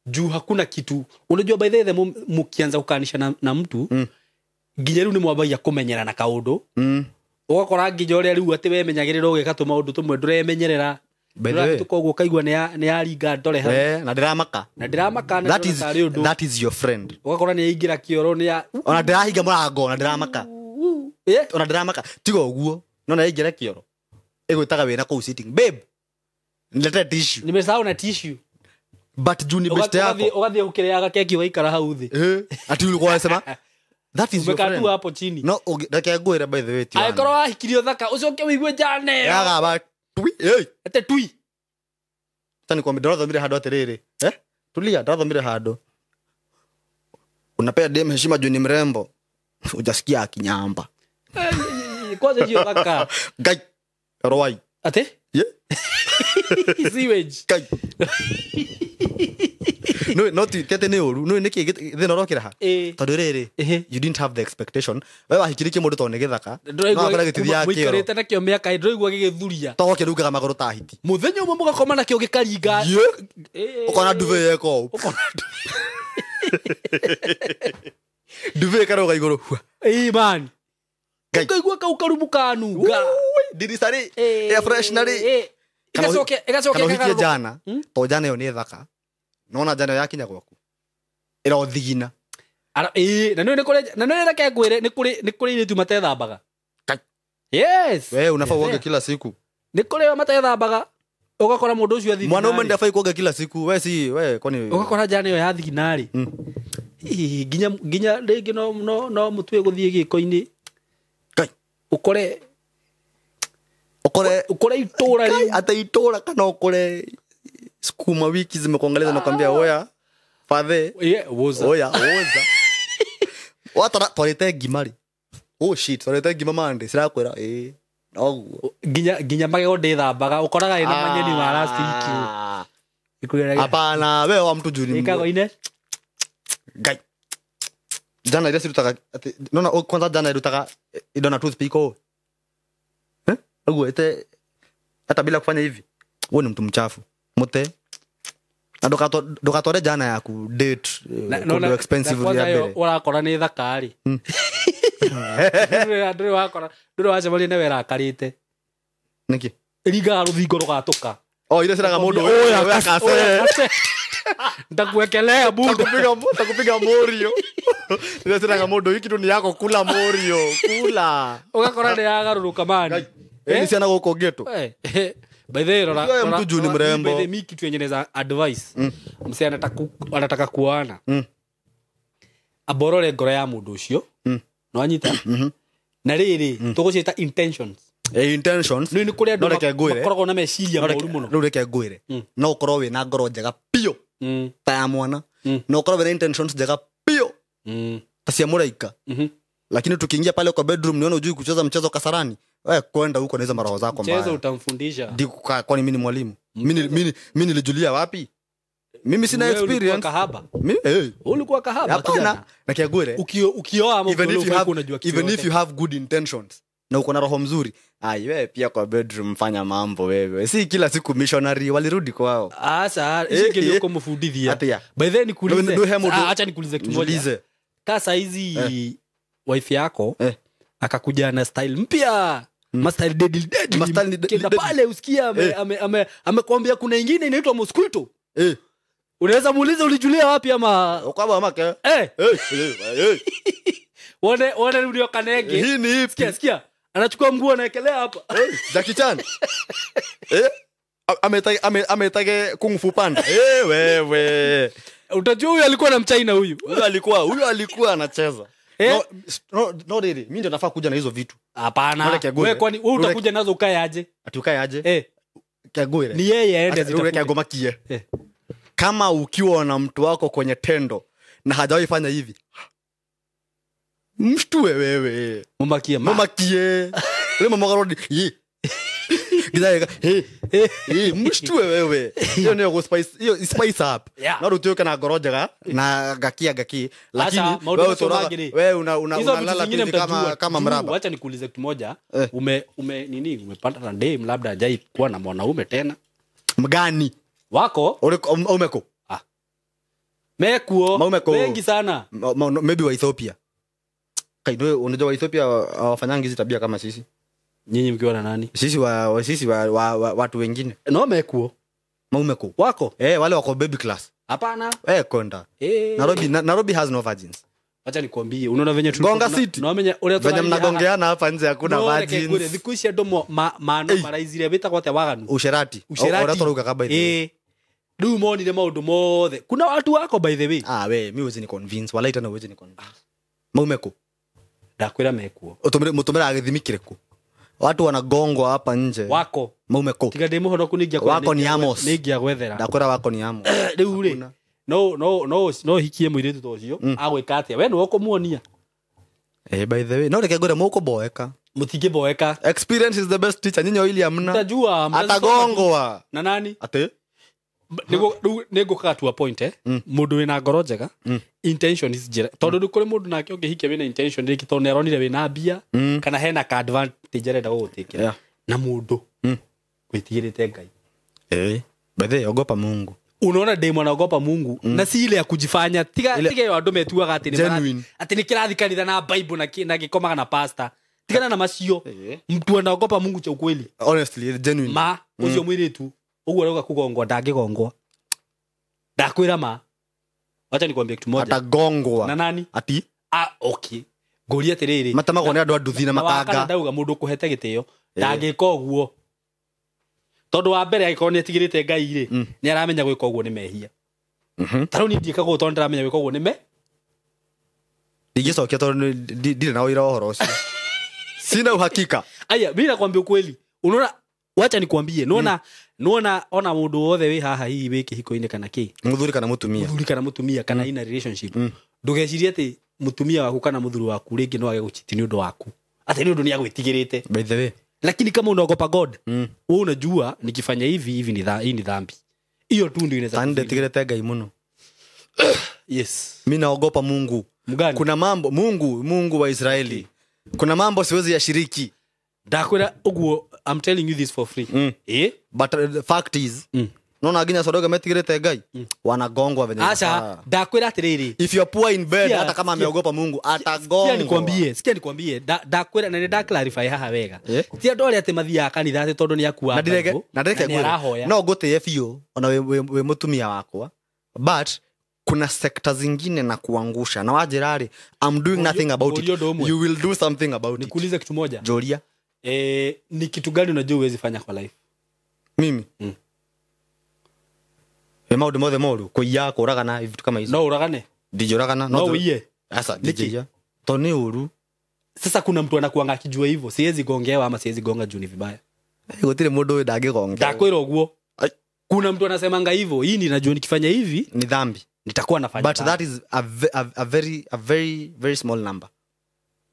Juu hakuna kitu. Unajua by the way mukianza kukanisha na mtu nginya rĩu nĩ mwambagia kũmenyerana na kaũndũ. Ũgakora nginya ũrĩa rĩu atĩ wemenyagĩrĩra ũgĩka tũmaũndũ tũmwe ndũremenyerera. By the way, Ũrahĩtũka ũguo ũkaigua nĩ yaringa ndore hau. Na ndĩramaka. Na ndĩramaka na ndĩrona tarĩ ũndũ. That is your friend. Ũgakora nĩ yaingĩra kĩoro nĩ ya Ona ndĩrahinga mũrango na ndĩramaka. Ona ndĩramaka. Tiga ũguo. No na yaingĩra kĩoro. Ĩgwĩtaga wĩna kũu sitting. Babe, nilete tissue. Nimesahau na tissue. But juu ni best yako. Ũgathiĩ ũkĩrĩaga keki ũgaikara hau thĩ. Ati ulikuwa unasema that is your Umekaa friend. tu hapo chini. No, reke ngwĩre by the way ti. Angĩkorwo wahikirio thaka ũcoke ũigue njana ĩyo. Yaga ba tui. Hey. Ate tui. Sasa nikwambia ndĩrathomire handũ atĩrĩrĩ. Tulia, ndĩrathomire handũ. Unapea dem heshima juu ni mrembo. Hujasikia akinyamba. Kwanza hiyo thaka. Ngai. Rowai. Ate? Ye. Sewage. Ngai. No, no ti tete nĩ ũru. No nĩkĩ thĩna ũrokĩra ha? Tondũ rĩrĩ, you didn't have the expectation. We wahikirikie mũndũ tondũ nĩ gĩthaka. No akora gĩtithiaga kĩoro. Mũikarĩte nakĩo mĩaka ndũraigua gĩgĩthuria. To gũkĩrungaga magũrũ ta hiti. Mũthenya ũmwe mũgakoma nakĩo gĩkaringa. Ũkona nduve yeka ũũ. Ũkona nduve ĩkarũga igũrũ. Ĩĩ man. Ũkaigua kau karumu kanunga. Ndirica rĩ, air freshener rĩ. Igacoke Kana uhikie jana to jana yo ni thaka nona jana yakinya gwaku irothigina. Na nĩ kũrĩ na nĩ reke ngwĩre nĩ kũrĩ irĩtu matethambaga. Yes. Wewe unafaa uoge kila siku. Nĩ kũrĩ matethambaga ũgakora mũndũ ũcio athigina. Mwanaume ndafai kuoga kila siku. Wewe si wewe kwani ũgakora jana ĩyo yathigina rĩ. Nginya rĩngĩ no mũtue gũthiĩ gĩko-inĩ. Ukore ukore itũra rĩ hata itũra kana ukore sukuma wiki zimekuangalia na kwambia oya fathe woza oya woza watara twarite ngima ri oh shit twarite ngima mande sirakwira noguo nginya magego ndithambaga ukoraga ina manyeni ma last week ikugerega hapana wewe wa mtu juni ikago ine ngai jana ile sirutaga nona kwanza jana irutaga idona toothpick oh uguo ete hata bila kufanya hivi wewe ni mtu mchafu mute na ndukatware jana ya ku date no expensive ya mbere urakora ni thakari nduri wakora nduri wacemania na werakarite niki ringaga ruthingo rugatuka oh ile siraga mundu oya kase ndakuwekelea buda takupiga morio ile siraga mundu hiki tu ni yako kula morio kula ugakora ni yagaruruka mani ni ciana guko ghetto. By the way rora mtu juu ni mrembo. By the way kitu yenye naweza advice mse anataka kuoana aborore ngoro ya mundu ucio no anyita na riri tuguciita intentions intentions ni kuri andu makoragwo na meciria moru muno riu reke ngwire no ukorwo wina ngoro njega piũ ta ya mwana no ukorwo wina intentions njega piũ ta cia mũraika lakini tukiingia pale kwa bedroom nione ujui kucheza mchezo kasarani wewe kwenda huko na hizo maroho zako mbaya. Mchezo utamfundisha. Ndiko kwani mimi ni mwalimu? Mimi nilijulia wapi? Mimi sina experience. Kahaba. Mimi ulikuwa kahaba kijana. Na kiagure. Ukioa ama unajua kitu. Even if you have good intentions na uko na roho mzuri, ai wewe pia kwa bedroom fanya mambo wewe. Si kila siku missionary walirudi kwao. Sasa hizi ndio kumfundithia. By then nikuulize. Acha nikuulize kitu moja. Sasa hizi wife yako akakuja na style mpya. Master deadly kenda pale usikia amekwambia kuna nyingine inaitwa mosquito. Unaweza muuliza ulijulia wapi ama ukwaba make Wone ndio kanege. Hii ni ipi? Sikia. Anachukua mguu anaekelea hapa. Jackie Chan. Ametage Kung Fu Panda. Wewe. Utajua huyu alikuwa na mchaina huyu. Huyu alikuwa anacheza. No really. Mimi ndio nafaa kuja na hizo vitu. Hapana. Wewe kwani wewe utakuja nazo ukae aje? Ati ukae aje? Kagwire. Ni yeye aende zitakuja. Kagomakie. Kama ukiwa na mtu wako kwenye tendo na hajawahi fanya hivi, mshtue wewe. Mumakie. Ile mama garodi. Gizaega. Mshtue wewe. Hiyo ndio spice, hiyo spice up. Na rutuka na gorojaga na gakia lakini wewe wewe unalala tu kama mraba. Acha nikuulize kitu moja. Ume nini umepanda na dem labda hajai kuwa na mwanaume tena. Mgani? Wako? Umeko. Mekuo. Wengi sana. Maybe wa Ethiopia. Kai unajua wa Ethiopia hawafanyangi hizi tabia kama sisi. Nyinyi mkiwa na nani? Sisi wa watu wengine. No mekuo. Maumeko. Wako? Wale wako baby class. Hapana. Konda. Nairobi has no virgins. Acha nikwambie, unaona venye Gonga City. Unaona venye venye mnagongeana hapa nje hakuna virgins. Thiku ici andu maano maraizire bitagwo atia waganu. Usherati. Ora toruga kaba hivi. Riu monire maundu mothe. Kuna watu wako by the way. We mimi huwezi ni convince. Wala itana huwezi ni convince. Maumeko. Ndakwira mekuo. Utumira githimi kiriku? Watu wanagongwa hapa nje. Wako. Maumeko. Tiga ndi muhono kuningia kwa. Wako ni Amos. Ningia gwethera. Ndakwira wako ni Amos. Riu ri. No hikie muiritu to ucio agwika atia we no ukumuonia. By the way, no reke ngure mukuboeka. Mutingĩboeka. Experience is the best teacher. Nyinyi oili amna. Mtajua atagongwa. Na nani? Ate? Nĩngũkaga to a point mũndũ wĩna ngoro njega intention is njega tondũ nĩ kũrĩ mũndũ nake ũngĩhikia wĩna intention rĩngĩ tondũ nĩaronire wĩna mbia kana hena ka advantage arenda gũgũtĩkĩra na mũndũ wĩtigĩrĩte Ngai. By the way, ogopa Mungu. Unaona demu anaogopa Mungu na si ile ya kujifanya tiga hiyo andũ metuaga atĩ nĩ atĩ nĩ kĩrathi kanitha na Bible na gĩkomaga na pastor. Tigana na macio. Mtu anaogopa Mungu cha ukweli. Honestly, genuine. Ma ucio mwiritu uguo arauga kugongwa ndangigongwa. Ndakwira ma. Wacha nikwambie kitu moja. Atagongwa. Na nani? Ati? Ah, okay. Nguria atiriri. Matamagwo ni andu a nduthi na matanga. Ndauga mundu kuhete gitio ndangika uguo. Tondu wa mbere agikorwo ni etigirite Ngai ri, ni aramenya gwika uguo ni mehia. Ta riu ni ndiikaga uguo tondu ndiramenya gwika uguo ni me. Ndingicokia tondu ndirĩ na ũira wa ũhoro ũcio. Sina uhakika. Aya, mimi nakwambia ukweli. Unaona, wacha nikwambie, nuona nuona ona mundu wothe wi haha hihi wi kihiko-inĩ kana ki. Muthuri kana mutumia. Muthuri kana mutumia kana ina relationship. Ndugecirie ati mutumia waku kana muthuri waku ringi no age guchiti ni undu waku. Ati ni undu ni agwitigirite. By the way. Lakini kama unaogopa God, wewe unajua nikifanya hivi hivi ni hii ni dhambi. Hiyo tu ndio inaweza. Tani ndetigirite Ngai muno. Yes. Mimi naogopa Mungu. Mgani? Kuna mambo Mungu wa Israeli. Kuna mambo siwezi yashiriki. Ndakwira uguo, I'm telling you this for free. Eh? But the fact is, naona nginya sodoga metigirite Ngai, wanagongwa venye. Acha, ndakwira atiriri. If you are poor in bed, hata kama ameogopa Mungu atagongwa. Sikia nikwambie, ndakwira na nda clarify haha wega. Ti andu aria ati mathiaga kanitha ati tondu ni akua. Na ndireke ngwire. No ngũtĩe biũ ona we mutumia wakwa. But kuna sekta zingine na kuangusha na wajirari, I'm doing nothing about it. You will do something about it. Nikuulize kitu moja. Joria. Ni kitu gani unajua huwezi fanya kwa life? Mimi. Maundu mothe moru kuiya kuragana vitu kama hizo. No uragane. Ndijuragana no uiye. Sasa ndijia. To ni uru. Sasa kuna mtu anakuanga akijua hivyo, siwezi gongewa ama siwezi gonga juu ni vibaya. Gutire mundu uyu ndangĩgonga. Ndakwira uguo. Kuna mtu anasemanga hivyo, hii ninajua nikifanya hivi ni dhambi. Nitakuwa nafanya. But that is a very very very small number.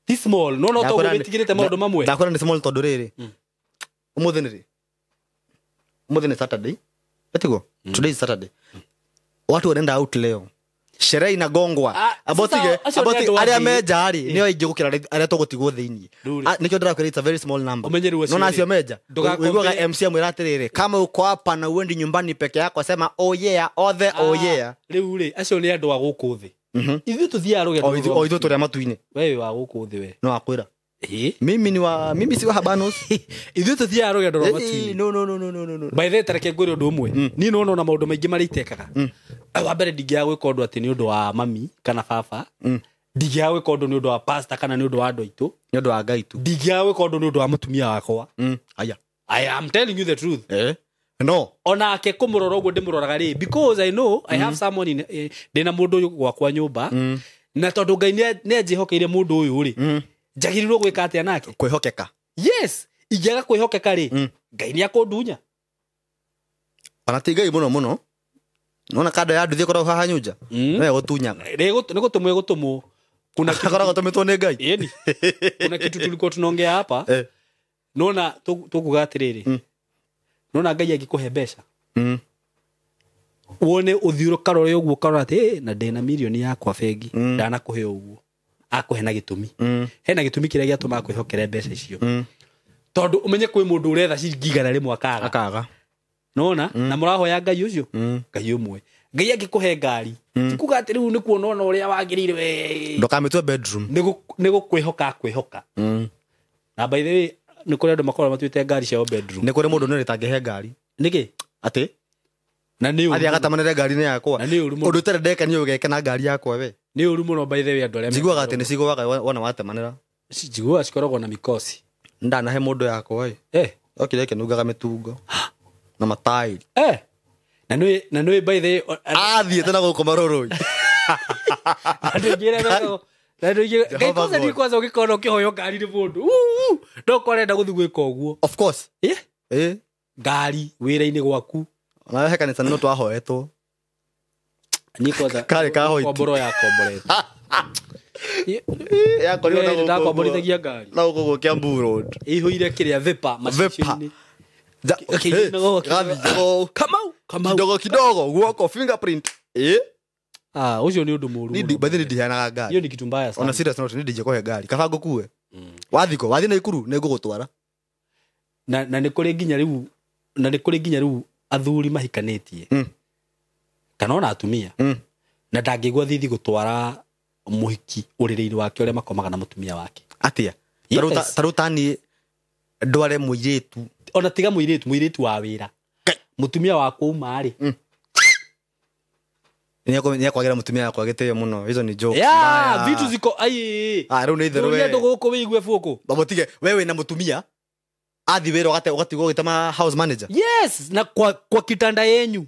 This small. No to wetigirite maundu mamwe. Ndakwira ni small tondu riri. Umuthi ni ri. Umuthi ni Saturday. Etigo. Today is Saturday. Watu wanaenda out leo. Sherehe inagongwa. Abotige aria meja ari nio aingi gukira aria tugutigwo thiini. Nikio ndirakwira it's a very small number. No na acio meja. Uiguaga MC amwira atiriri, kama uko hapa na uendi nyumbani peke yako sema oh yeah, othe oh yeah. Riu ri acio ni andu a guku thi. Ithuĩ tuthiaga rũgendo. O ithuĩ tũrĩa matu-inĩ. Wewe wa guku thi we. No akwira. Mimi si wa Habanos. Ithuĩ tuthiaga rũgendo rwa matu-inĩ. No. By the way, tareke ngwĩre ũndũ ũmwe. Niĩ nĩwona ona maũndũ maingĩ marĩa itekaga. Wa mbere ndingĩaga gwĩka ũndũ atĩ nĩ ũndũ wa mami kana baba. Ndingĩaga gwĩka ũndũ nĩ ũndũ wa pastor kana nĩ ũndũ wa andũ aitũ. Nĩ ũndũ wa Ngai tu. Ndingĩaga gwĩka ũndũ nĩ ũndũ wa mũtumia wakwa. Aya. I am telling you the truth. No. Onake kũmũrora ũguo ndĩmũroraga rĩ, because I know I have someone in ndĩna mũndũ ũyũ gwakwa nyũmba. Na tondũ Ngai nĩ anjĩhokeire mũndũ ũyũ rĩ, njagĩrĩirwo gwĩka atĩa nake? Kwĩhokeka. Yes, ingĩaga kwĩhokeka rĩ, Ngai nĩ akũndunya. Ona ti Ngai mũno mũno. Nona kando ya nduthi ĩkoragwo haha nyunja. No ĩgũtunyaga. Nĩ gũtũmwo ĩgũtũmwo. Kuna kitu akoragwo atũmĩtwo nĩ Ngai. Yeni. Kuna kitu tulikuwa tunaongea hapa. Nona tukuga atiriri. Nona Ngai angĩkũhe mbeca. Wone ũthiũrũ karore ũguo karora atĩ na ndĩna milioni yakwa bengi ndanakũhe ũguo. Akũhe na gĩtũmi. Hena gĩtũmi kĩrĩa gĩatũma akwĩhokere mbeca icio. Tondũ ũmenye kwĩ mũndũ ũretha ciringi 100 akaga. Nona na mũrahoya Ngai ũcio. Ngai ũmwe. Ngai angĩkũhe ngari. Ti kuga atĩ rĩu nĩ kuona ona ũrĩa wagĩrĩire we. Ndũkamĩtue bedroom. Nĩ gũkwĩhoka akwĩhoka. Na by the way, nĩ kũrĩ andũ makoragwo matuĩte ngari ciao bedroom. Nĩ kũrĩ mũndũ nĩ rĩtangĩhe ngari. Nĩkĩ? Atĩ? Na nĩ ũru. Athiĩ agatamanĩre ngari-inĩ yakwa. Na nĩ ũru mũno. Ũndũ ũtarĩ ndeka nĩ ũgeke na ngari yakwa we. Nĩ ũru mũno by the way andũ arĩa. Njiguaga atĩ nĩ cigũaga wona watemanĩra. Njiguaga cikoragwo na mikosi. Ndanahe mũndũ yakwa ĩ. Okire ĩkĩnungaga mĩtungo. Na matairi. Na nĩ by the way athiĩte na gũkũ marũrũi. Andũ aingĩ Ngai kwanza ni kwanza ũgĩkorwo ũkĩhoywo ngari nĩ mũndũ. No korenda gũthiĩ gwĩka ũguo. Of course. Ngari wĩra-inĩ gwaku. Ona he kanitha no twahoetwo. Ni kwanza Kari kahoiti. Komboro ya komborete. Yakorirwo na gũkũ. Ndakomborithagia ngari. Na gũkũ gũkũ Kiambu Road. Ĩihũire kĩrĩa Vipa macicio-inĩ. Kamau Kamau. Kidogo kidogo guoko fingerprint. Ah, ucio ni undu muru. Ni by the ndiheanaga ngari. Hiyo ni kitu mbaya sana. Ona serious note ni ndije ngari. Kaba ngũkue. Wathiko, wathi Naikuru nĩ ngũgũtwara. Na nĩ kũrĩ nginya rĩu, na nĩ kũrĩ nginya rĩu athuri mahikanĩtie. Kana ona atumia. Na ndangĩigua thithi gũtwara mũhiki ũrĩrĩ-inĩ wake ũrĩa makomaga na mũtumia wake. Atia. Yes. Tarä u tani ndware må irä tu Ona tiga mũirĩtu wa wĩra. Mũtumia wakwa uma rĩ. Nä ekwagä ra må tumia wakwa gä tä må no ico nä jokes. Yeah, Mbaya. vitu ziko ai. Ah, rä u nä itherå Ũria andũ gũkũ wĩigue bũkũ. Babotige we wä na må tumia athi wä ra ũgatigwo ũgĩtema house manager. Yes, na kwa kitanda yenyu.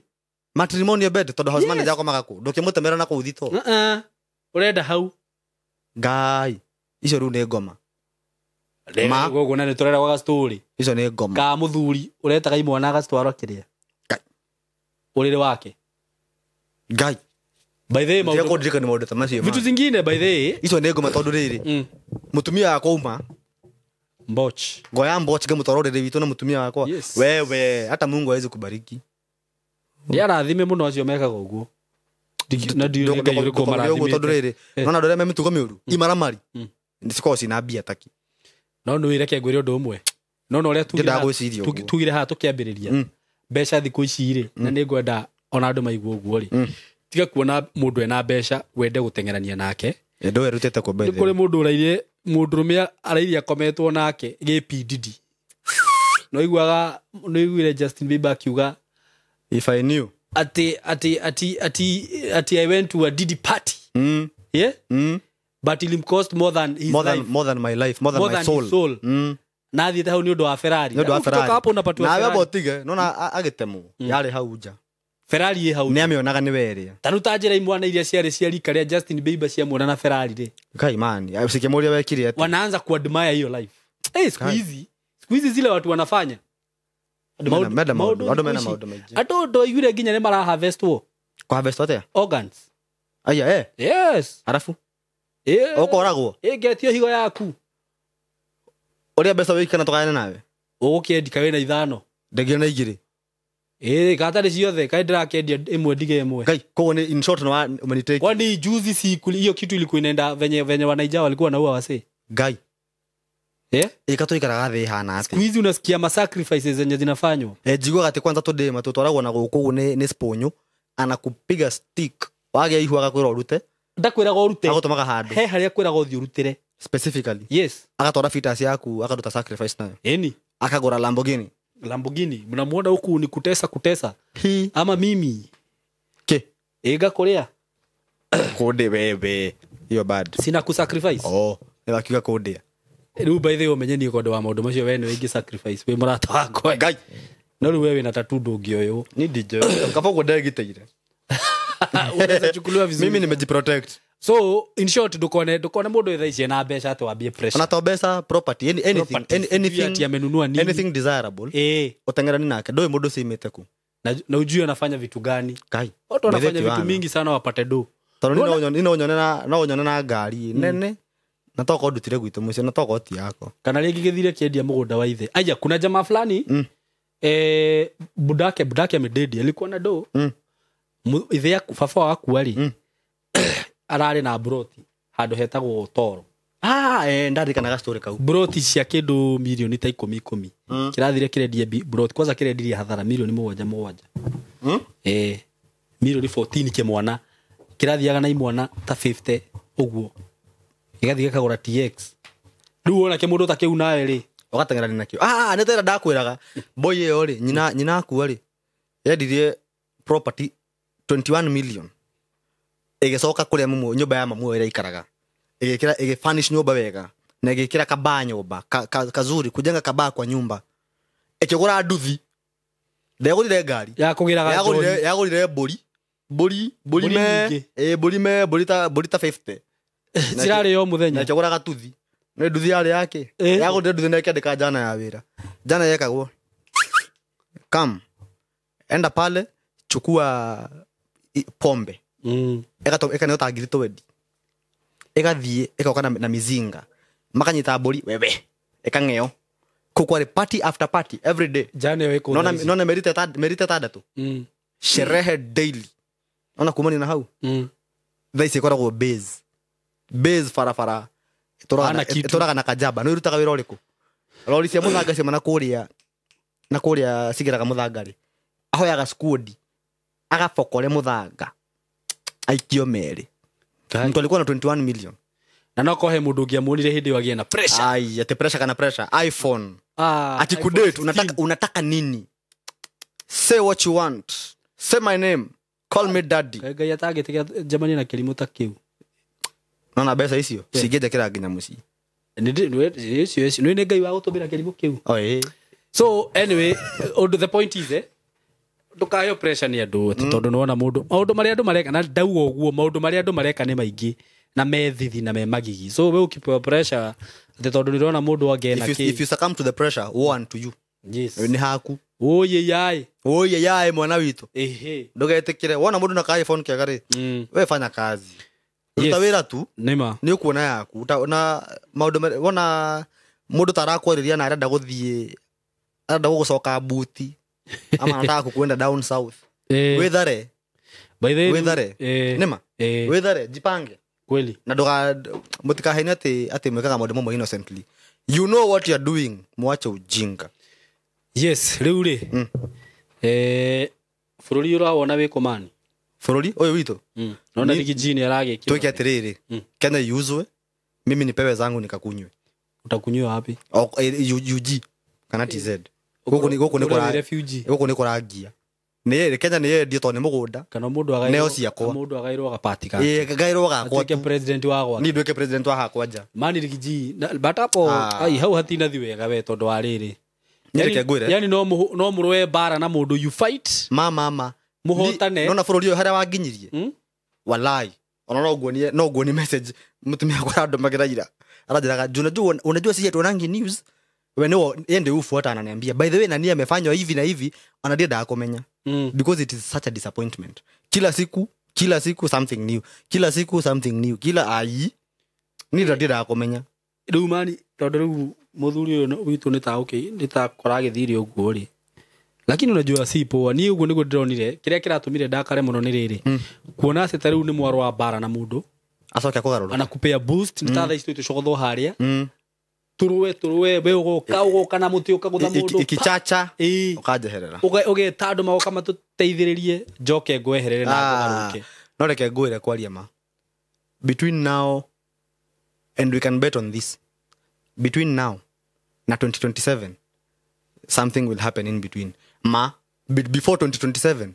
Matrimonial bed tondå house Yes. manager akomaga kå ndå kä må temera na kå u thito. Uh-uh. Ũrenda hau. Ngai icio rä u nä ngoma. Ma. Gũkũ na nĩ tũreragwo ga story. Icio nä ngoma. Ka mũthuri ũretaga imwana agacitwara kĩrĩa. Ngai. Ũrĩrĩ wake. Ngai. By the way, Ndiga maũndũ kũndirikania maũndũ ta macio. vitu zingine by the way. Icio nä ngoma tondå rä rä må tumia wakwa uma Mboch. ngoya mboch ngamũtwara ũrĩrĩ witũ na mũtumia wakwa. Yes. Wewe hata Mungu awezi kubariki. Nĩ arathime mũno acio mekaga ũguo. Na ndiũĩ Ngai ũrĩkũ ũguo tondũ marathimĩte. rĩrĩ nona andũ arĩa me mĩtugo mĩũru imaramari cikoragwo cina mbia taki. No nĩ wĩreke ngwĩre ũndũ ũmwe. No na ũrĩa Ndiendaga gwĩciria ũguo. tugire haha tũkĩambĩrĩria. Mbeca thikũ ici rĩ, na nĩ ngwenda ona andũ maigue ũguo rĩ. Tiga kuona mũndũ ena mbeca wende gũteng'erania nake. Ndå erutĩte kũ Nĩ kũrĩ mũndũ ũrairie mũndũrũme arairie akometwo nake gĩ P Diddy. No iguaga no iguire Justin Bieber akiuga If I knew. ati ati ati ati ati I went to a Diddy party. Yeah? But it cost more than his More than, life. more than my life, more than More my than soul. his soul. Na athiĩte hau nĩ ũndũ wa Ferrari. Nĩ ũndũ wa Ukitoka Ferrari. hapo unapatiwa Nawe Ferrari. botige nona agĩtemwo yarĩ hau nja. Ferrari ĩ hau. Nĩ amĩonaga nĩ werĩa. Ta rĩu ta njĩra imwana iria ciarĩ cia rika rĩa Justin Bieber ciamuona na Ferrari rĩ. Kai man, cikĩmũria wekire atĩa? Wanaanza kuadmire hiyo life. Eh, siku hizi, siku hizi zile watu wanafanya. Andũ mena maũndũ, andũ mena siku maũndũ ici. maingĩ. Andũ ndoiguire nginya nĩ maraharvestwo Kũ harvest atĩa? organs. Aya eh, Yes. arabu Eh. ũkoragwo Ĩngetio higo yaku. ũrĩa mbeca wĩikana tũgayane nawe. Ũgũkĩendia wĩna ithano. Ndengire na igĩrĩ. Ĩĩ, gatarĩ ciothe, kaĩ ndĩrakĩendia ĩmwe ndige ĩmwe. Ngai, koguo nĩ in short nĩ umenitake. Kwani juzi si hiyo kitu ilikuwa inaenda venye venye wanaija walikuwa naua wasee. Ngai. Eh? Ĩka tũikaraga thĩ ĩhana Siku atĩa? hizi unasikia ma sacrifices zenye zinafanywa. Eh, njiguaga atĩ kwanza tũndĩma tũtwaragwo na gũkũ ũguo nĩ sponyo anakupiga stick wagĩa ihu agakwĩra ũrute Ndakwĩraga ũrute. agũtũmaga handũ He harĩa kwĩraga ũthiĩ ũrutĩre. specifically Yes. agatwara fetus yaku akaruta sacrifice nayo Eni. akagũra Lamborghini. Lamborghini mnamuona huku ni kutesa kutesa. Hi. Ama mimi Ke. ĩga kũrĩa Kũndĩ wewe. Hiyo bad. sina kusacrifice. Oh, nĩ wakiuga kũndĩa. Rĩu by the way ũmenye niĩ kwenda wa maũndũ macio we nĩwe ingĩ sacrifice wĩ mũrata wakwa. Ngai. No rĩu we wĩna tattoo ndũngĩoywo. Ni DJ. Kaba ũguo ndegitĩire. Unaweza chukuliwa vizuri. Mimi nimejiprotect. So in short ndukone mũndũ thaa ici ena mbeca atĩ wambie pressure. Ona to mbeca property anything Property, sijui ati amenunua nini. anything desirable. Eh, Ũteng'erani nake ndũĩ mũndũ cimĩte ku. na ujui anafanya vitu gani. Ngai. Watu wanafanya Metheti vitu wana. mingi sana wapate do. Tondũ niĩ no nyone na no nyone na ngari nene na tokorwo ndutire gwitũ mũciĩ na tokorwo ti yako. Kana rĩngĩ gĩthire kĩendia mũgũnda wa ithe. Aya kuna jamaa fulani budake amededi alikuwa na do. Ithe yaku baba waku rĩ ararĩ na broti handũ hetagwo Toro. Ah, eh ndarikanaga story kau. Broti cia kĩndũ milioni ta ikũmi ikũmi. Kĩrathire kĩrendia broti kwanza kĩrendirie hathara milioni mũgwanja mũgwanja. Eh, milioni 14 kĩmwana kĩrathiaga na imwana ta 50 ũguo. Gĩgathiĩ gĩkagũra TX. Rĩu wona kĩmũndũ ta kĩu nawe rĩ Ũgateng'erania nakĩo. Ah, nĩ tera ndakwĩraga. Boy ĩyo rĩ, nyina akua rĩ. Yendirie property 21 million. Ĩgĩcoka kũrĩa mumu nyũmba ya mamu ĩrĩa ikaraga. Ĩgĩkĩra ĩgĩfurnish nyũmba wega na ĩgĩkĩra kabaa nyũmba kazuri kujenga kabaa kwa nyumba. Ĩkĩgũra nduthi. Ndegũrire ngari. ya kũgĩraga njohi. Yagũrire mbũri. Mbũri Mbũri me nyingĩ. mbũri me mbũri ta 50. Cirarĩ o Na mũthenya. ĩkĩgũra gatuthi. Nĩ nduthi yarĩ yake. Yagũrire nduthi na ĩkĩandĩka njana ya wĩra. Njana yekagwo. Come. Enda pale chukua pombe. Ĩkaneo ta ngiri twendi. Ĩgathiĩ ĩgoka na mizinga. Makanyita mbũri wewe. Ĩkang'eo. Kũu kwarĩ party after party every day. Njana ĩyo ĩkũ Nona thaa ici. nona merite tandatũ. Sherehe daily. Ona kumania na hau. Thaa ici ĩkoragwo base. Base barabara. Hana kitu. Ĩtũraga na kajaba. Nĩ ĩrutaga wĩra ũrĩkũ? Rori cia mũthanga ciauma na kũrĩa na kũrĩa cigĩraga mũthanga rĩ. Ahoyaga skundi. Agabokore mũthanga. Aikio merĩ. Mtu alikuwa na 21 million. Na no kohe mundu ungiamuonire hindi ĩyo agĩe na pressure. Ai, ati pressure kana pressure iPhone. Ah, Ati iPhone kudate 15. unataka nini? Say what you want, say my name, call me daddy. Ngai Ngai atangĩtiga njemanie na kĩrimũ ta kĩu. Nona mbeca icio cingĩnjakĩra nginya mũciĩ. Nĩ nĩ Ngai wa gũtũmĩra kĩrimũ kĩu. Oh, ĩĩ. So anyway, ũndũ the point is ndũkaheo pressure nĩ andũ atĩ tondũ nĩwona mũndũ maũndũ marĩa andũ mareka na ndauga ũguo maũndũ marĩa andũ mareka nĩ maingĩ na me thithi na me magigi, so we ũkipewa pressure atĩ tondũ nĩũrona mũndũ angĩena If you, if kĩ you succumb to the pressure, woe unto you. Yes. Nĩ haku. Ũyĩ yai. Ũyĩ yaĩ mwana witũ. Ehe. Ndũgetĩkĩre wona mũndũ na ka iPhone kega rĩ, we fanya kazi, ruta Yes. wĩra tu, Nĩma. nĩ ũkuona yaku. Na maũndũ wona mũndũ ta arakwarĩria na arenda gũthiĩ, arenda gũgũcoka buti ama anataka kukwenda down south, wĩthare. By the way, Wĩthare. Nĩma. Wĩthare, jipange. Kweli. Na ndũga mũtikahenie atĩ mwĩkaga maũndũ mamwe innocently. You know what you are doing, mwache ujinga. Yes, rĩu rĩ, bũrũri ũrawona wĩ kũmani. Bũrũri ũyũ witũ, Nona Riggy G nĩ aragĩkĩra. twĩke atĩrĩrĩ, Kenya iuzwe, mimi nipewe zangu nikakunywe. Utakunywa wapi? UG kana TZ. Gũkũ nĩ Ũrĩa wĩ refugee. gũkũ nĩ kũrangia. Nĩ Kenya nĩ yendio tondũ nĩ mũgũnda. Kana mũndũ agairwo, Neo ciakwa. mũndũ agairwo gapati kake. Ĩĩ, ngairwo gakwa Atuĩke tu. president wa gwake. Niĩ nduĩke president wa hakwa nja. Mani Riggy G but hapo ai hau hatinathi wega we tondũ wa rĩrĩ. Niĩ reke ngwĩre. Yani no mũrũe mbara na mũndũ, you fight. Ma Mũhotane. Nona bũrũri ũyũ harĩa wanginyirie. Walai. Ona no nguonie message mũtumia wakwa arandũmagĩra ira. Aranjĩraga, unajua sisi hatuonangi news. We nĩwe yeye ndiye ufuata ananiambia. By the way, nani amefanywa hivi na hivi, ona ndiendaga kũmenya. Because it is such a disappointment. Kila siku something new. Kila siku something new. Kila ai. Ni ndiendaga kũmenya. Rĩu mani tondũ rĩu mũthuri ũyũ witũ nĩ ta nĩ ta koragĩthire ũguo rĩ. Lakini unajua si poa. Niĩ ũguo nĩguo ndĩronire kĩrĩa kĩratũmire ndakare mũno nĩ rĩrĩ, kuona atĩ ta rĩu nĩ mwarũ wa mbara na mũndũ Acoke kũgarũrũka. anakupea boost nĩ ta thaa ici tũcogothwo harĩa, tũrũe we ũgoka na mũtĩ ũkagũtha mũndũ Ikichacha Ĩĩ. ũkanjeherera. Ũgeta andũ magoka matũteithĩrĩrie njoke ngweherere na ngũgarũrũke. No reke ngwĩre kwaria ma. Between now and we can bet on this. Between now na 2027 something will happen in between. Ma before 2027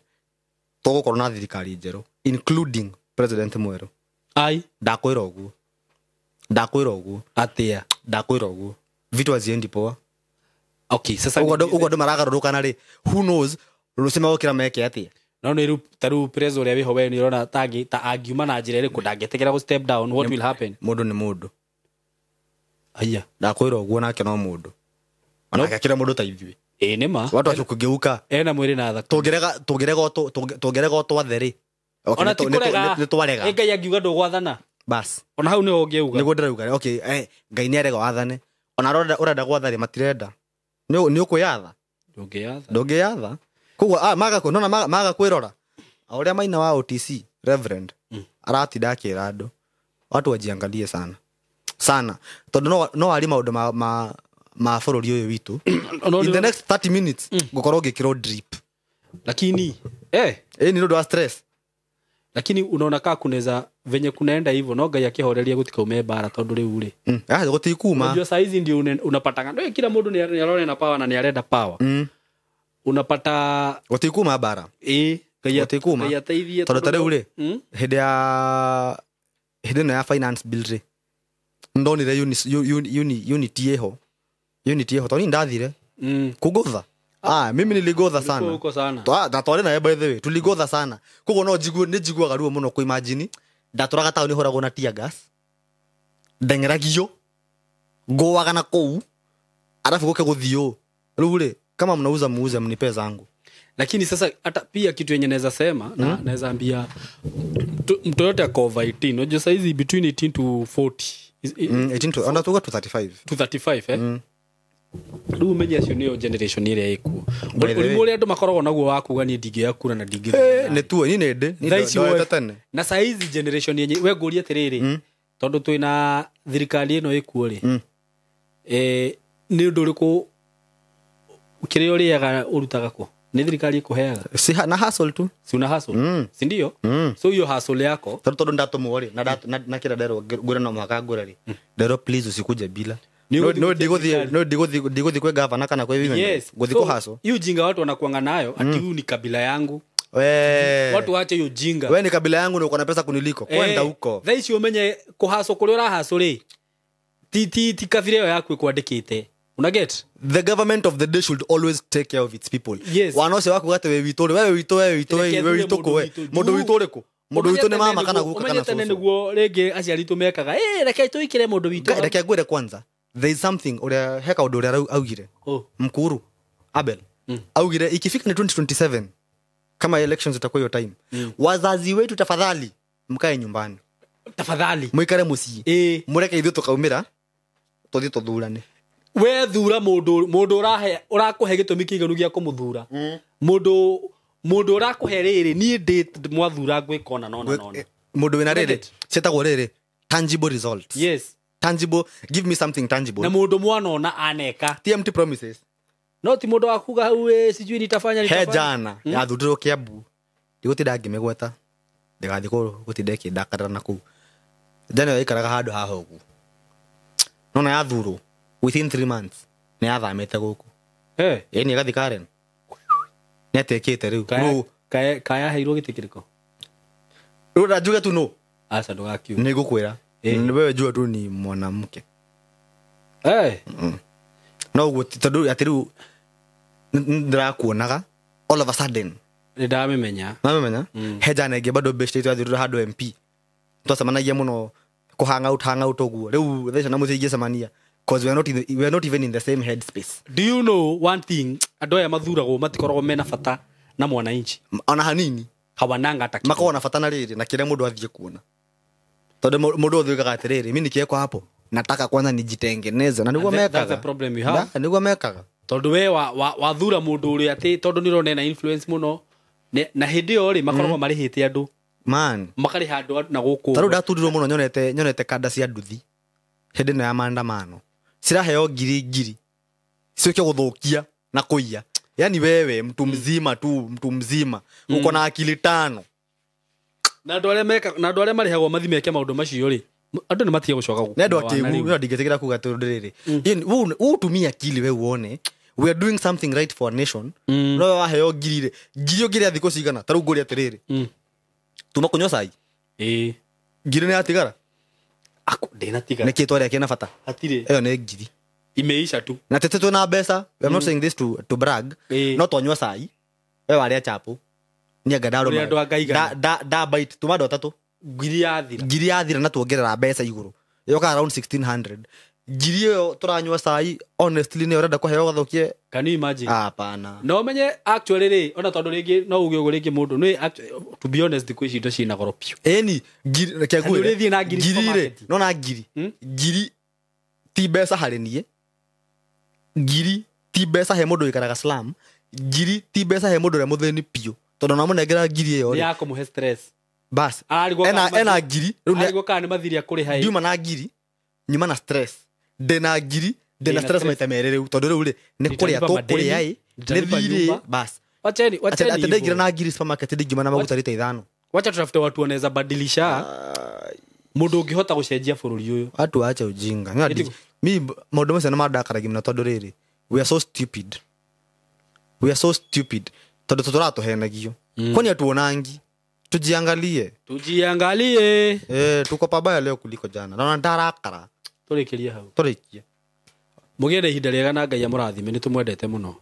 tũgũkorwo na thirikari njerũ including president mwerũ. Ai. Ndakwĩra ũguo. Ndakwĩra ũguo. Atĩa? Ndakwĩra ũguo. Vitu haziendi poa. Okay, sasa Ũguo andũ maragarũrũkana rĩ, who knows rũciũ megũkĩra meke atĩa. No nĩ rĩu ta rĩu president ũrĩa wĩho we nĩ ũrona ta angiuma na njĩra ĩrĩkũ ndangĩtĩkĩra gũ step down, what will happen? Mũndũ nĩ mũndũ. Aya. Ndakwĩra ũguo nake no mũndũ. Onake akĩra mũndũ ta ithuĩ. Ĩĩ nĩ ma. Watu acio kũgeuka. Ena mwĩrĩ na thakame. Tũngĩrega twathe rĩ. Ona ti kũrega. Nĩ twarega. Ĩ Ngai angiuga ndũgwathana. Bas. Ona hau nĩho ũngĩuga. Nĩguo ndĩrauga. Okay, Ngai nĩ arega wathane. Ona ũrenda gwatha rĩ matirenda. Nĩ ũkwĩyatha. Ndũngĩyatha. Ndũngĩyatha. Koguo maga nona maga kwĩrora. O ũrĩa maina wa OTC Reverend aratinda akĩra andũ watu wajiangalie sana sana tondũ no arie maũndũ ma bũrũri ũyũ witũ. In the next 30 minutes ngũkorwo ngĩkĩrwo drip. Lakini nĩ ũndũ wa stress. Lakini unaona kaa kuneza venye kunaenda hivyo no Ngai akĩhoreria gũtikaume mbara tondũ rĩu rĩ. Gũtikuma. Unajua saa hizi ndio unapata ndio kila mũndũ nĩ arona na power na nĩ arenda power. Unapata Gũtikuma mbara. Ngai Gũtikuma. Ngai ateithie Tondũ ta rĩu rĩ, hĩndĩ ĩno ya finance bill rĩ, ndonire unity ĩho. Unity ĩho tondũ niĩ ndathire kũgũtha. Mimi niligotha sana. Huko sana. Na twarĩ naye by the way, tuligotha sana. Koguo no njigue nĩ njiguaga ruo mũno kũ-imagine ndatũraga taũni hũragwo na tear gas. Ndeng'eragio. Ngũaga na kũu. Arabu gũke gũthiĩ ũũ. Rĩu rĩ, kama mnauza muuze mnipe zangu. Lakini sasa hata pia kitu yenye naweza sema na naweza ambia mtu yote ako over 18. Unajua saizi between 18 to 40. 18 to under to 35. To 35 Rĩu ũmenye acio nĩyo generation ĩrĩa ĩkuo. Ũrimũ ũrĩa andũ makoragwo naguo wa kuga niĩ ndingĩoya kura na ndingĩthurana. Nĩ tuo, niĩ nĩ ndĩ. Thaa ici Ndoete tene. Na saa hizi generation yenye we ngũrie atĩrĩrĩ, tondũ twĩna thirikari ĩno ĩkuo rĩ, nĩ ũndũ ũrĩkũ kĩrĩa ũrĩaga ũrutaga kũ? Nĩ thirikari ĩkũheaga. Si na hustle tu. Si una hustle? Si ndio? So hiyo hustle yako Tondũ ndatũmwo rĩ na kĩrĩa nderwo ngũre no mũhaka ngũre rĩ, nderwo please usikuje bila. Nĩ No ũgũthiĩ no gũtia ndigũthiĩ thirikari. no ndigũthiĩ kwĩ gavana kana kwĩ women. Yes. Gũthiĩ So, kũ hustle. hiyo ujinga watu wanakuanga nayo ati huyu ni kabila yangu. We. Watu waache hiyo ujinga. We ni kabila yangu na uko na pesa kuniliko. Kwenda huko. Thaa ici ũmenye kũhacwo kũrĩa ũrahacwo rĩ ti kabira ĩyo yaku ĩkwandĩkĩte. Una get? The government of the day should always take care of its people. Yes. Wana ũcio wakuga atĩ wĩ witũ rĩ, wewe witũ, wewe witũ, Reke wewe thure witũ mũndũ kũ we? witũ. Mũndũ witũ ũrĩkũ? Mũndũ witũ nĩ mama kana guka Ũmenye kana tene cũcũ. nĩguo rĩngĩ aciari aitũ mekaga, "Eh, reke tũikĩre mũndũ witũ." Reke ngwĩre kwanza. There is something ũrĩa he kaũndũ ũrĩa augire. Oh. Mkuru Abel augire ikifika ni 2027 kama elections itakuwa hiyo time. Wazazi wetu tafadhali mkae nyumbani. Tafadhali. Muikare mucii. Mureke ithuĩ tũkaumĩra tũthiĩ tũthurane. We thura mũndũ ũrahe ũrakũhe gĩtũmi kĩiganu gĩa kũmũthura. Mũndũ ũrakũhe rĩrĩ niĩ ndĩ mwathura ngwĩka ona nona nona. Mũndũ wĩna rĩrĩ Get. ciĩtagwo rĩrĩ tangible results. Yes. Tangible, give me something tangible. Na mũndũ mwanona aneka. TMT promises. No ti mũndũ wa kuga hau sijui nitafanya He nitafanya. jana yathurirwo Kiambu ndigũtinda ngĩmĩgweta ndĩgathiĩ gũtinda ĩkĩndakarĩra na kũu. Jana ĩyo ĩikaraga handũ haha ũguo nona yathurwo within 3 months nĩ yathamĩte gũkũ. Eh. Ĩni ĩgathiĩ Karen nĩ atekĩte rĩu. Kaya kaya heirwo gĩtĩ kĩrĩkũ? Rĩu na njuge tu no Aca ndũgakiuge. nĩ ngũkwĩra. Wewe jua tu ni mwanamke. Eh. No ũguo tondũ atĩ rĩu ndĩrakuonaga all of a sudden. Nĩ ndamĩmenya. Namemenya he jana ĩngĩ bado best itũ yathurire handũ MP twacemanagia mũno kũ hang out ũguo rĩu thaa icio na mũciĩ ingĩcemania cause we are not even in the same head space. Do you know one thing andũ aya mathuragwo matikoragwo mena bata na mwananchi? Ona hanini. Hawananga hata kidogo. Makoragwo na bata na rĩrĩ na kĩrĩa mũndũ athiĩ kuona tondũ mũndũ othe oigaga atĩrĩrĩ mi nikiwekwa hapo nataka kwanza nijitengeneze na nĩguo And that's mekaga. the problem you have. Na, nĩguo mekaga. Tondũ we wathura mũndũ ũrĩa atĩ tondũ nĩ ũrona ena influence mũno na hĩndĩ ĩyo rĩ makoragwo marĩhĩte andũ. Man. Makarĩha andũ na gũkũ. Ta rĩu ndaturirwo mũno nyonete kanda cia nduthi hĩndĩ ĩno ya maandamano ciraheo ngiri ngiri ciũke gũthũkia na kũiya. Yani wewe mtu mzima tu, mtu mzima uko na akili tano. Na andũ arĩa meka na andũ arĩa marĩhagwo mathi meke maũndũ macio rĩ andũ nĩ matige gũcoka gũkũ. Nĩ andũ akĩgu no ndingĩtĩkĩra kuga tondũ rĩrĩ yani wewe utumie akili we uone we are doing something right for a nation. No wewe waheo ngiri rĩ ngiri ũngĩrĩa thikũ cigana ta rĩu ngũria atĩrĩrĩ tuma kũnyua cai. Ngiri nĩ yatigara. Aku ndĩnatigara. Nĩkĩ twarĩa kĩna bata? Hatirĩ. Ĩyo nĩ ngiri. Imeisha tu. Na tete twĩna mbeca. We are not saying this to brag. No twanyua cai we warĩa chapo niĩ anga ndarũma. Ũrĩa andũ a Ngai igana. Da bite tuma andũ atatũ. Ngiri yathira. Ngiri yathira na tuongerera mbeca igũrũ yoka around 1600 ngiri ĩyo tũranyua cai honestly nĩ ũrenda kũheo gathukie. Can you imagine? Hapana. No menye actually rĩ ona tondũ rĩngĩ no uge ũguo rĩngĩ mũndũ nĩ to be honest thikũ ici indo ciĩna goro biũ. Ĩni ngiri reke Nĩ ũrĩthiĩ na ngiri ngiri rĩ supermarket. no na ngiri ngiri ti mbeca harĩ niĩ ngiri ti mbeca he mũndũ wĩikaraga slum ngiri ti mbeca he mũndũ ũrĩa mũthĩni biũ tondũ namũnengera ngiri ĩyo Nĩ rĩ ya kũmũhe stress. bas Ararigwo kana ena ngiri rĩu nĩ ararigwo kana nĩ mathiri akũrĩha ĩ. ndiuma na ngiri nyuma na stress ndĩna ngiri ndĩna Ndĩna stress stress. maita merĩ rĩu tondũ rĩu rĩ nĩ kũrĩa Nitalipa tũkũrĩa madeni, ĩ nĩ nitalipa thirĩ nyumba. bas Wacheni wacheni atĩ ndaingĩra hivyo. na ngiri supermarket ndingiuma na maguta rita ithano. Wacha tutafute watu wanaweza badilisha mũndũ ũngĩhota gũcenjia bũrũri ũyũ. Watu waache ujinga. Mi maũndũ macio nĩ mandakaragia mũno tondũ rĩrĩ we are so stupid. We are so stupid tondũ tũratũhenagio kwani atuonangi tujiangalie. Tujiangalie. Tuko pabaya leo kuliko jana naona ndarakara. Tũrĩkĩrie hau. Tũrĩkie. Mũgĩe na ihinda rĩega na Ngai amũrathime nĩ tũmwendete mũno.